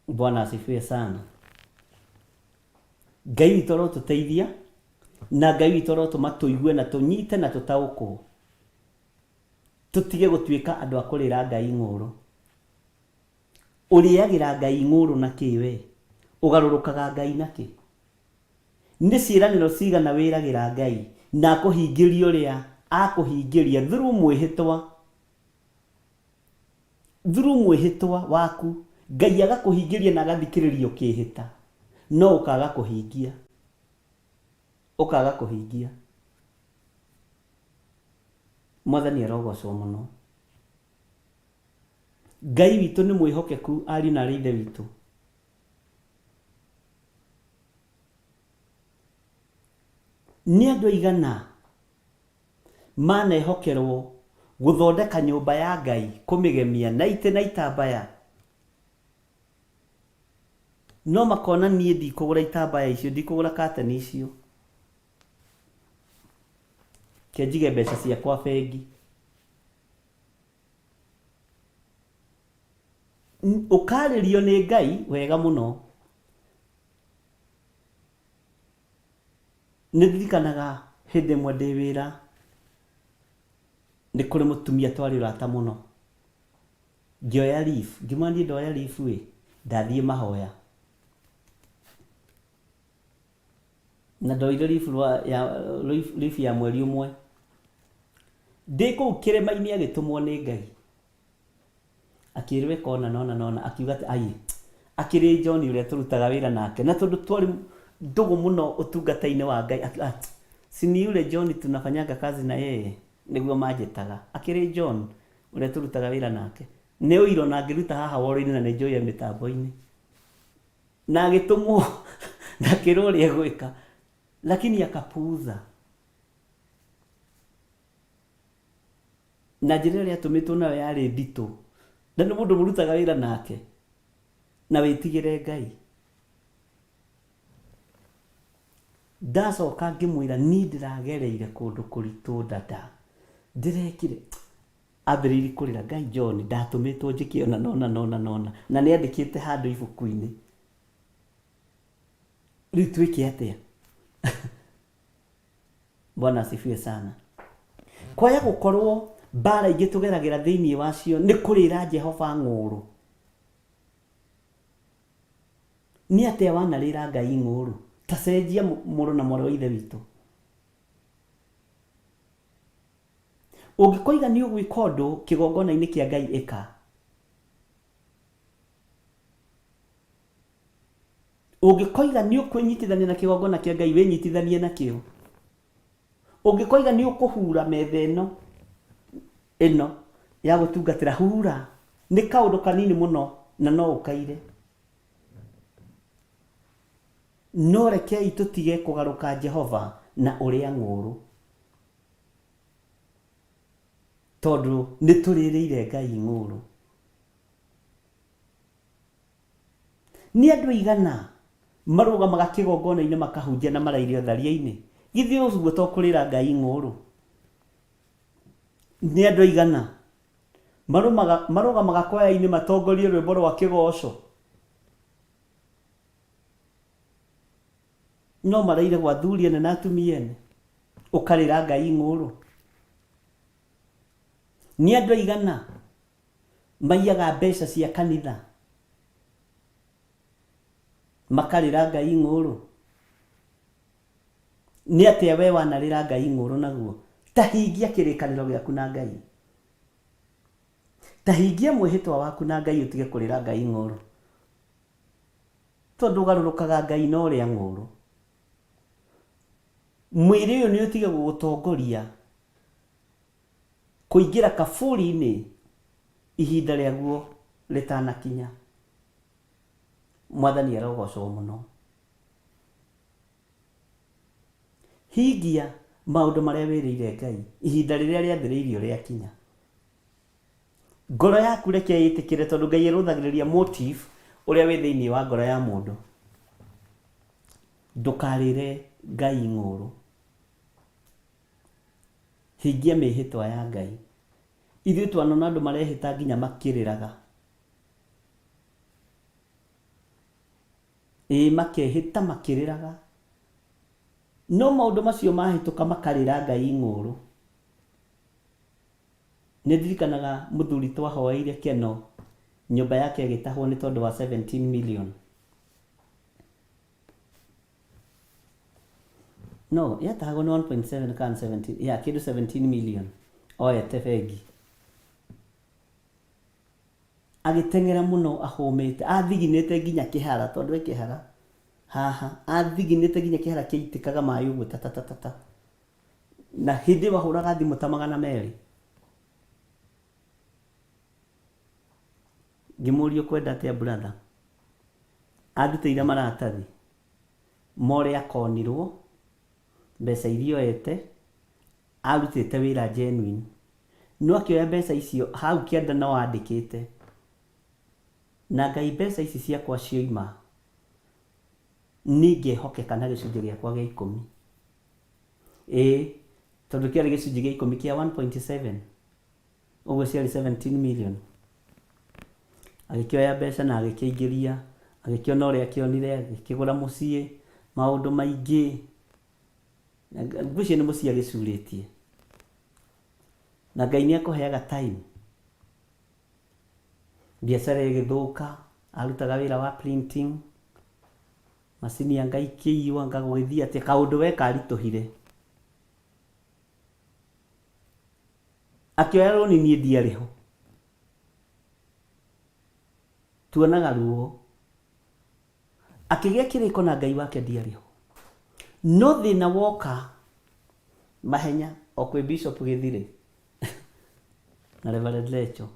S2: Bwana asifiwe sana. Ngai witũ arotũteithia na Ngai witũ arotũma tũigue na tũnyite na tũtaũkwo. Tũtige gũtuĩka andũ a kũrĩra Ngai ng'ũũrũ. Ũrĩagĩra Ngai ng'ũũrũ na kĩ we? Ũgarũrũkaga Ngai na kĩ? Nĩ ciĩranĩro cigana wĩragĩra Ngai na akũhingĩria ũrĩa akũhingĩria through mwĩhĩtwa? Through mwĩhĩtwa waku Ngai agakũhingĩria na agathikĩrĩria ũkĩhĩta no ũkaga kũhingia. Ũkaga kũhingia. Mwathani arogocwo mũno. Ngai witũ nĩ mwĩhokeku ariũ na aarĩ a Ithe witũ. Nĩ andũ aigana manehokerwo gũthondeka nyũmba ya Ngai, kũmĩgemia na itĩ na itambaya, no makona niĩ ndikũgũra itambaya icio, ndikũgũra kateni icio, reke njige mbeca ciakwa bengi. Ũkarĩrio nĩ Ngai wega mũno. Nĩ ndirikanaga hĩndĩ ĩmwe ndĩ wĩra, nĩ kũrĩ mũtumia twarĩ ũrata mũno. Ngĩoya leave, ngĩmwĩra niĩ ndoya leave ĩ, ndathiĩ mahoya. Na ndoire leave ya, leave ya mweri ũmwe. Ndĩ kũu kĩrĩma-inĩ agĩtũmwo nĩ Ngai. Akĩrwo ĩka ũna na ũna na ũna, akiuga atĩ ai, akĩrĩ John ũrĩa tũrutaga wĩra nake, na tondũ twarĩ ndũgũ mũno ũtungata-inĩ wa Ngai, akiuga ah, si ni yule John tunafanyanga kazi na yeye, nĩguo manjĩtaga. Akĩrĩ John ũrĩa tũrutaga wĩra nake, nĩ ũira ona ngĩruta haha woro-inĩ na nĩ njũĩ e mĩtambo-inĩ. Na agĩtũmwo na akĩrwo ũrĩa egwĩka, lakini akapuuza. Na njĩra ĩrĩa atũmĩtwo nayo yarĩ nditũ, na nĩ mũndũ mũrutaga wĩra nake, na wĩtigĩre Ngai. Ndacoka ngĩmwĩra niĩ ndĩragereire kũndũ kũritũ dada, ndĩrekire, ambĩrĩirie kũrĩra, Ngai John ndatũmĩtwo njĩke ũna na ũna na ũna na ũna, na nĩ andĩkĩte handũ ibuku-inĩ, rĩu twĩke atĩa? Bwana asifiwe sana. Kwaya gũkorwo mbara ingĩ tũgeragĩra thĩinĩ wacio nĩ kũrĩra Jehova ng'ũũrũ. Nĩ atĩa wanarĩra Ngai ng'ũũrũ? Ta cenjia mũrũ na mwarĩ wa Ithe witũ. Ũngĩkoiga nĩ ũgwĩka ũndũ kĩgongona-inĩ kĩa Ngai ĩka. Ũngĩkoiga nĩ ũkwĩnyitithania na kĩgongona kĩa Ngai, wĩnyitithanie nakĩo. Ũngĩkoiga nĩ ũkũhura metha ĩno ĩno ya gũtungatĩra, hura. Nĩ kaũndũ kanini mũno na no ũkaire. No rekei tũtige kũgarũka Jehova na ũrĩa ng'ũũrũ, tondũ nĩ tũrĩrĩire Ngai ng'ũũrũ. Nĩ andũ aigana marũgamaga kĩgongona-inĩ makahunjia na maraire ũtharia-inĩ? Githĩ ũguo to kũrĩra Ngai ng'ũũrũ? Nĩ andũ aigana marũmaga, marũgamaga kwaya-inĩ matongorie rwĩmbo rwa kĩgoco no maraire gwa athuri ene na atumia ene? Ũkarĩra Ngai ng'ũũrũ. Nĩ andũ aigana maiyaga mbeca cia kanitha makarĩra Ngai ng'ũũrũ? Nĩ atĩa we wanarĩra Ngai ng'ũũrũ naguo? Ta hingia kĩrĩkanĩro gĩaku na Ngai. Ta hingia mwĩhĩtwa waku na Ngai ũtige kũrĩra Ngai ng'ũũrũ. Tondũ ũgarũrũkaga Ngai na ũrĩa ng'ũũrũ. Mwĩrĩ ũyũ nĩ ũtige gũgũtongoria kũingĩra kaburi-inĩ ihinda rĩaguo rĩtanakinya. Mwathani arogocwo mũno. Hingia maũndũ marĩa wĩrĩire Ngai ihinda rĩrĩa rĩathĩrĩirio rĩakinya. Ngoro yaku reke ĩtĩkĩre tondũ Ngai arũthagĩrĩria motive ũrĩa wĩ thĩinĩ wa ngoro ya mũndũ. Ndũkarĩre Ngai ng'ũũrũ. Hingia mĩhĩtwa ya Ngai. Ithuĩ twanona andũ marehĩta nginya makĩrĩraga. Ĩĩ makehĩta makĩrĩraga. No maũndũ macio mahĩtũka makarĩra Ngai ng'ũũrũ. Nĩ ndirikanaga mũthuri twahoeire Keno nyũmba yake ĩgĩtahwo nĩ tondũ wa 17 million. No, yatahagwo nĩ 1.7 kana 17, ya kĩndũ 17 million oete bengi. Agĩteng'era mũno ahũmĩte, athiginĩte nginya kĩhara tondũ e kĩhara haha, athiginĩte nginya kĩhara kĩaitĩkaga maĩ ũguo tatatatata. Na hĩndĩ ĩyo ahũraga thimũ ta 200. Ngĩmũria ũkwenda atĩa brother? Andutĩire maratathi ma ũrĩa akonirwo, mbeca iria oete, arutĩte wĩra genuine. No akĩoya mbeca icio hau kĩanda no andĩkĩte, na Ngai mbeca ici ciakwa cioima nĩngehokeka na gĩcunjĩ gĩakwa gĩa ikũmi. Ĩĩ, tondũ kĩarĩ gĩcunjĩ gĩa ikũmi kĩa 1.7, ũguo ciarĩ 17 million. Agĩkĩoya mbeca na agĩkĩingĩria, agĩkĩona ũrĩa akĩonire, agĩkĩgũra mũciĩ, maũndũ maingĩ. Ngwĩciria nĩ mũciĩ agĩcurĩtie. Na Ngai nĩ akũheaga time. Biacara ĩgĩthũka, arutaga wĩra wa printing, macini anga ikĩiywo anga gũgĩthiĩ atĩa, kaũndũ we karitũhire. Akĩoya rũni niĩ ndiarĩ ho. Tuonaga ruo. Akĩgĩa kĩrĩko na Ngai wake ndiarĩ ho. No thĩna woka, mahenya o kwĩ Bishop Gĩthirĩ na Reverend Lecho.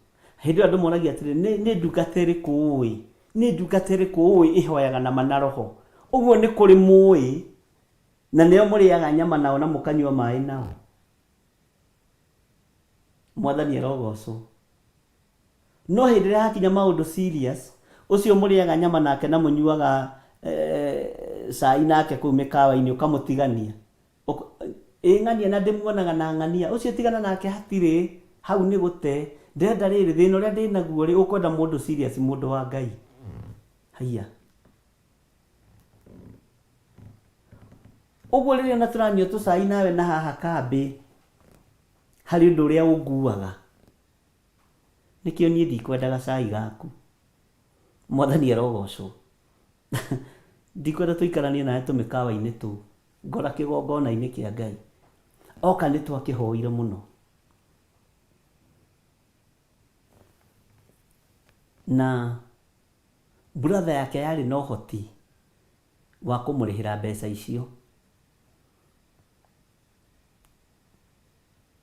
S2: Hĩndĩ ĩyo andũ moragia atĩrĩ, nĩ nĩ ndungata ĩrĩkũ ũĩ? Nĩ ndungata ĩrĩkũ ũĩ ĩhoyaga na ma na roho? Ũguo nĩ kũrĩ mũĩ na nĩo mũrĩaga nyama nao na mũkanyua maĩ nao. Mwathani arogocwo. No hĩndĩ ĩrĩa hakinya maũndũ serious, ũcio mũrĩaga nyama nake na mũnyuaga cai nake kũu mĩkawa-inĩ ũkamũtigania. Ĩ ng'ania na ndĩmuonaga na ng'ania, ũcio tigana nake hatirĩ, hau nĩ gũte. Ndĩrenda rĩrĩ, thĩna ũrĩa ndĩnaguo rĩ, ũkwenda mũndũ serious mũndũ wa Ngai. Haiya. Ũguo rĩrĩa ona tũranyua tũcai nawe na haha kambĩ, harĩ ũndũ ũrĩa ũnguaga. Nĩkĩo niĩ ndikwendaga cai gaku. Mwathani arogocwo. Ndikwenda tũikaranie nawe tũmĩkawa-inĩ tũu. Ngora kĩgongona-inĩ kĩa Ngai. Oka nĩ twakĩhoire mũno. Na brother yake yarĩ na ũhoti wa kũmũrĩhĩra mbeca icio.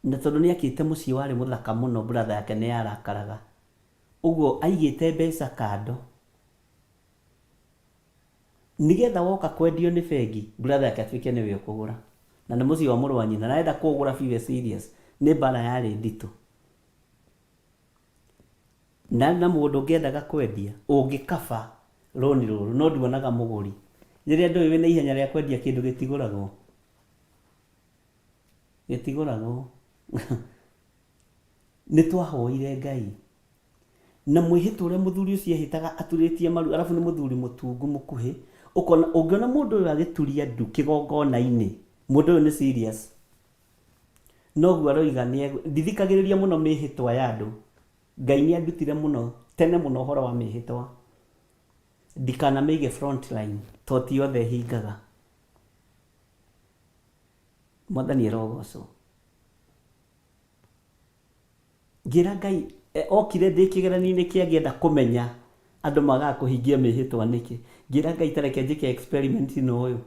S2: Na tondũ nĩ akĩte mũciĩ warĩ mũthaka mũno brother yake nĩ yarakaraga. Ũguo aigĩte mbeca kando nĩgetha woka kwendio nĩ bengi brother yake atuĩke nĩwe ũkũgũra. Na nĩ mũciĩ wa mũrũ wa nyina na arenda kũũgũra biũ e serious. Nĩ mbara yarĩ nditũ. Na na mũgũnda ũngĩ endaga kwendia ũngĩkaba Rũni rũrũ no nduonaga mũgũri. Rĩrĩa ndũĩ wĩna ihenya rĩa kwendia kĩndũ gĩtigũragwo. Gĩtigũragwo. Nĩ twahoire Ngai. Na mwĩhĩtwa ũrĩa mũthuri ũcio ehĩtaga aturĩtie maru, arabu nĩ mũthuri mũtungu mũkuhĩ, ũkona ũngĩona mũndũ ũyũ agĩturia ndu kĩgongona-inĩ, mũndũ ũyũ nĩ serious. Noguo aroiga nĩ ndithikagĩrĩria mũno mĩhĩtwa ya andũ. Ngai nĩ andutire mũno tene mũno ũhoro wa mĩhĩtwa. Ndikanamĩige front line to ti yothe ĩhingaga. Mwathani arogocwo. Ngĩra Ngai, okire ndĩ kĩgeranio-inĩ kĩa ngĩenda kũmenya andũ magaga kũhingia mĩhĩtwa nĩkĩ. Ngĩra Ngai ta reke njĩke experiment na ũyũ.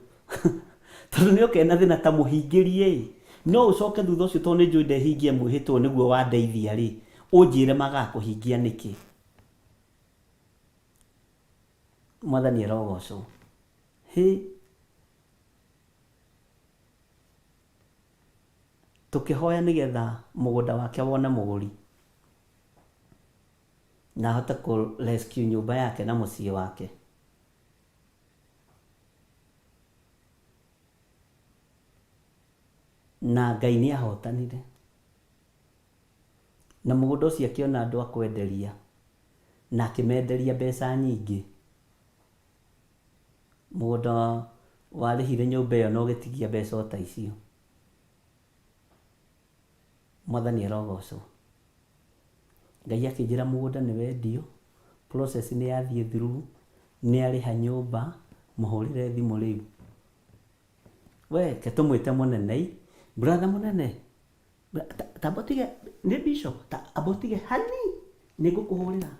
S2: Tondũ nĩ oka ena thĩna ta mũhingĩrie ĩ, no ũcoke thutha ũcio tondũ nĩ njũĩ ndehingia mwĩhĩtwa ũyũ nĩguo wandeithia rĩ, ũnjĩre magaga kũhingia nĩkĩ. Mwathani arogocwo. Hĩ! Tũkĩhoya nĩgetha mũgũnda wake wone mũgũri na ahote kũ rescue nyũmba yake na mũciĩ wake. Na Ngai nĩ ahotanire. Na mũgũnda ũcio akĩona andũ a kwenderia na akĩmenderia mbeca nyingĩ. Mũgũnda warĩhire nyũmba ĩyo na ũgĩtigia mbeca o ta icio. Mwathani arogocwo. Ngai akĩnjĩra mũgũnda nĩ wendio, process nĩ yathiĩ through, nĩ arĩha nyũmba, mũhũrĩre thimũ rĩu. We reke tũmwĩte mũnene ĩ, brother mũnene, ta amba ũtige, nĩ bishop, ta amba ũtige hani, nĩ ngũkũhũrĩra.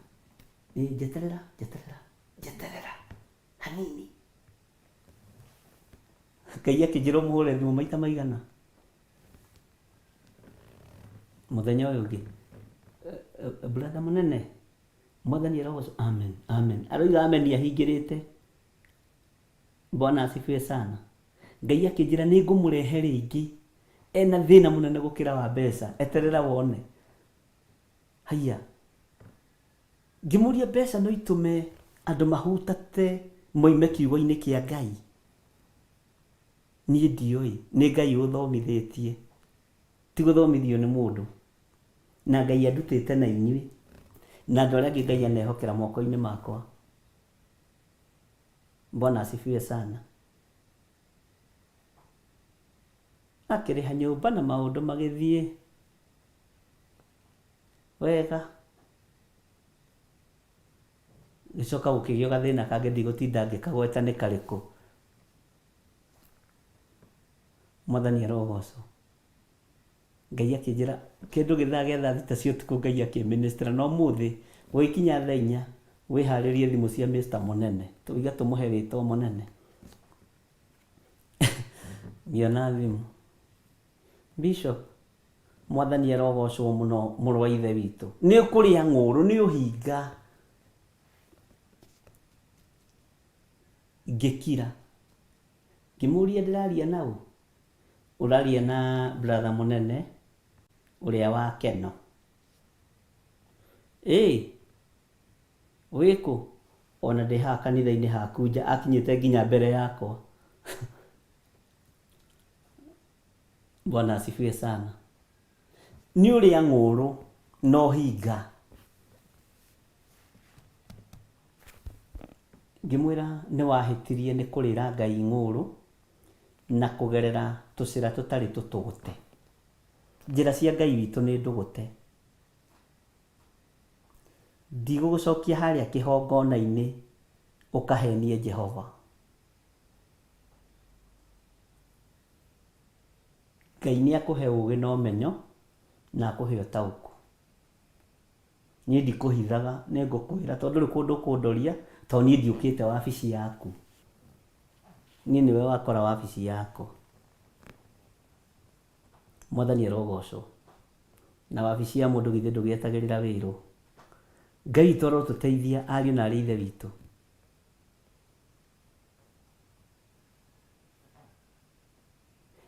S2: Ĩ njeterera, njeterera, njeterera hanini. Ngai akĩnjĩra ũmũhũre thimũ maita maigana? Mũthenya ũyũ ũngĩ, brother mũnene, Mwathani arogocwo, amen, amen. Aroiga amen ahingĩrĩte. Bwana asifiwe sana. Ngai akĩnjĩra nĩ ngũmũrehe rĩngĩ ena thĩna mũnene gũkĩra wa mbeca, eterera wone. Haiya, ngĩmũria mbeca no itũme andũ mahutate moime kiugo-inĩ kĩa Ngai? Niĩ ndiũĩ, nĩ Ngai ũthomithĩtie, ti gũthomithio nĩ mũndũ. Na Ngai andutĩte na inyuĩ, na andũ arĩa angĩ Ngai anehokera moko-inĩ makwa. Bwana asifiwe sana. Akĩrĩha nyũmba na maũndũ magĩthiĩ wega. Gĩcoka gũkĩgĩa gathĩna kangĩ ndigũtinda ngĩkagweta nĩ karĩkũ. Mwathani arogocwo. Ngai akĩnjĩra kĩndũ gĩthaa gĩa thaa thita cia ũtukũ Ngai akĩmĩnĩstĩra na ũmũthĩ gũgĩkinya thaa inya wĩharĩrie thimũ cia Mr Mũnene tũiga tũmũhe rĩtwa Mũnene. Ngĩona thimũ. Bishop, Mwathani arogocwo mũno mũrũ wa ithe witũ. Nĩ ũkũrĩa ng'ũrũ, nĩ ũhinga. Ngĩkira. Ngĩmũria ndĩraria na ũ? Ũraria na brother mũnene ũrĩa wa Keno. Ĩ! Wĩ kũ? Ona ndĩ haha kanitha-inĩ haku nja, akinyĩte nginya mbere yakwa. Bwana asifiwe sana. Nĩ ũrĩa ng'ũrũ na ũhinga. Ngĩmwĩra nĩ wahĩtirie nĩ kũrĩra Ngai ng'ũrũ na kũgerera tũcĩra tũtarĩ tũtũgũte. Njĩra cia Ngai witũ nĩ ndũgũte. Ndigũgũcokia harĩa kĩhongona-inĩ ũkahenie Jehova. Ngai nĩ akũhe ũgĩ na ũmenyo na akũhe ũtaũku. Niĩ ndikũhithaga, nĩ ngũkwĩra tondũ ndũrĩ kũndũ ũkũndoria tondũ niĩ ndiũkĩte wabici yaku. Niĩ nĩwe wakora wabici yakwa. Mwathani arogocwo. Na wabici ya mũndũ githĩ ndũgĩetagĩrĩra wĩrwo. Ngai witũ arotũteithia ariũ na aarĩ a Ithe witũ.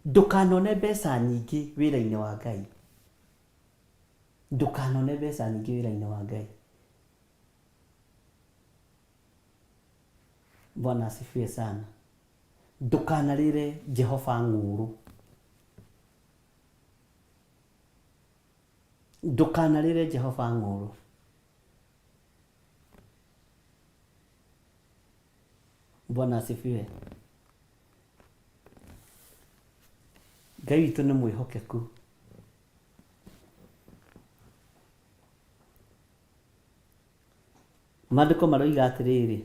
S2: Ndũkanone mbeca nyingĩ wĩra-inĩ wa Ngai. Ndũkanone mbeca nyingĩ wĩra-inĩ wa Ngai. Bwana asifiwe sana. Ndũkanarĩre Jehova ng'ũũrũ. Ndũkanarĩre Jehova ng'ũũrũ. Bwana asifiwe. Ngai witũ nĩ mwĩhokeku. Maandĩko maroiga atĩrĩrĩ,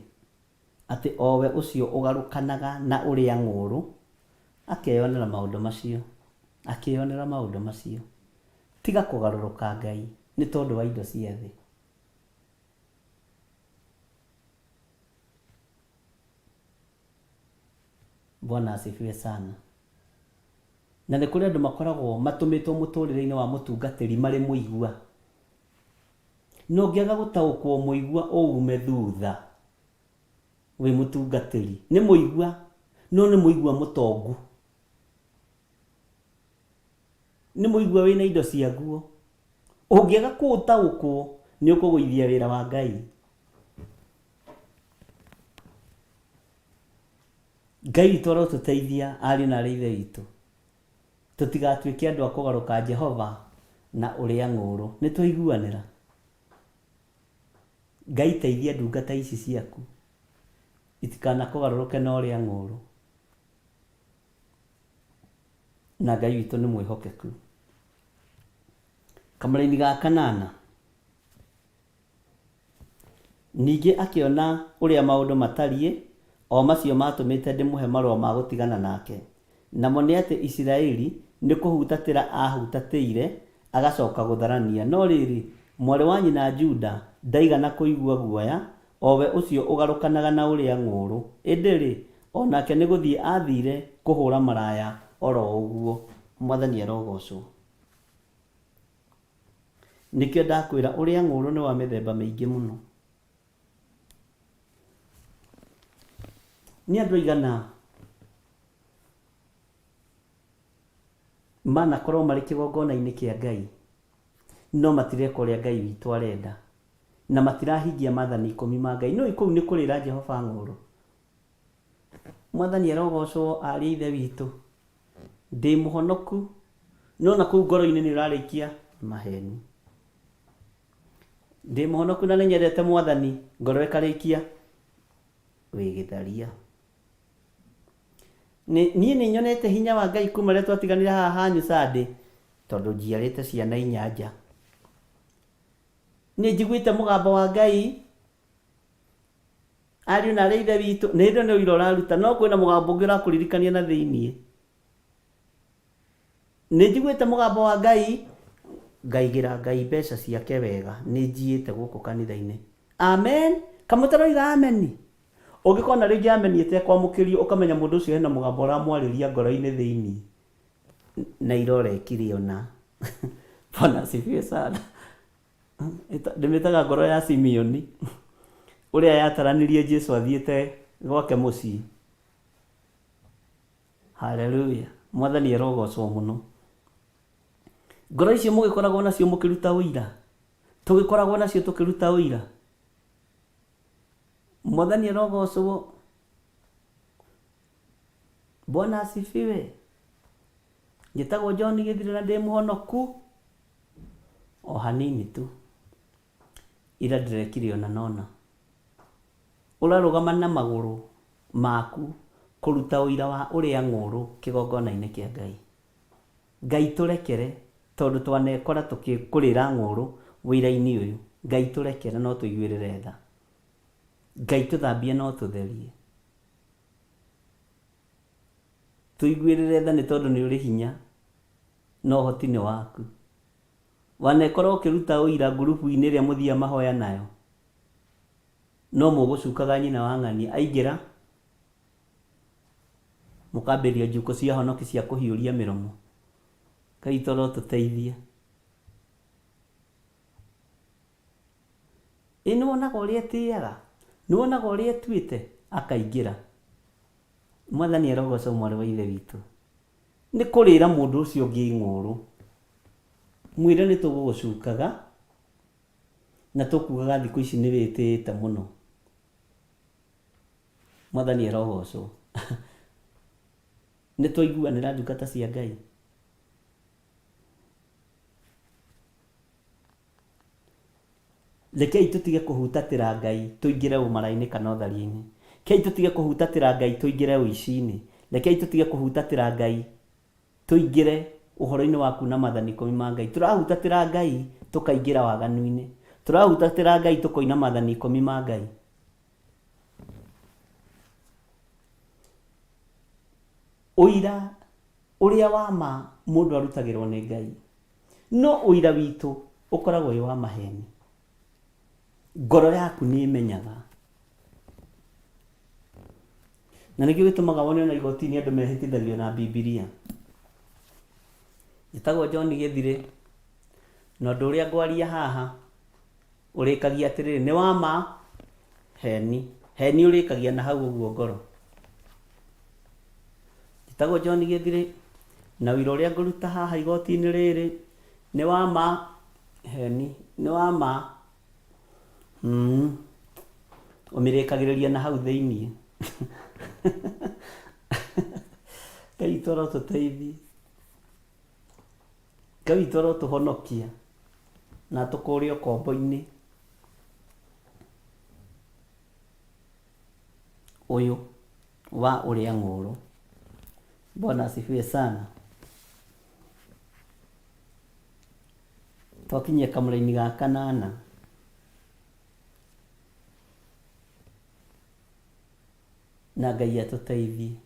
S2: atĩ o we ũcio ũgarũkanaga na ũrĩa ng'ũũrũ, akeyonera maũndũ macio, akeyonera maũndũ macio. Tiga kũgarũrũka Ngai nĩ tondũ wa indo cia thĩ. Bwana asifiwe sana. Na nĩ kũrĩ andũ makoragwo matũmĩtwo mũtũrĩre-inĩ wa mũtungatĩri marĩ mũigua. Na ũngĩaga gũtaũkwo mũigua ũume thutha wĩ mũtungatĩri. Nĩ mũigua, no nĩ mũigua mũtongu. Nĩ mũigua wĩna indo ciaguo. Ũngĩaga kũũtaũkwo nĩ ũkũgũithia wĩra wa Ngai. Ngai witũ arotũteithia ariũ na arĩ ithe witũ. Tũtigatuĩke andũ a kũgarũka Jehova na ũrĩa ng'ũũrũ. Nĩ twaiguanĩra? Ngai teithia ndungata ici ciaku itikanakũgarũrũke na ũrĩa ng'ũũrũ. Na Ngai witũ nĩ mwĩhokeku. Kamũraini ga kanana. Ningĩ akĩona ũrĩa maũndũ matariĩ, o macio maatũmĩte ndĩmũhe marũa ma gũtigana nake, namo nĩ atĩ Isiraeli nĩ kũhutatĩra aahutatĩire, agacoka gũtharania, no rĩrĩ, mwarĩ wa nyina Juda ndaigana kũigua guoya, o we ũcio ũgarũkanaga na ũrĩa ng'ũũrũ, ĩndĩ-rĩ, o nake nĩ gũthiĩ aathiire kũhũra maraya o ro ũguo. Mwathani arogoocwo. Nĩkĩo ndakwĩra ũrĩa ng'ũũrũ nĩ wa mĩthemba mĩingĩ mũno. Nĩ andũ aigana manakorwo marĩ kĩgongona-inĩ kĩa Ngai no matireka ũrĩa Ngai witũ arenda na matirahingia maathani ikũmi ma Ngai. Nĩũĩ kũu nĩ kũrĩra Jehova ng'ũũrũ. Mwathani arogocwo arĩ ithe witũ. Ndĩ mũhonoku no na kũu ngoro-inĩ nĩ ũrarĩkia maheni. Ndĩ mũhonoku na nĩ nyendete Mwathani, ngoro ĩkarĩkia wĩ gĩtharia. Niĩ nĩ nyonete hinya wa Ngai kuma rĩrĩa twatiganire haha hanyu Sunday, tondũ njiarĩte ciana inya nja. Nĩ njiguĩte mũgambo wa Ngai, ariũ na arĩ ithe witũ, nĩ hĩndĩ ĩyo nĩ ũira ũraruta, no kwĩna mũgambo ũngĩ ũrakũririkania na thĩiniĩ. Nĩ njiguĩte mũgambo wa Ngai, ngaigĩra Ngai mbeca ciake wega, nĩ njiĩte gũkũ kanitha-inĩ. Amen. Kamũtaroiga amen. Ũngĩkona rĩngĩ amen ĩtekwamũkĩrio, ũkamenya mũndũ ũcio hena mũgambo ũramwarĩria ngoro-inĩ thĩiniĩ. Na ira ũrekire ũna. Bwana asifiwe sana. Ndĩmĩtaga ngoro ya Simeoni, ũrĩa yataranirie Jesu athiĩte gwake mũciĩ. Haleluya. Mwathani arogocwo mũno. Ngoro icio mũgĩkoragwo nacio mũkĩruta ũira. Tũgĩkoragwo nacio tũkĩruta ũira. Mwathani arogocwo. Bwana asifiwe. Njĩtagwo John Gĩthire na ndĩ mũhonoku o hanini tu. Ira ndĩrekire ona nona. Ũrarũgama na magũrũ maku kũruta ũira wa ũrĩa ng'ũũrũ kĩgongona-inĩ kĩa Ngai. Ngai tũrekere tondũ twanekora tũkĩkũrĩra ng'ũũrũ wĩira-inĩ ũyũ. Ngai tũrekere na ũtũiguĩrĩre tha. Ngai tũthambie na ũtũtherie. Tũiguĩrĩre tha nĩ tondũ nĩ ũrĩ hinya na ũhoti nĩ waku. Wanekora ũkĩruta ũira ngurubu-inĩ ĩrĩa mũthiaga mahoya nayo, no mũgũcukaga nyina wa ng'ania aingĩra, mũkambĩrĩria njukũ cia honoki cia kũhiũria mĩromo. Ngai witũ arotũteithia. Ĩ nĩwonaga ũrĩa etĩaga? Nĩwonaga ũrĩa etuĩte? Akaingĩra. Mwathani arogocwo mwarĩ wa ithe witũ. Nĩ kũrĩra mũndũ ũcio ũngĩ ng'ũũrũ. Mwĩre nĩ tũgũgũcukaga na tũkugaga thikũ ici nĩ wĩtĩĩte mũno. Mwathani arogocwo. Nĩ twaiguanĩra ndungata cia Ngai? Rekei tũtige kũhutatĩra Ngai tũingĩre ũmara-inĩ kana ũtharia-inĩ. Rekei tũtige kũhutatĩra Ngai tũingĩre ũici-inĩ. Rekei tũtige kũhutatĩra Ngai tũingĩre ũhoro-inĩ wa kuna maathani ikũmi ma Ngai. Tũrahutatĩra Ngai tũkaingĩra waganu-inĩ. Tũrahutatĩra Ngai tũkoina maathani ikũmi ma Ngai. Ũira ũrĩa wa ma mũndũ arutagĩrwo nĩ Ngai. No ũira witũ ũkoragwo wĩ wa maheni. Ngoro yaku nĩ ĩmenyaga. Na nĩkĩo gĩtũmaga wone ona igoti-inĩ andũ mehĩtithagio na Bibilia. Njĩtagwo John Gĩthirĩ, na ũndũ ũrĩa ngwaria haha ũrĩkagia atĩrĩrĩ, nĩ wa ma heni. Heni ũrĩkagia na hau ũguo ngoro. Njĩtagwo John Gĩthirĩ, na ũira ũrĩa ngũruta haha igoti-inĩ rĩrĩ nĩ wa ma heni, nĩ wa ma. Ũmĩrĩkagĩrĩria na hau thĩiniĩ. Ngai witũ arotũteithia. Ngai witũ arotũhonokia na atũkũre ũkombo-inĩ ũyũ wa ũrĩa ng'ũũrũ. Bwana asifiwe sana. Twakinyia kamũraini ga kanana. Na Ngai atũteithie.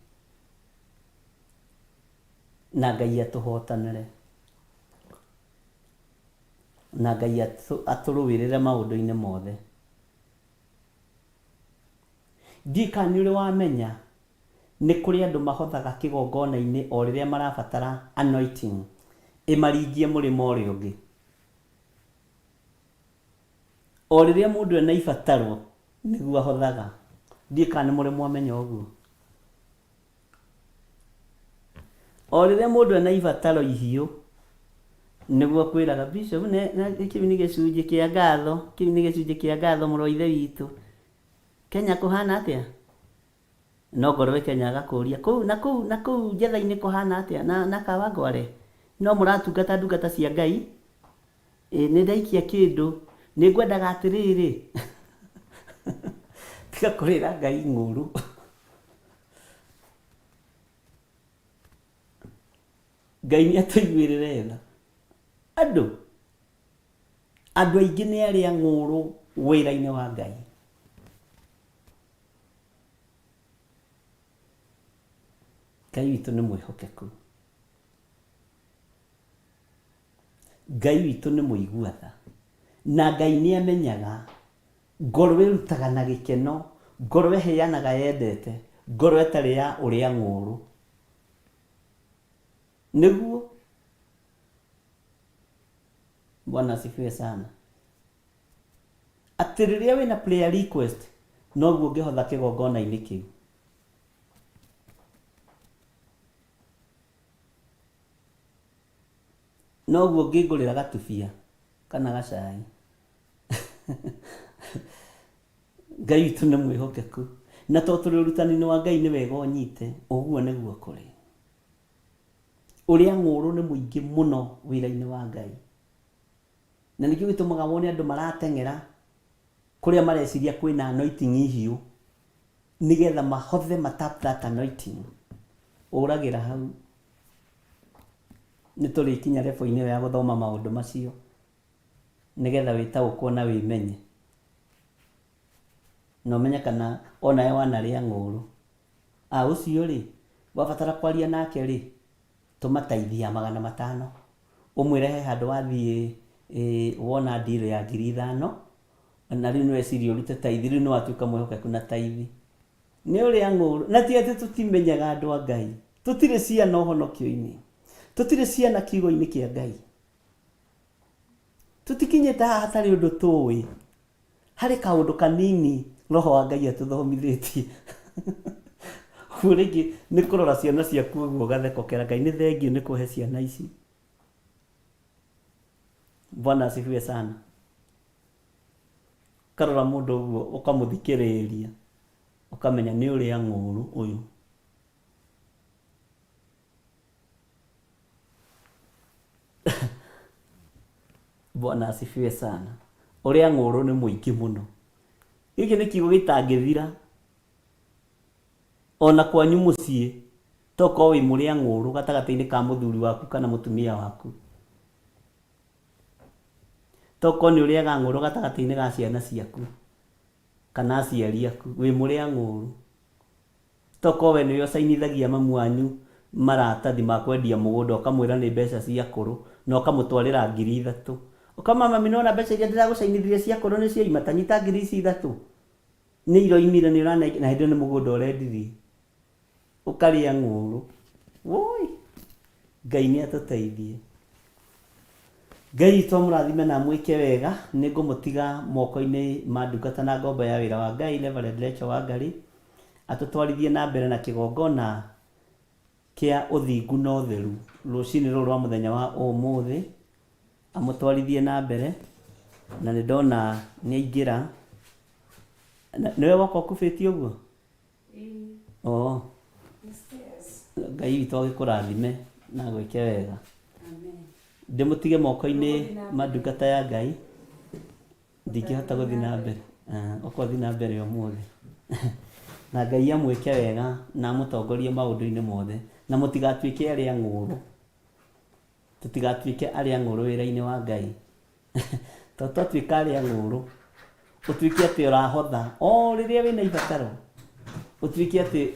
S2: Na Ngai atũhotanĩre. Na Ngai atũrũĩrĩre maũndũ-inĩ mothe. Ndiũĩ kana nĩ ũrĩ wamenya nĩ kũrĩ andũ mahothaga kĩgongona-inĩ o rĩrĩa marabatara anointing ĩmaringie mũrĩmo ũrĩa ũngĩ. O rĩrĩa mũndũ ena ibataro nĩguo ahothaga. Ndiũĩ kana nĩ mũrĩ mwamenya ũguo. O rĩrĩa mũndũ ena ibataro ihiũ nĩguo akwĩraga bishop kĩu nĩ gĩcunjĩ kĩa ngatho, kĩu nĩ gĩcunjĩ kĩa ngatho mũrũ wa ithe witũ. Kenya kũhana atĩa? No ngorwo wĩ Kenya agakũria kũu na kũu na kũu njetha-inĩ kũhana atĩa na na Kawangware? No mũratungata ndungata cia Ngai? Ĩ nĩ ndaikia kĩndũ, nĩ ngwendaga atĩrĩrĩ, tiga kũrĩra Ngai ng'ũrũ. Ngai nĩ atũiguĩrĩre tha. Andũ, andũ aingĩ nĩ arĩa ng'ũrũ wĩra-inĩ wa Ngai. Ngai witũ nĩ mwĩhokeku. Ngai witũ nĩ mũigua tha. Na Ngai nĩ amenyaga ngoro ĩrutaga na gĩkeno, ngoro ĩheanaga yendete, ngoro ĩtarĩ ya ũrĩa ng'ũũrũ. Nĩguo. Bwana asifiwe sana. Atĩ rĩrĩa wĩna prayer request noguo ũngĩhotha kĩgongona-inĩ kĩu. Noguo ũngĩngũrĩra gatubia kana gacai. Ngai witũ nĩ mwĩhokeku. Na tondũ tũrĩ ũrutani-inĩ wa Ngai nĩ wega ũnyite, ũguo nĩguo kũrĩ. Ũrĩa ng'ũũrũ nĩ mũingĩ mũno wĩra-inĩ wa Ngai. Na nĩkĩo gĩtũmaga wone andũ marateng'era kũrĩa mareciria kwĩna anointing hiũ nĩgetha mahothe ma tap that anointing. Ũragĩra hau. Nĩ tũrĩkinya level -inĩ ĩyo ya gũthoma maũndũ macio nĩgetha wĩtaũkwo na wĩmenye. Na ũmenye kana onawe wanarĩa ng'ũũrũ. Ah ũcio rĩ, wabatara kwaria nake rĩ, tũma taithi ya 500, ũmwĩre he handũ wathiĩ wona deal ya 5000, na rĩu nĩ weciria ũrute taithi, rĩu nĩ watuĩka mwĩhokeku na taithi. Nĩ ũrĩa ng'ũũrũ. Na ti atĩ tũtimenyaga andũ a Ngai. Tũtirĩ ciana ũhonokio-inĩ. Tũtirĩ ciana kiugo-inĩ kĩa Ngai. Tũtikinyĩte haha hatarĩ ũndũ tũĩ. Harĩ kaũndũ kanini Roho wa Ngai atũthomithĩtie. Ũguo rĩngĩ nĩ kũrora ciana ciaku ũguo ũgatheka ũkera Ngai nĩ thengiũ nĩ kũhe ciana ici. Bwana asifiwe sana. Ũkarora mũndũ ũguo ũkamũthikĩrĩria. Ũkamenya nĩ ũrĩa ng'ũrũ ũyũ. Bwana asifiwe sana. Ũrĩa ng'ũrũ nĩ mũingĩ mũno. Gĩkĩ nĩ kiugo gĩtangĩthira. Ona kwanyu mũciĩ, tokorwo wĩ mũrĩa ng'ũrũ gatagatĩ-inĩ ka mũthuri waku kana mũtumia waku. Tokorwo nĩ ũrĩaga ng'ũrũ gatagatĩ-inĩ ga ciana ciaku kana aciari aku, wĩ mũrĩa ng'ũrũ. Tokorwo we nĩwe ũcainithagia mamu wanyu maratathi ma kwendia mũgũnda ũkamwĩra nĩ mbeca cia kũrũ na ũkamũtwarĩra 3000. Ũkamwĩra mami nĩwona mbeca iria ndĩragũcainithirie cia kũrũ nĩcioima ta nyita ngiri ici ithatũ. Nĩ iroimire nĩ ũranengera na hĩndĩ ĩyo nĩ mũgũnda ũrendirie. Ũkarĩa ng'ũrũ. Woi! Ngai nĩ atũteithie. Ngai witũ amũrathime na amwĩke wega. Nĩ ngũmũtiga moko-inĩ ma ndungata na ngombo ya wĩra wa Ngai, Reverend Rachel Wangari, atũtwarithie na mbere na kĩgongona kĩa ũthingu na ũtheru rũcinĩ rũrũ rwa mũthenya wa ũmũthĩ, amũtwarithie na mbere, na nĩ ndona nĩ aingĩra. Nĩwe woka ũkubĩtie ũguo? Oh. Ngai witũ agĩkũrathime na agwĩke wega. Ndĩmũtige moko-inĩ ma ndungata ya Ngai. Ndingĩhota gũthiĩ na mbere. Ah, Okorwo thiĩ na mbere ũmũthĩ. Na Ngai amwĩke wega na amũtongorie maũndũ-inĩ mothe. Na mũtigatuĩke arĩa ng'ũũrũ. Tũtigatuĩke arĩa ng'ũũrũ wĩra-inĩ wa Ngai. Tondũ twatuĩka arĩa ng'ũũrũ, ũtuĩke atĩ ũrahotha o rĩrĩa wĩna ibataro, ũtuĩke atĩ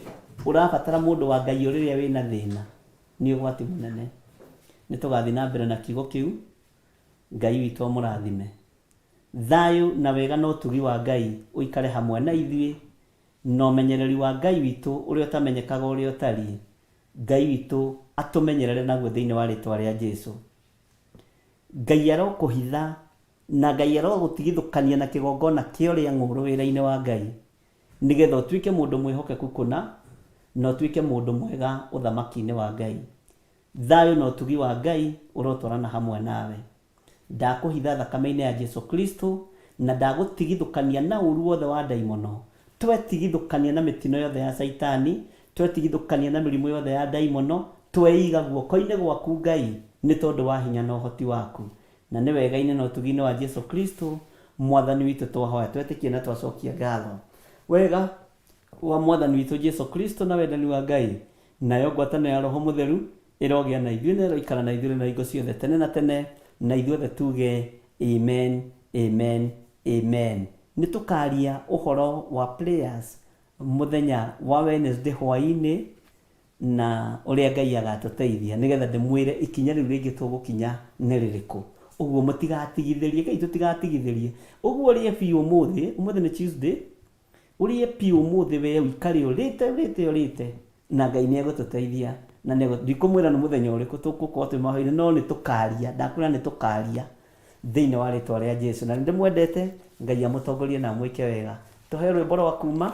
S2: ũrabatara mũndũ wa Ngai o rĩrĩa wĩna thĩna, nĩ ũgwati mũnene. Nĩ tũgathiĩ na mbere na kiugo kĩu. Ngai witũ amũrathime. Thayũ na wega na ũtugi wa Ngai ũikare hamwe na ithuĩ, na ũmenyereri wa Ngai witũ ũrĩa ũtamenyekaga ũrĩa ũtariĩ, Ngai witũ atũmenyerere naguo thĩinĩ wa rĩtwa rĩa Jesu. Ngai arokũhitha na Ngai arogũtigithũkania na kĩgongona kĩa ũrĩa ng'ũũrũ wĩra-inĩ wa Ngai, nĩgetha ũtuĩke mũndũ mwĩhokeku kũna, na ũtuĩke mũndũ mwega ũthamaki-inĩ wa Ngai. Thayũ na ũtugi wa Ngai ũrotwarana hamwe nawe. Ndakũhitha thakame-inĩ ya Jesu Kristo, na ndagũtigithũkania na ũũru wothe wa ndaimono. Twetigithũkania na mĩtino yothe ya Caitani, twetigithũkania na mĩrimũ yothe ya ndaimono, tweiga guoko-inĩ gwaku Ngai, nĩ tondũ wa hinya na ũhoti waku. Na nĩ wega-inĩ na ũtugi-inĩ wa Jesu Kristo, Mwathani witũ twahoya, twetĩkia na twacokia ngatho. Wega wa Mwathani witũ Jesu Kristo na wendani wa Ngai, nayo ngwatanĩro ya Roho Mũtheru ĩrogĩa na ithuĩ na ĩroikara na ithuĩ rĩu na hingo ciothe tene na tene, na ithuothe tuge amen, amen, amen. Nĩ tũkaria ũhoro wa prayers mũthenya wa Wednesday hwaĩ-inĩ na ũrĩa Ngai agatũteithia nĩgetha ndĩmwĩre ikinya rĩu rĩngĩ tũgũkinya nĩ rĩrĩkũ. Ũguo mũtigatigithĩrie, Ngai tũtigatigithĩrie. Ũguo ũrĩe biũ ũmũthĩ, ũmũthĩ nĩ Tuesday, Ũrĩe piũ ũmũthĩ wee ũikare ũrĩte ũrĩte ũrĩte na Ngai nĩ egũtũteithia na nĩ ndikũmwĩra nĩ mũthenya ũrĩkũ tũgũkorwo twĩ mahoya-inĩ no nĩ tũkaria ndakwĩra nĩ tũkaria thĩinĩ wa rĩtwa rĩa Jesu na nĩ ndĩmwendete Ngai amũtongorie na amwĩke wega. Tũhe rwĩmbo rwa kuma.